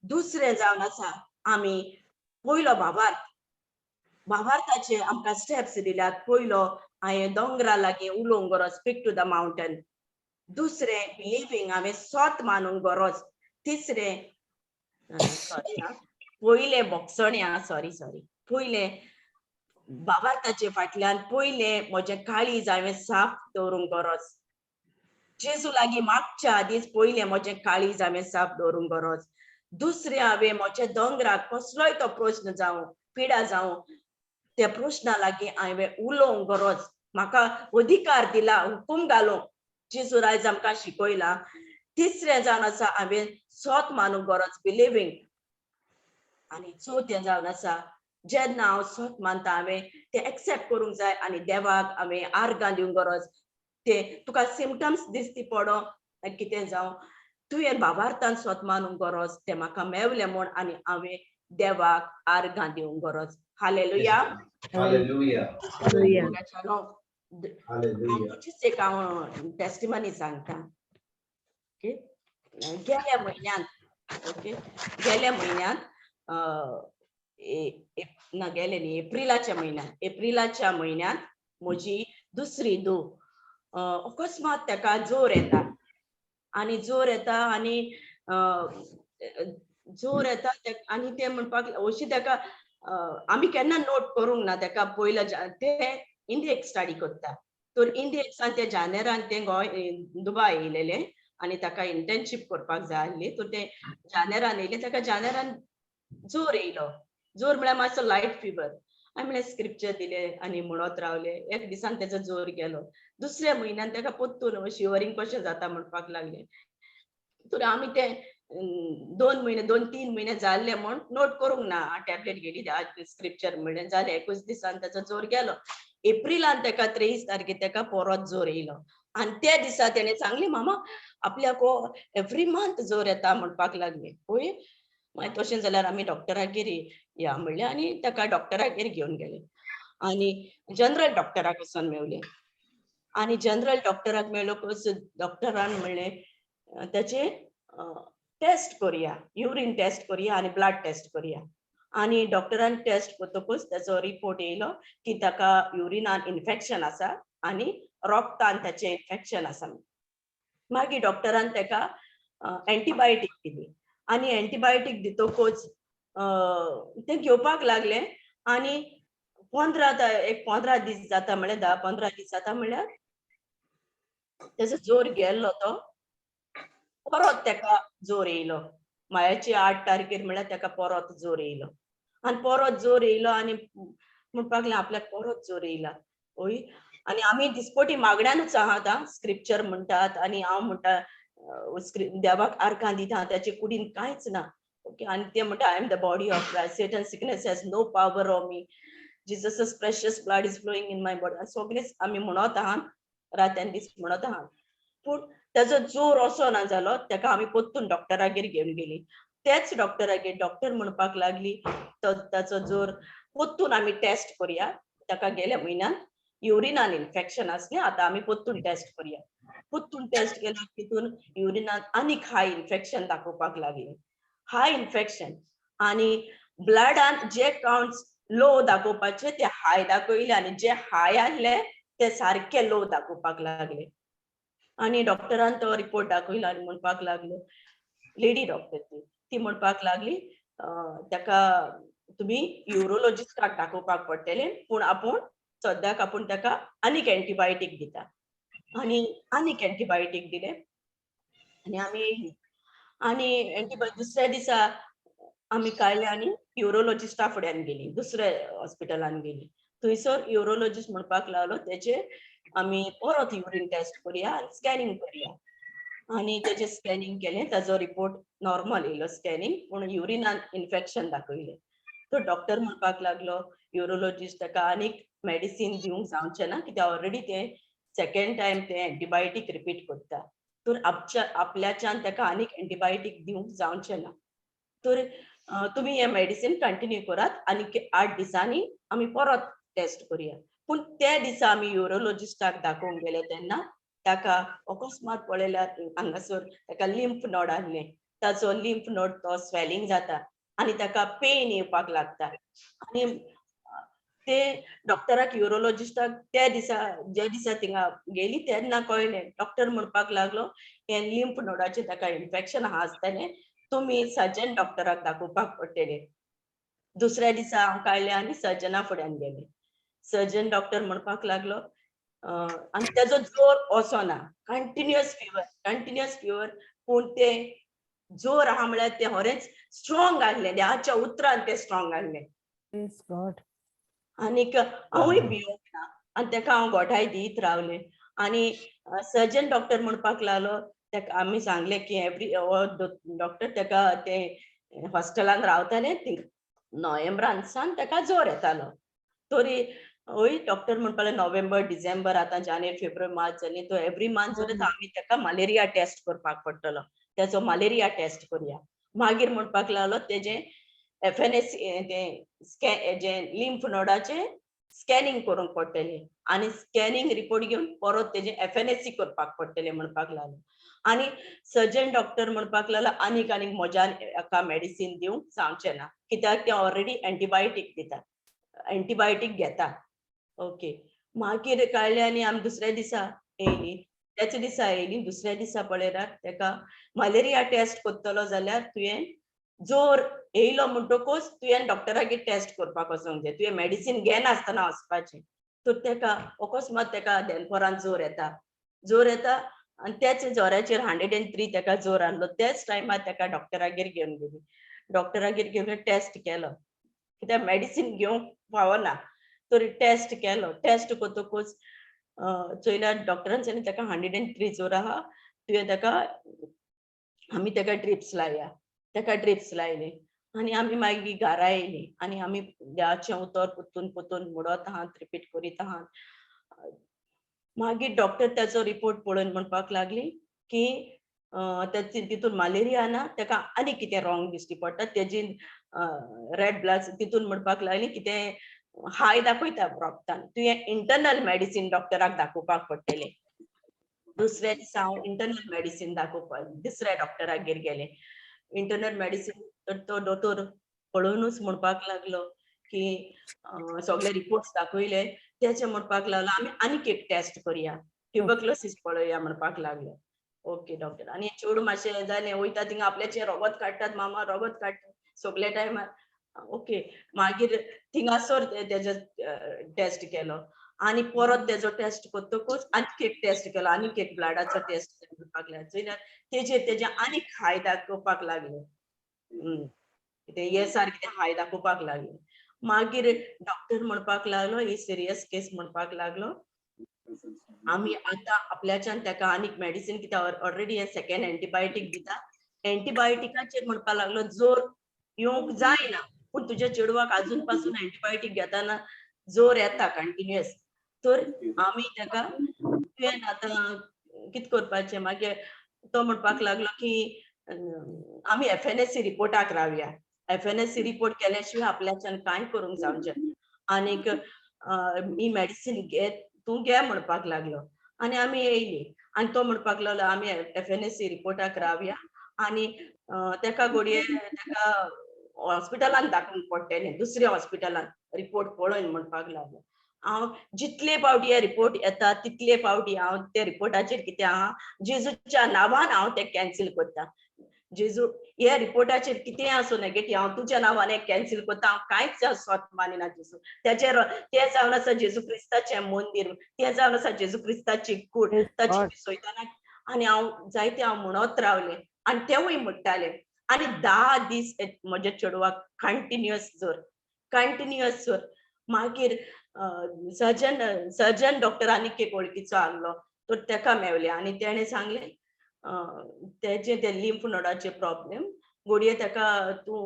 दुसरें जावन आसा आमी पयलो भावार्थ, भावार्थाचे आमकां स्टेप्स दिल्यात. पयलो हांवें दोंगरा लागीं उलोवंक गरज, स्पीक टू the mountain. दुसरें बिलिवींग, हांवें सोत मानूंक गरज. तिसरें सॉरी, पयलें भोगसणें, सॉरी सॉरी, पयलें भावार्थाचे फाटल्यान पयलें म्हजें काळीज हांवें साफ दवरूंक गरज. जेजू लागीं मागच्या आदींच पयलें म्हजें काळीज हांवें साफ दवरूंक गरज. दुसरें हांवें म्हज्या दोंगराक कसलोय तो प्रस्न जावं, पिडा जावं, त्या प्रस्ना लागीं हांवें उलोवंक गरज. म्हाका अधिकार दिला हुकूम घालूंक, जेजू आयज आमकां शिकयला. तिसरें जावन आसा हांवें सोत मानूंक गरज, बिलिवींग. आनी चवथें जावन आसा जेन्ना हांव सोत मानता हांवें तें एक्सेप्ट करूंक जाय आनी देवाक हांवें आर्गां दिवंक गरज. ते तुका सिमटम्स दिसती पडो कितें जावं, तुवें भावार्थान सोत मानूंक गरज, तें म्हाका मेवलें म्हूण आनी हांवें देवाक आर्गां दिवंक गरज. हालेलुया. हालेलुया. हालेलुया. एक हांव टेस्टिमनी सांगता. ओके, गेल्या म्हयन्यांत, ओके, गेल्या म्हयन्यांत ना गेले न्ही, एप्रिलाच्या म्हयन्यांत, एप्रिलाच्या म्हयन्यांत म्हजी दुसरी धूव अकस्मात ताका जोर येता आनी जोर येता आनी जोर येता आनी ते म्हणपाक अशी ताका आमी केन्ना नोट करूंक ना ताका. पयल्या ते इंडियेक स्टडी करता तर इंडियेक ते जानेरान ते गोंय दुबाय येयलेले आनी ताका इंटर्नशीप करपाक जाय आसली. तर ते जानेरान येयले, ताका जानेरान जोर येयलो. जोर म्हळ्यार मातसो लायट फिवर. हांवें म्हणलें स्क्रिप्चर दिले आनी म्हणत रावले. एक दिसान तेजो जोर गेलो. दुसऱ्या म्हयन्यान ताका परतून शिवरींग कशें जाता म्हणपाक लागले. तर आमी ते 2 म्हयने 2-3 म्हयने जाल्ले म्हूण नोट करूंक ना. टॅबलेट घेली, स्क्रिप्चर म्हणलें, जालें. एकूच दिसान ताचो जोर गेलो. एप्रिलान ताका 23 तारखेर ताका परत जोर येयलो आनी त्या दिसा तेणें सांगलें, मामा आपल्याक एवरी मंथ जोर येता म्हणपाक लागले. पळय मागीर तशें जाल्यार आमी डॉक्टरागेर या म्हणलें आनी ताका डॉक्टरागेर घेवन गेले आनी जनरल डॉक्टराक वचोन मेवले. आनी जनरल डॉक्टराक मेळ्ळोकच डॉक्टरान म्हणलें ताचे टेस्ट करुया, युरीन टेस्ट करुया आनी ब्लड टेस्ट करुया. आनी डॉक्टरान टेस्ट करतकूच ताचो रिपोर्ट येयलो की ताका युरिनान इन्फेक्शन आसा आनी रोगतान ताचें इन्फेक्शन आसा. मागीर डॉक्टरान ताका एंटीबायोटीक दिली आनी एंटीबायोटीक दितकूच तें घेवपाक लागलें. आनी 15 दीस जाता म्हळ्यार 10-15 दीस जाता म्हळ्यार तेजो जोर गेल्लो, तो परत तेका जोर येयलो. मायाची 8 तारखेर म्हळ्यार तेका परत जोर येयलो आनी परत जोर येयलो आनी म्हणपाक लागलें आपल्याक परत जोर येयला. ओय, आनी आमी दिसपटी मागण्यानूच आहात, आं स्क्रिप्चर म्हणटात आनी हांव म्हणटा देवाक आर्गां दिता, ताचे कुडीन कांयच ना. ओके, आनी ते म्हणटा I am the body of Christ, Satan sickness has no power on me, Jesus' precious blood is flowing in my body. सगळेच आमी म्हणत आहात, रात आनी दीस म्हणत आहात. पूण ताजो जोर असो ना जालो. ताका आमी परतून डॉक्टरागेर घेवन गेली. तेच डॉक्टरागेर डॉक्टर म्हणपाक लागली ताचो जोर परतून आमी टेस्ट करुया. ताका गेल्या म्हयन्यान युरिनान इन्फेक्शन आसलें, आतां आमी परतून टेस्ट करुया. परतून टेस्ट केलो, तितून युरिनान आनीक हाय इन्फेक्शन दाखोवपाक लागलें, हाय इन्फेक्शन. आनी ब्लडान जे काउंट्स लो दाखोवपाचे ते हाय दाखयले आनी जे हाय आसले ते सारके लो दाखोवपाक लागले. आनी डॉक्टरान तो रिपोर्ट दाखयलो आनी म्हणपाक लागलो, लेडी डॉक्टर ती, ती म्हणपाक लागली ताका तुमी युरोलॉजिस्टाक दाखोवपाक पडटलें, पूण आपूण सद्याक आपूण ताका आनीक एंटीबायोटीक दिता. आनी आनीक एंटीबायोटीक दिले आनी आमी येयली. आनी एंटीबायोटीक दुसऱ्या दिसा आमी काडले आनी युरोलॉजिस्टा फुड्यान गेली, दुसऱ्या हॉस्पिटलान गेली. थंयसर युरोलॉजिस्ट म्हणपाक लागलो तेचे आमी परत युरीन टेस्ट करुया आनी स्कॅनिंग करुया. आनी तेजें स्कॅनिंग केलें, ताजो रिपोर्ट नॉर्मल येयलो स्कॅनिंग, पूण युरिनान इन्फेक्शन दाखयलें. तो डॉक्टर म्हणपाक लागलो युरोलॉजिस्ट ताका आनीक मेडिसीन दिवंक जावचें ना, कित्याक ऑलरेडी ते सेकेंड टायम ते एंटीबायोटीक रिपीट करता, तर आपल्याच्यान ताका आनीक एंटीबायोटीक दिवंक जावचें ना, तर तुमी हें मेडिसीन कंटिन्यू करात आनी 8 दिसांनी आमी परत टेस्ट करुया. पूण त्या दिसा आमी युरोलॉजिस्टाक दाखोवंक गेले तेन्ना ताका अकस्मात पळयल्यार हांगासर ताका लिम्फ नोड आहलें. ताचो लिम्फ नोड तो स्वेलिंग जाता आनी ताका पेन येवपाक लागता. आनी ते डॉक्टराक युरोलॉजिस्टाक त्या दिसा ज्या दिसा थिंगा गेली तेन्ना कळ्ळें. डॉक्टर म्हणपाक लागलो हें लिम्फ नोडाचें ताका इन्फेक्शन आहा आसतलें, तुमी सर्जन डॉक्टराक दाखोवपाक पडटलें. दुसऱ्या दिसा हांव काडलें आनी सर्जना फुड्यान गेलें. सर्जन डॉक्टर म्हणपाक लागलो आनी तेजो जोर वचना, कंटिन्युअस फिवर, कंटिन्युअस फिवर, पूण ते जोर आहा म्हळ्यार ते खरेंच स्ट्रॉंग आहलें, देवाच्या उतरान ते स्ट्रॉंग आहलें. आनीक हांवूय भियोंक ना आनी तेका हांव गोठाय दीत रावलें. आनी सर्जन डॉक्टर म्हणपाक लागलो तेका आमी सांगलें की एवरी डॉक्टर तेका ते हॉस्टेलान रावताले नोव्हेंबरान सावन तेका जोर येतालो. तरी हय डॉक्टर म्हणपाक लागलो नोव्हेंबर डिसेंबर आतां जानेर फेब्रुवारी मार्च जाली, तो एवरी मंथ जोर येता, आमी तेका मलेरिया टेस्ट करपाक पडटलो, तेचो मलेरिया टेस्ट करुया. मागीर म्हणपाक लागलो तेजें एफएनएस तें जें लिम्फ नोडाचें स्कॅनिंग करूंक पडटलें आनी स्कॅनिंग रिपोर्ट घेवन परत तेजें एफएनएसी करपाक पडटलें म्हणपाक लागलो. आनी सर्जन डॉक्टर म्हणपाक लागलो आनीक आनीक म्हज्यान एका मेडिसीन दिवंक जावचें ना, कित्याक ते ऑलरेडी एंटीबायोटीक दिता, एंटीबायोटीक घेता. ओके, मागीर काडलें आनी आमी दुसऱ्या दिसा येयली, त्याच दिसा येयली. दुसऱ्या दिसा पळयल्यार तेका मलेरिया टेस्ट करतलो जाल्यार तुवें जोर येयलो म्हणटकूच तुवें डॉक्टरागेर टेस्ट करपाक वचोंक जाय, तुवें मेडिसीन घेनासतना वचपाचें. तर तेका अकस्मात तेका देनपरान जोर येता, जोर येता आनी त्याच जोराचेर 103 तेका जोर आहलो. त्याच टायमार तेका डॉक्टरागेर घेवन गेली. डॉक्टरागेर घेवन टेस्ट केलो, कित्याक मेडिसीन घेवंक फावना, तरी टेस्ट केलो. टेस्ट करतकूच चोयल्यार डॉक्टरान सांगलें तेका 103 जोर आहा, तुवें तेका आमी तेका ड्रिप्स लाया. तेका ड्रिप्स लायली आनी आमी मागीर घरा येयली आनी आमी देवाचें उतर परतून परतून म्हणत आहात, रिपीट करीत आहात. मागीर डॉक्टर तेचो रिपोर्ट पळोवन म्हणपाक लागली की तितून मलेरिया ना, तेका आनी कितें रॉंग दिश्टी पडटा, तेजी रेड ब्लड तितून म्हणपाक लागली कितें हाय दाखयता रोगतान, तुवें इंटरनल मेडिसीन डॉक्टराक दाखोवपाक पडटलें. दुसऱ्या दिसा हांव इंटरनल मेडिसीन दाखोवपाक दुसऱ्या डॉक्टरागेर गेलें. इंटरनल मेडिसीन तर तो दोतोर पळोवनूच म्हणपाक लागलो की सगळे रिपोर्ट्स दाखयले, तेचे म्हणपाक लागलो आमी आनीक एक टेस्ट करुया, ट्युबरक्लोसीस पळोवया म्हणपाक लागलो. Okay doctor. आनी चेडूं मातशें जालें वयता थिंगा आपल्याचें रोगत काडटात, मामा रोगत काडटात सगल्या टायमार. ओके, मागीर थिंगासर तेजो टेस्ट केलो आनी परत तेजो टेस्ट करतकूच आनीक एक टेस्ट केलो, आनीक एक ब्लडाचो टेस्ट करपाक लागलो. चोयल्यार तेजेर तेजें आनीक हाय दाखोवपाक लागले, कितें हे सारकें हाय दाखोवपाक लागले. मागीर डॉक्टर म्हणपाक लागलो ही सिरियस केस म्हणपाक लागलो, आमी आतां आपल्याच्यान तेका आनीक मेडिसीन कित्याक ऑलरेडी हे सेकेंड एंटीबायोटीक दिता, एंटीबायोटिकाचेर म्हणपाक लागलो जोर येवंक जायना, पूण तुज्या चेडवाक आजून पासून एंटीबायोटीक घेताना जोर येता कंटिन्युअस, तर आमी तेका तुवें आतां कितें करपाचें. मागीर तो म्हणपाक लागलो की आमी एफएनएसी रिपोर्टाक रावया, एफएनएसी रिपोर्ट केल्या शिवाय आपल्याच्यान कांय करूंक जावचें, आनीक ही मेडिसीन घे तूं घे म्हणपाक लागलो. आनी आमी येयली आनी तो म्हणपाक लागलो आमी एफएनएसी रिपोर्टाक रावया आनी तेका घडये तेका हॉस्पिटलान दाखोवंक पडटलें, दुसऱ्या हॉस्पिटलान रिपोर्ट पळोवन म्हणपाक लागलो. हांव जितले फावटी हे रिपोर्ट येता तितले फावटी हांव ते रिपोर्टाचेर कितें आहा जेजूच्या नांवान हांव ते कॅन्सील करता. जेजू हे रिपोर्टाचेर कितें आसूं नेगेटीव हांव तुज्या नांवान हे कॅन्सील करता, हांव कांयच स्वत मानिना जेजू. तेजेर तें जावन आसा जेजू क्रिस्ताचें मंदीर, तें जावन आसा जेजू क्रिस्ताची कूड, ताची सोयताना. आनी हांव जायते हांव म्हणत रावलें आनी तेवूय म्हणटाले. आनी 10 दीस म्हज्या चेडवाक कंटिन्युअस जोर, कंटिन्युअस जोर. मागीर सर्जन सर्जन डॉक्टर आनीक एक वळखीचो आहलो तर तेका मेवले आनी तेणें सांगलें तेजे ते लिम्फ नोडाचे प्रॉब्लेम घडये तेका तूं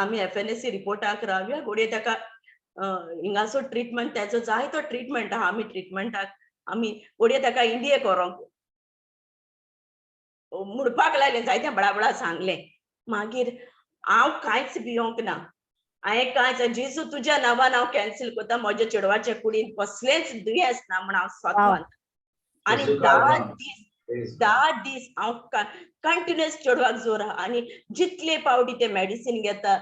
आमी एफएनएसी रिपोर्टाक रावया, घडये तेका हिंगासर ट्रिटमेंट तेजो जाय तो ट्रिटमेंट आहा, आमी ट्रिटमेंटाक आमी घडये तेका इंडिये करोंक म्हणपाक लागले, जायते बळाबळा सांगलें. मागीर हांव कांयच भियोंक ना, हांवें कांयच, जेजू तुज्या नांवान हांव कॅन्सल करता, म्हज्या चेडवाच्या कुडीन कसलेंच दुयेंस ना म्हण हांव स्वता मानता. आनी 10 दीस, 10 दीस हांव कंटिन्युअस चेडवाक जोर आहा आनी जितले पावटी ते मेडिसीन घेता,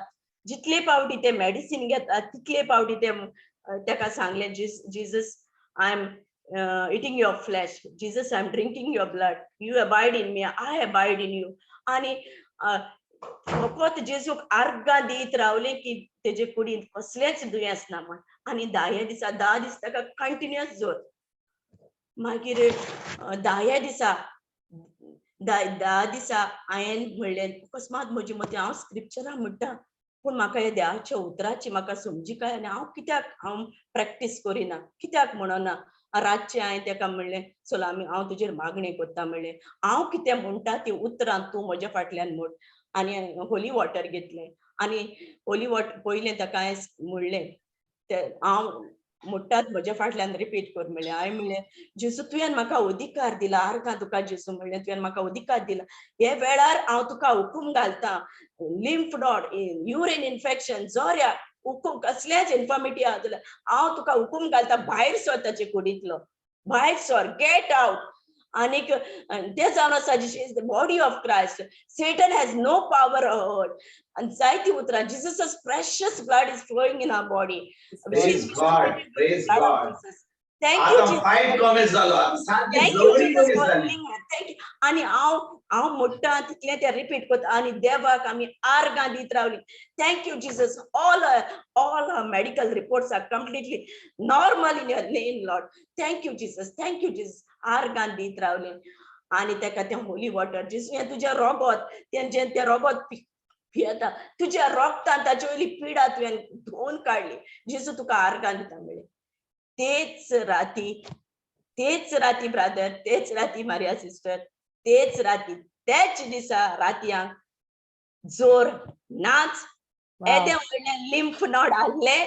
जितले पावटी ते मेडिसीन घेता, तितले पावटी ते तेका सांगलें, "Jesus, I am eating your flesh. Jesus, I am drinking your blood. You abide in me, I abide in you." आनी फकत जेजूक आर्गां दीत रावले की तेजे कुडीन कसलेंच दुयेंस ना म्हण. आनी धाये दिसा, 10 दीस ताका कंटिन्युअस जोर. मागीर धाये दिसा, 10 दिसा हांवें म्हणलें, अकस्मात म्हजी मती, हांव स्क्रिप्चरां म्हणटा पूण म्हाका ह्या देवाच्या उतराची म्हाका समजिकाय आनी हांव कित्याक हांव प्रॅक्टीस करिना, कित्याक म्हणना? रातचें हांवें तेका म्हणलें, चल आमी, हांव तुजेर मागणी करता म्हणलें, हांव कितें म्हणटा ती उतरां तूं म्हज्या फाटल्यान म्हण. आनी होली वॉटर घेतलें आनी होली वॉटर पयलें ताका हांवें म्हणलें, ते हांव म्हणटात म्हज्या फाटल्यान रिपीट कर म्हणलें. हांवें म्हणलें, जेजू, तुवें म्हाका अधिकार दिला, आर्गां तुका जेजू म्हणलें, तुवें म्हाका अधिकार दिला, हे वेळार हांव तुका हुकूम घालता, लिम्फ नोड, युरिन इन्फेक्शन, जोऱ्या हुकूम, कसलेच इन्फर्मिटी आहा जाल्यार हांव तुका हुकूम घालता, भायर सर ताचे कुडींतलो, भायर सर, गेट आवट. आनीक ते जावन आसा, is the body of Christ, Satan has no power over. आनी जायती उतरां, Jesus' precious blood is flowing in our body. Praise God, praise God. Thank you. आता फायट कॉमेस जालो, सारकी thank you. जवळी कॉमेस जाली. Thank you. आनी हांव हांव म्हणटा तितलें तें रिपीट करता आनी देवाक आमी आर्गां दीत रावली. Thank you, Jesus. All medical reports are completely normal in your name, Lord. Thank you, Jesus. Thank you, Jesus. आर्गां दीत रावले आनी तेका तें होली वॉटर, जेजू, हें तुजें रोगोत, तेंचें तें रोगोत पियेता, तुज्या रोगतान ताचे वयली पिडा तुवें धुवन काडली, जेजू तुका आर्गां दिता म्हणलें. तेच राती, तेच राती ब्रादर, तेच राती मारिया सिस्टर, तेच राती, तेच दिसा रातयांक जोर नाच. येदें व्हडलें लिम्फ नोड आहले,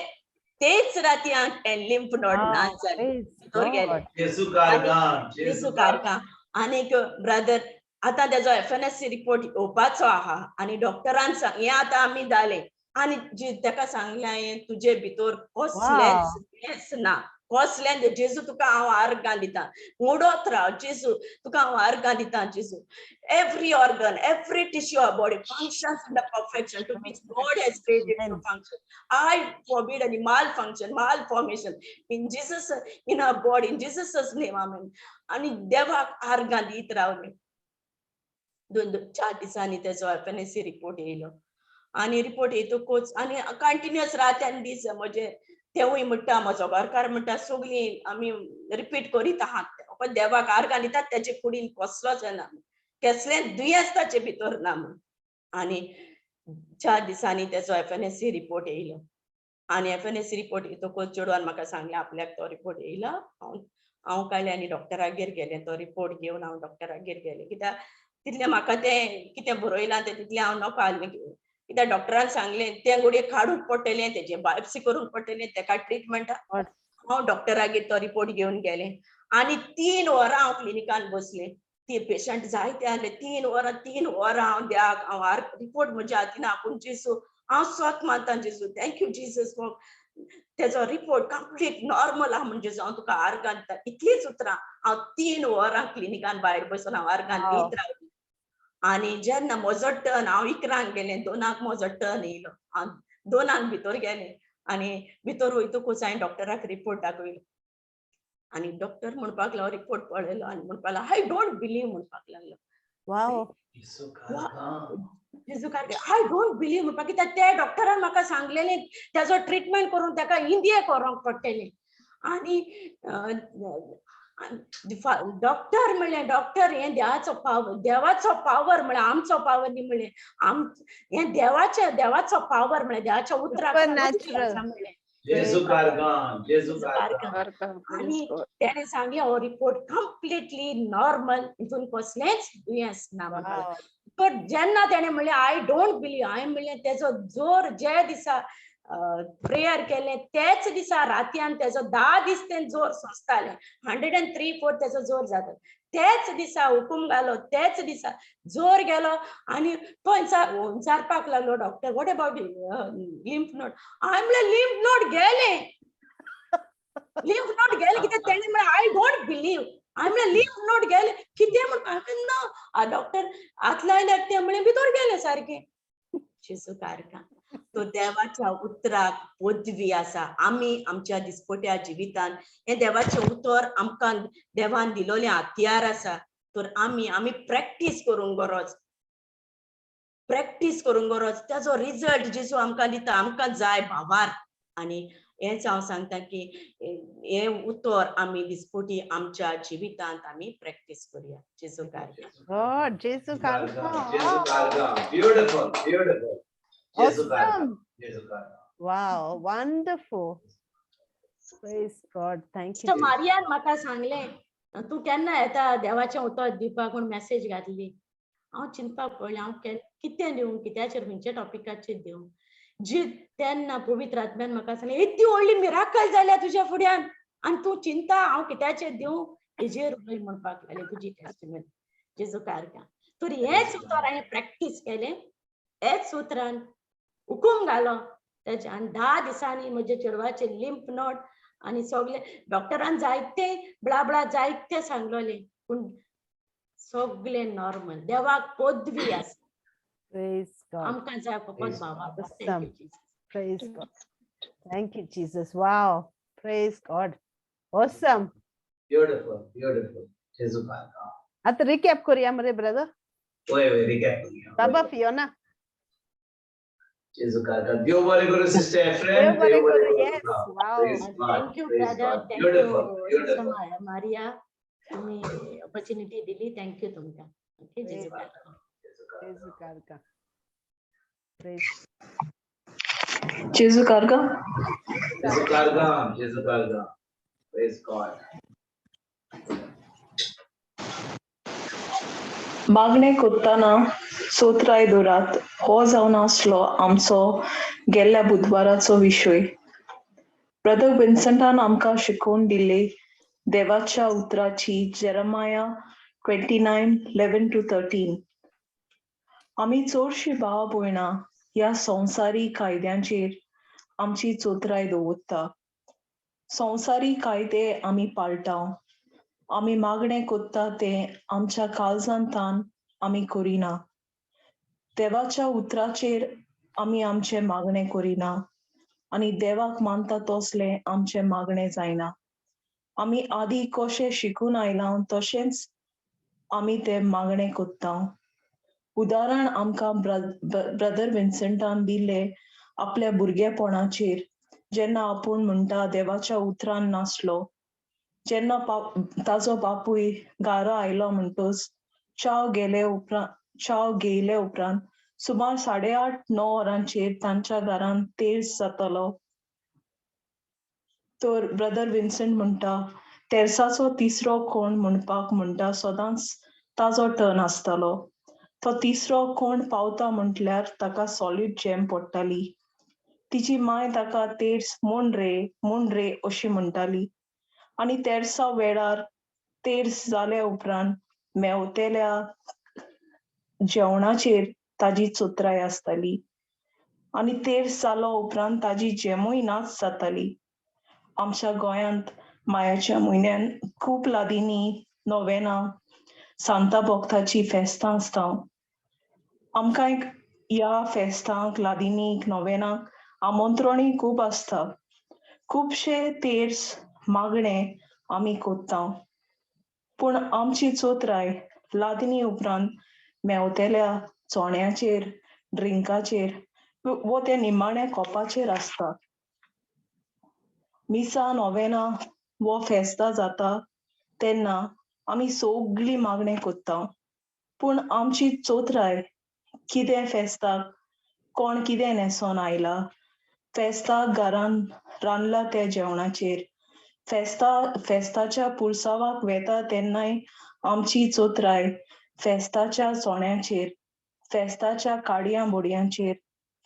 तेच रातयांक तें लिम्फ नोड नाच जालें, भितर गेलें. जेजू कारगां. जेजू कारगां. आनीक ब्रदर, आतां तेजो एफएनएससी रिपोर्ट येवपाचो आहा आनी डॉक्टरान सांग, हें आतां आमी जालें आनी जी तेका सांगलें हांवें, तुजे भितर कसलेंच दुयेंस ना, कसलें. जेजू तुका हांव आर्गां दिता, उडत राव. जेजू तुका हांव आर्गां दिता. जेजू, every organ, every tissue of body functions in the perfection to which God has created to function. I forbid any malfunction, malformation in Jesus, in our body, in Jesus' name, amen. आणि देवाक आर्गां दीत रावले. दोन दोन चार दिसांनी तेजो एफएनएसी रिपोर्ट येयलो आनी रिपोर्ट येतकूच आनी कंटिन्युअस रात आनी दीस म्हजे तेवूय म्हणटा, म्हजो घरकार म्हणटा, सगळीं आमी रिपीट करीत आहात, फकत देवाक आर्गां दितात, तेचे कुडीन कसलोच येना, कसलें दुयेंस ताचे भितर ना म्हूण. आनी 4 दिसांनी तेचो एफएनएसी रिपोर्ट येयलो आनी एफएनएसी रिपोर्ट येतकूच चेडवान म्हाका सांगलें, आपल्याक तो रिपोर्ट येयला. हांव हांव काडलें आनी डॉक्टरागेर गेलें. तो रिपोर्ट घेवन हांव डॉक्टरागेर गेलें, कित्याक तितलें म्हाका तें कितें बरयलां तें तितलें हांव नको आहलें, कित्याक डॉक्टरान सांगलें तें घडये काडूंक पडटलें, तेजें बायोप्सी करूंक पडटलें, तेका ट्रिटमेंट. हांव डॉक्टरागेर तो रिपोर्ट घेवन गेलें आनी 3 वरां हांव क्लिनिकान बसलें. ती पेशंट जायते आहले. 3 वरां, 3 वरां हांव द्याक हांव आर रिपोर्ट म्हज्या हातीन आपूण, जेजू, हांव स्वत मानता जेजू, thank you Jesus for तेजो रिपोर्ट कंप्लीट नॉर्मल आहा म्हण. जेजू, हांव तुका आर्गां दिता. इतलीच उतरां हांव 3 वरां क्लिनिकान भायर बसून हांव आर्गां दीत रावलें. आनी जेन्ना म्हजो टर्न, हांव 11ंक गेलें, 2क म्हजो टर्न येयलो. हांव 2क भितर गेलें आनी भितर वयतकूच हांवें डॉक्टराक रिपोर्ट दाखयलो आनी डॉक्टर म्हणपाक लागलो, रिपोर्ट पळयलो आनी म्हणपाक लागलो, "I don't believe" म्हणपाक लागलो. I don't believe म्हणपाक, कित्याक त्या डॉक्टरान म्हाका सांगलेलें तेजो ट्रिटमेंट करून ताका इंडियेक व्हरोंक पडटलें. आनी डॉक्टर म्हणलें, डॉक्टर, हें देवाचो पावर, देवाचो पावर म्हणलें, आमचो पावर न्ही म्हणलें, आम हें देवाचें, देवाचो पावर म्हणलें, देवाच्या उतराक Supernatural. म्हणलें. जेजू. आनी तेणें सांगलें, हो रिपोर्ट कंप्लिटली नॉर्मल, हितून कसलेंच दुयेंस ना म्हणपाक. पण जेन्ना तेणें म्हणलें, "I don't believe," हांवें म्हणलें, तेजो जोर जे दिसा प्रेयर केलें तेच दिसा रातयान तेजो 10 दीस तें जोर सोंसतालें, 103.4 तेजो जोर जाता. तेच दिसा हुकूम घालो, तेच दिसा जोर गेलो आनी तो विचारपाक लागलो doctor, what about lymph node? हांवें म्हणलें लिम्फ नोड गेले, लिम्फ नोड गेले कित्याक तेणें म्हणलें I don't believe. हांवें म्हणलें लिम्फ नोड गेले कितें म्हण? हांवें ना डॉक्टर हात लायल्यार तें म्हणलें भितर गेलें सारकें. जेजू कारकां तो देवाच्या उतराक पदवी आसा. आमी आमच्या दिसपट्या जिवितान हें देवाचें उतर आमकां देवान दिलोलें हत्यार आसा. तर आमी आमी प्रॅक्टीस करूंक गरज, प्रॅक्टीस करूंक गरज. ताजो रिजल्ट जेजू आमकां दिता, आमकां जाय भावार. आनी हेंच हांव सांगता की हें उतर आमी दिसपटी आमच्या जिवितांत आमी प्रॅक्टीस करुया. जेजू कारकां. God, जेजू कारकां. जेजू कारकां. Beautiful, beautiful. जेजू कारकां. Awesome. जेजू कारकां. Wow, wonderful. Praise God. Thank you. Sister मारियान म्हाका सांगलें तूं केन्ना येता देवाचें उतर दिवपाक म्हूण मॅसेज घातली. हांव चिंतपाक पडलें हांव कितें दिवं, कित्याचेर खंयच्या टॉपिकाचेर दिवं. जी तेन्ना पवित्र आत्म्यान म्हाका सांगलें येदी व्हडली मिराकल जाल्या तुज्या फुड्यान आनी तूं चिंता हांव कित्याचेर दिवं, हेजेर उलय म्हणपाक लागलें तुजी टेस्टिमनी. जेजू कारकां. तर हेंच उतर हांवें प्रॅक्टीस केलें, हेच उतरान हुकूम घालो तेच्या आनी 10 दिसांनी म्हज्या चेडवाचे लिम्फ नोड आनी सगळे डॉक्टरान जायते ब्लाब्ला जायते सांगलोले पूण सगळे नॉर्मल. देवाक पदवी आसा. Praise God. आमकां जाय फकत बाबा. Awesome. Praise God. Thank you, Jesus. Wow. Praise God. Awesome. Beautiful, beautiful. जेजू कारकां. आता recap करूया मरे brother. वय वय रिकॅप करूया. बाबा Fiona. जेजू कारकां. देव बरें करूं सिस्टर एफ्रेम. देव बरें करूं. Yes. Wow. Praise God. Thank you Praise brother. God. Thank Beautiful, you beautiful. Sister Maria. तुमी ऑपॉर्च्युनिटी दिली, thank you तुमकां. ओके, जेजू कारकां. जेजू कारकां. Praise. जेजू कारकां. जेजू कारकां. जेजू कारकां. Praise God. मागणें करतना चोत्राय दवरात हो जावन आसलो आमचो गेल्ल्या बुधवाराचो विशय. ब्रदर विन्संटान आमकां शिकोवन दिल्ले देवाच्या उतराची जेरमाया 29:11 to 13. आमी चडशीं भाव भयणां ह्या संवसारी कायद्यांचेर आमची चोत्राय दवरता. संवसारी कायदे आमी पाळटा, आमी मागणें करता तें आमच्या काळजांतान आमी करिना. देवाच्या उतराचेर आमी आमचें मागणें करिना आनी देवाक मानता तसलें आमचें मागणें जायना. आमी आदी कशें शिकून आयलां तशेंच आमी तें मागणें करता. उदाहरण आमकां ब्रदर विन्संटान दिल्लें आपल्या भुरगेपणाचेर, जेन्ना आपूण म्हणटा देवाच्या उतरान नासलो, जेन्ना ताजो बापूय घरा आयलो म्हणटच चाव गेले उपरांत, चाव घेयले उपरांत सुमार 8:30-9 वरांचेर तांच्या घरान तेर्स जातालो. तर ब्रदर विन्संट म्हणटा तेर्साचो तिसरो कोण म्हणपाक म्हणटा सदांच ताजो टर्न आसतालो. तो तिसरो कोण पावता म्हटल्यार ताका सॉलीड जॅम पडटाली. तिची माय ताका तेर्स म्हूण रे म्हूण रे अशी म्हणटाली आनी तेर्सा वेळार तेर्स जाल्या उपरांत मेवतेल्या जेवणाचेर ताजी चोत्राय आसताली आनी तेर्स जालो उपरांत ताजी जेमूय नाच जाताली. आमच्या गोंयांत मायाच्या म्हयन्यान खूब लादींनी नोवेनां सांता भक्ताची फेस्तां आसता. आमकां ह्या फेस्तांक लादीनीक नोवेनाक आमंत्रणूय खूब आसता. खुबशे तेर्स मागणे आमी करता पूण आमची चोत्राय लादनी उपरांत मेवतेल्या चोण्याचेर ड्रिंकाचेर वो त्या निमाण्या कोपाचेर आसता. मिसा नोवेना वो फेस्तां जाता तेन्ना आमी सगळीं मागणें करता पूण आमची चोत्राय कितें फेस्ताक कोण कितें न्हेसोन आयला, फेस्ताक घरान रांदला त्या जेवणाचेर, फेस्ताच्या पुरसावाक वेता तेन्नाय आमची चोत्राय फेस्ताच्या चोण्याचेर, फेस्ताच्या काडयां बोडयांचेर,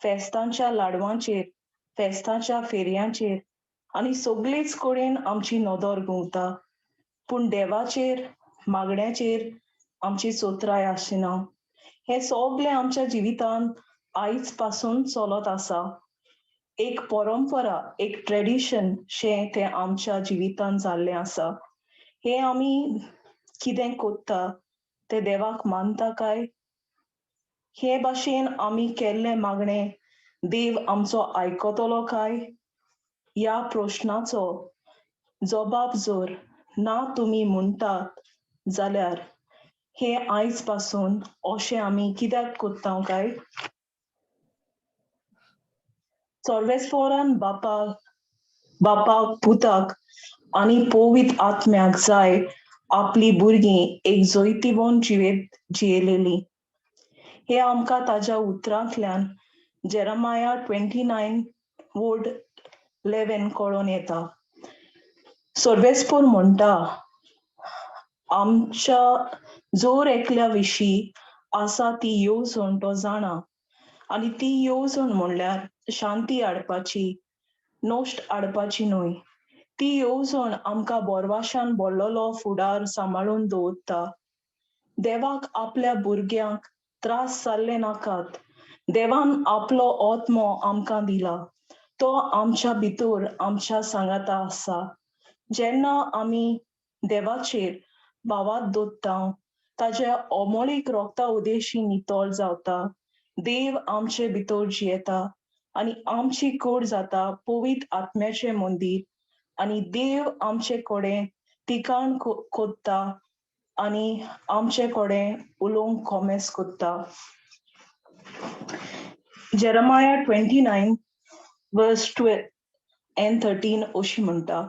फेस्तांच्या लाडवांचेर फेस्ताच्या फेरयांचेर आनी सगळेच कडेन आमची नदर घुंवता, पूण देवाचेर मागण्याचेर आमची चोत्राय आसना. हें सगळें आमच्या जिवितांत आयज पासून चलत आसा. एक परंपरा, एक ट्रेडिशन शें तें आमच्या जिवितांत जाल्लें आसा. हें आमी कितें कोत्ता तें देवाक मानता काय? हे भाशेन आमी केल्लें मागणें देव आमचो आयकतलो काय? ह्या प्रश्नाचो जबाब जर ना तुमी म्हणटात जाल्यार हें आयज पासून अशें आमी कित्याक कोत्ता काय? सर्वेस्वरान बापाक पुताक आनी पवित्र आत्म्याक जाय आपली भुरगीं एक जैतिवंत जिवेत जियेलेली. हे आमकां ताज्या उतरांतल्यान जेरमाया 29:11 कळोन येता. सर्वेस्पर म्हणटा आमच्या जोर एकल्या विशीं आसा ती येवजण तो जाणा, आनी ती येवजण म्हणल्यार शांती हाडपाची, नश्ट हाडपाची न्हय. ती येवजण आमकां बोरवाशान भरलेलो फुडार सांबाळून दवरता. देवाक आपल्या भुरग्यांक त्रास जाल्ले नाकात. देवान आपलो आत्मो आमकां दिला, तो आमच्या भितर आमच्या सांगाता आसा. जेन्ना आमी देवाचेर भावात दवरता, ताज्या अमोळीक रोगता उदेशी नितळ जाता. देव आमचे भितर जियेता आनी आमची कूड जाता पवित्र आत्म्याचें मंदीर, आनी देव आमचे कडेन तिकाण कोत्ता आनी आमचे कडेन उलोवंक कोमेस कोत्ता. जेरमाया 29:12 and 13 अशी म्हणटा,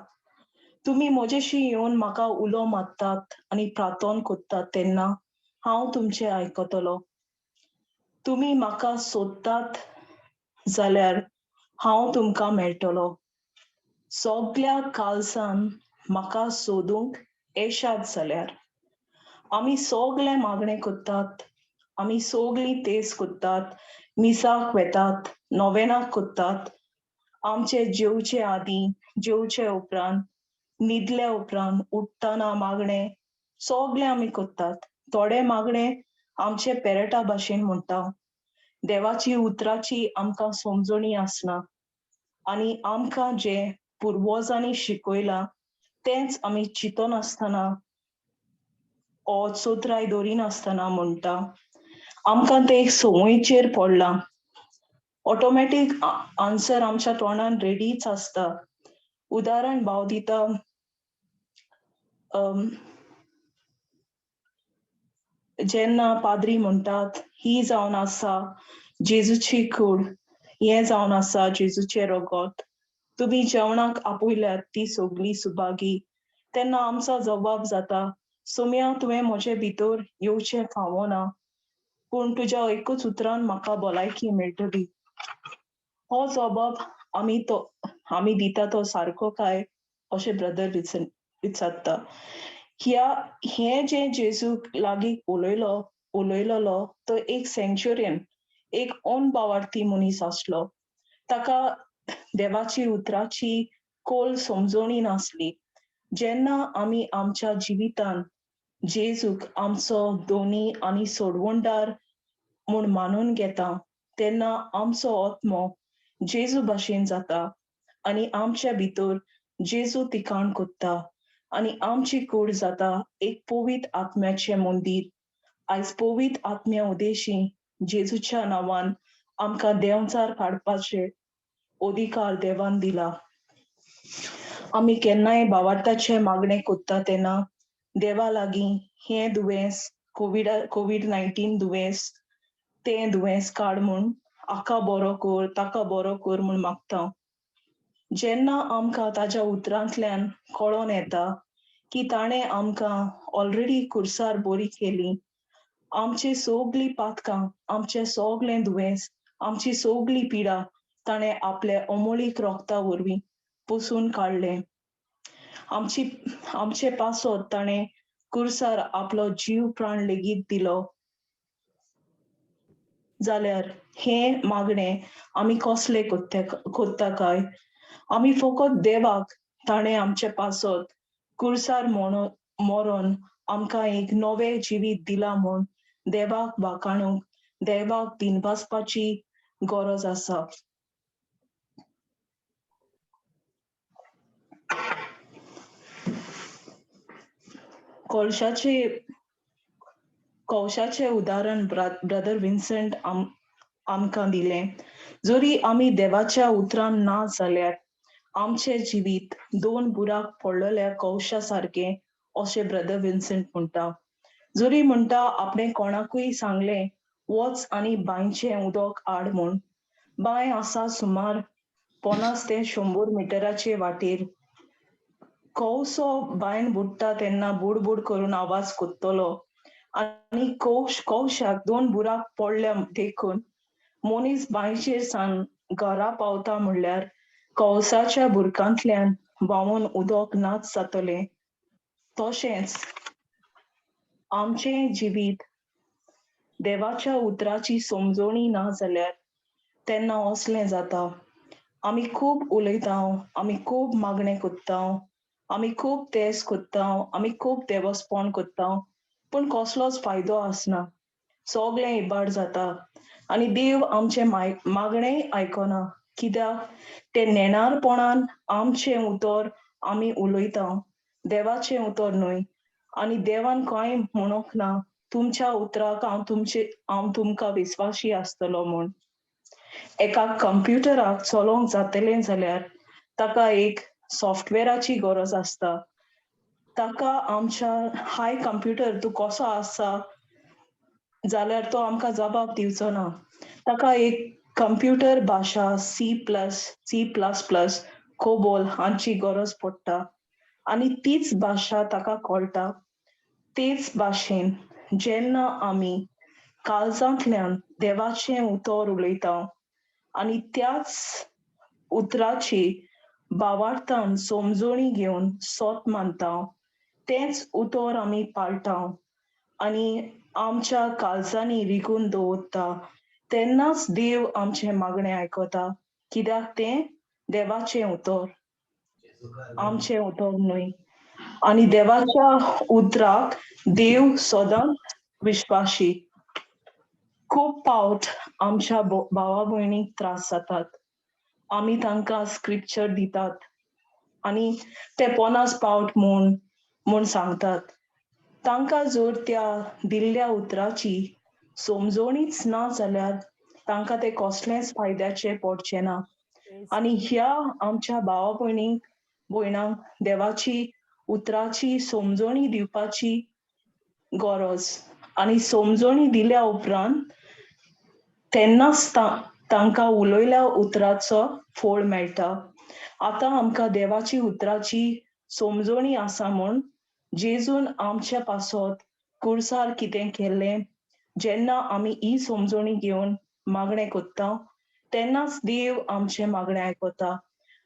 तुमी म्हजेशी येवन म्हाका उलो मारतात आनी प्रार्थना कोत्तात तेन्ना हांव तुमचें आयकतलो. तुमी म्हाका सोदतात जाल्यार हांव तुमकां मेळटलो. सगल्या कालसान म्हाका सोदूंक येशात जाल्यार. आमी सगळे मागणें कोत्तात, आमी सगळीं तेज कोत्तात, मिसाक वेतात, नोवेनाक कोत्तात. आमचे जेवचे आदीं, जेवचे उपरांत, न्हिदल्या उपरांत, उठ्ठना मागणें सगळें आमी कोत्तात. थोडे मागणें आमचे पेरटा भाशेन म्हणटा. देवाची उतराची आमकां समजणी आसना आनी आमकां जें पुर्वजांनी शिकयलां तेंच आमी चिंतनासतना ओ चोत्राय दवरिनासतना म्हणटा. आमकां तें एक संवयचेर पडलां. ऑटोमॅटीक आन्सर आमच्या तोंडान रेडीच आसता. उदाहरण भाव दिता, जेन्ना पाद्री म्हणटात ही जावन आसा जेजूची कूड, हें जावन आसा जेजूचें रगत, तुमी जेवणाक आपयल्यात ती सगळी सुभागी, तेन्ना आमचो जबाब जाता, सोम्या तुवें म्हजे भितर येवचें फावना, पूण तुज्या एकूच उतरान म्हाका भलायकी मेळटली. हो जबाब आमी दिता तो सारको काय अशें ब्रदर विचारता. हें जें जेजूक लागीं उलयलोलो तो एक सेंच्युरियन, एक अनभावार्थी मनीस आसलो. ताका देवाची उतराची कोल समजणी नासली. जेन्ना आमी आमच्या जिवितान जेजूक आमचो दोनी आनी सोडवणदार म्हूण मानून घेता तेन्ना आमचो आत्मो जेजू भाशेन जाता आनी आमच्या भितर जेजू तिकाण कोत्ता आनी आमची कूड जाता एक पवित्र आत्म्याचें मंदीर. आयज पवित्र आत्म्या उदेशी जेजूच्या नांवान आमकां देंवचार काडपाचे अधिकार देवान दिला. आमी केन्नाय भावार्थाचें मागणें कोत्ता तेन्ना देवा लागीं हें दुयेंस, कोवीड-19 दुयेंस, तें दुयेंस काड म्हूण, हाका बरो कर, ताका बरो कर म्हूण मागता. जेन्ना आमकां ताज्या उतरांतल्यान कळोन येता की ताणें आमकां ऑलरेडी कुर्सार बरी केली, आमची सगळीं पातकां, आमचें सगळें दुयेंस, आमची सगळी पिडा ताणें आपल्या अमोळीक रोगता वरवीं पुसून काडलें. आमचे पासत ताणें कुर्सार आपलो जीव प्राण लेगीत दिलो. जाल्यार हें मागणें आमी कसलें कोत्ता काय? आमी फकत देवाक ताणें आमचे पासत कुर्सार मरोन आमकां एक नवें जिवीत दिलां म्हूण देवाक वाखाणूंक, देवाक दिनवासपाची गरज आसा. कौशाचे उदाहरण ब्रदर विन्सेंट आमकां दिलें. जरी आमी देवाच्या उतरान ना जाल्यार आमचें जिवीत दोन बुराक पडलेल्या कौशा सारकें अशें ब्रदर विन्सेंट म्हणटा. जरी म्हणटा आपणें कोणाकूय सांगलें वच आनी बांयचें उदक हाड म्हूण, बांय आसा सुमार 50 ते 100 मिटराचे वाटेर. कौसो बांयन बुडटा तेन्ना बुडबुड करून आवाज कोत्तलो आनी कौशाक दोन बुराक पडल्या देखून मनीस बांयचेर सान घरा पावता म्हणल्यार कौसाच्या बुरकांतल्यान व्हांवून उदक नाच जातलें. तशेंच आमचें जिवीत देवाच्या उतराची समजोणी ना जाल्यार तेन्ना असलें जाता. आमी खूब उलयता, आमी खूब मागणें कोत्ता, आमी खूब तेस कोत्ता, आमी खूब देवस्पण कोत्ता, पूण कसलोच फायदो आसना. सगळें इबाड जाता आनी देव आमचें मागणें आयकना. कित्याक ते नेणारपणान आमचें उतर आमी उलयता, देवाचें उतर न्हय. आनी देवान कांय म्हणूंक ना तुमच्या उतराक हांव तुमकां विस्वाशी आसतलो म्हूण. एका कंप्युटराक चलोवंक जातलें जाल्यार ताका एक सॉफ्टवॅराची गरज आसता. ताका आमच्या हाय कंप्युटर तूं कसो आसा जाल्यार तो आमकां जबाब दिवचो ना. ताका एक कंप्युटर भाशा C plus, C plus plus, COBOL हांची गरज पडटा आनी तीच भाशा ताका कळटा. तेच भाशेन जेन्ना आमी काळजांतल्यान देवाचें उतर उलयता आनी त्याच उतराची भावार्थान समजोणी घेवन सोत मानता, तेंच उतर आमी पाळटा आनी आमच्या काळजांनी रिगून दवरता, तेन्नाच देव आमचें मागणें आयकता. कित्याक तें देवाचें उतर, आमचें उतर न्हय. आनी देवाच्या उतराक देव सदांच विश्वाशी. खूब पावट आमच्या भावा भयणीक त्रास जातात. आमी तांकां स्क्रिप्चर दितात आनी ते 50 पावट म्हूण सांगतात. तांकां जर त्या दिल्ल्या उतराची समजोणीच ना जाल्यार तांकां ते कसलेंच फायद्याचें पडचें ना. आनी ह्या आमच्या भावा भयणांक देवाची उतराची समजोणी दिवपाची गरज. आनी समजोणी दिल्या उपरांत तेन्नाच तांकां उलयल्या उतराचो फळ मेळटा. आतां आमकां देवाची उतराची समजोणी आसा म्हूण जेजून आमच्या पासत कुर्सार कितें केल्लें, जेन्ना आमी ही समजोणी घेवन मागणें कोत्ता तेन्नाच देव आमचें मागणें आयकता.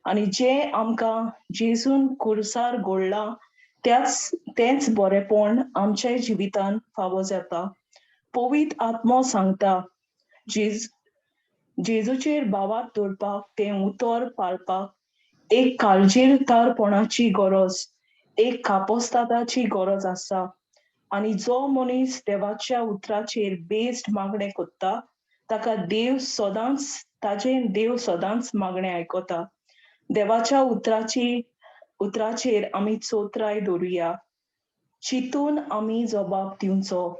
आनी जें आमकां जेजून कुर्सार घडलां तेंच बरेंपण आमच्या जिवितान फावो जाता. पवित्र आत्मो सांगता जेजूचेर भावार्थ दवरपाक, तें उतर पाळपाक एक काळजीदारपणाची गरज, एक कापोस्तादाची गरज आसा. आनी जो मनीस देवाच्या उतराचेर बेस्ड मागणें कोत्ता ताका देव सदांच, ताजें देव सदांच मागणें आयकता. देवाच्या उतराचेर आमी चोत्राय दवरुया, चिंतून आमी जबाब दिवचो.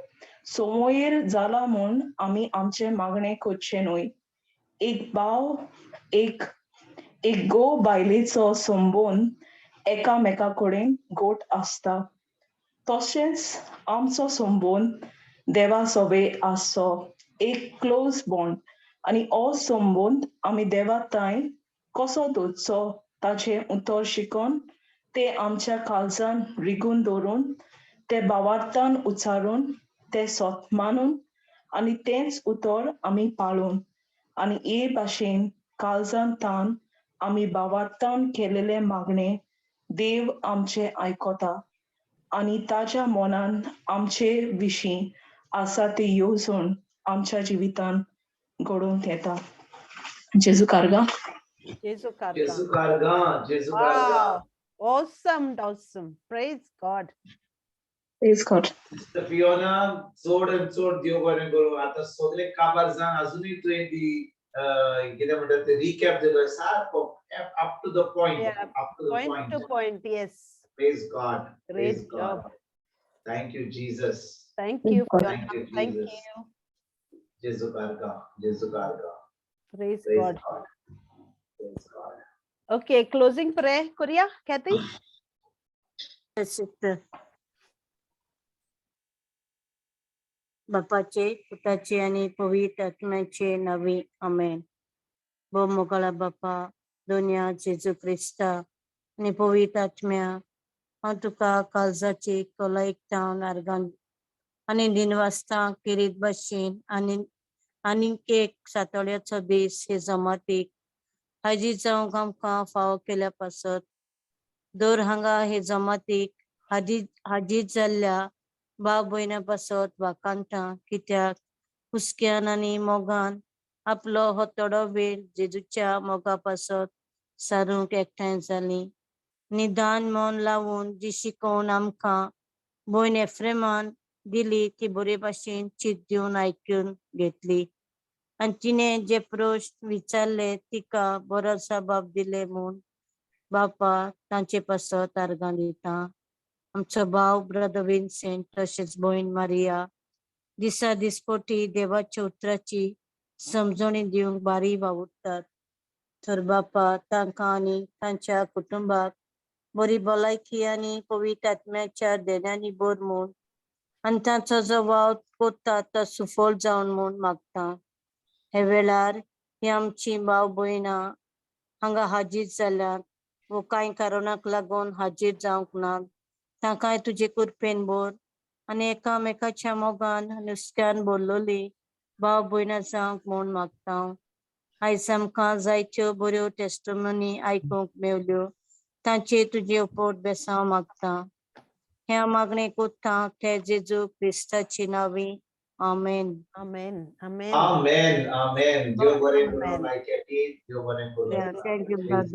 सोमोयर जाला म्हूण आमी आमचें मागणें करचें न्हय. एक भाव एक घोव बायलेचो संबंद एकामेका कडेन गोट आसता, तशेंच आमचो संबंद देवा सोबे आसचो, एक क्लोज बॉन्ड. आनी हो संबंद आमी देवा तांय कसो दवरचो ताचें उतर शिकोन तें आमच्या काळजान रिगून दवरून, तें भावार्थान उच्चारून, तें सोत मानून आनी तेंच उतर आमी पाळून आनी हे भाशेन काळजान तान आमी भावार्थान केलेलें मागणें देव आमचें आयकता आनी ताच्या मनान आमचे विशीं आसा ती येवजण आमच्या जिवितान घडोवंक येता. जेजू कारगा. जेजू कारगा. जेजू कारगा, जेजू कारगा. Wow. Awesome, awesome. Praise God. Praise God. Sister Fiona, चड आनी चड देव बरें करूं. आतां सगळे काबार जावन अजुनूय तुवें ती कितें म्हणटा ते रिकॅप दिलो सारको, up to the point. Up to the Point point. To point, yes. Praise God. Great Praise God. job. Thank you, Jesus. Thank you, God. Fiona. Thank you, Thank Jesus. you. जेजू कारगा, जेजू कारगा. Praise Praise God. God. Praise God. Okay, closing prayer, Korea, Kathy? Yes, sister. बापाचे, पुताचे आनी पवित्र आत्म्याचे नावे, आमेन. भोव मोगाळा बापा, दोनया जेजू क्रिस्ता आनी पवित्र आत्म्या, हांव तुका काळजाची खोलायेक थावन आर्गां आनी दिनवासता खेरीत भाशेन आनी आनीक एक सातोळ्याचो दीस हे जमातीक हाजीर जावंक आमकां फावो केल्या पासत. दर हांगा हे जमातीक हाजीर हाजीर जाल्ल्या भाव भयणां पासत वाखाणटा, कित्याक हुस्क्यान आनी मोगान आपलो हो थोडो वेळ जेजूच्या मोगा पासत सारूंक एकठांय जालीं. निदान मन लावन जी शिकोवन आमकां भयण एफ्रेमान दिली ती बरे भाशेन चित दिवन आयकून घेतली आनी तिणें जे प्रश्न विचारले तिका बरो जबाब दिले म्हूण बापा तांचे पासत आर्गां दिता. आमचो भाव ब्रदर विन्सेंट तशेंच भयण मारिया दिसा दिसपटी देवाच्या उतराची समजणी दिवंक बारी वावुरतात, तर बापा तांकां आनी तांच्या कुटुंबाक बरी भलायकी आनी पवित्र आत्म्याच्या देण्यांनी भर म्हूण आनी तांचो जो वावर करता तो सुफळ जावन म्हूण मागता. हे वेळार ही आमची भाव भयणां हांगा हाजीर जाल्यात वो कांय कारणाक लागून हाजीर जावंक ना, तांकांय तुजे कृपेन भर आनी एकामेकाच्या मोगान नुस्त्यान भरलोली भाव भयणां जावंक म्हूण मागता. आयज आमकां जायत्यो बऱ्यो टेस्टमनी आयकूंक मेवल्यो, तांचेर तुजे उपट बेसांव मागता. ह्या मागणें कोत्ता ते जेजू क्रिस्ताची नावी, आमेन. Amen. Amen. Amen. Amen. देव बरें करूं Amen. माय कॅटी, देव बरें करूं. Yeah, thank you, brother.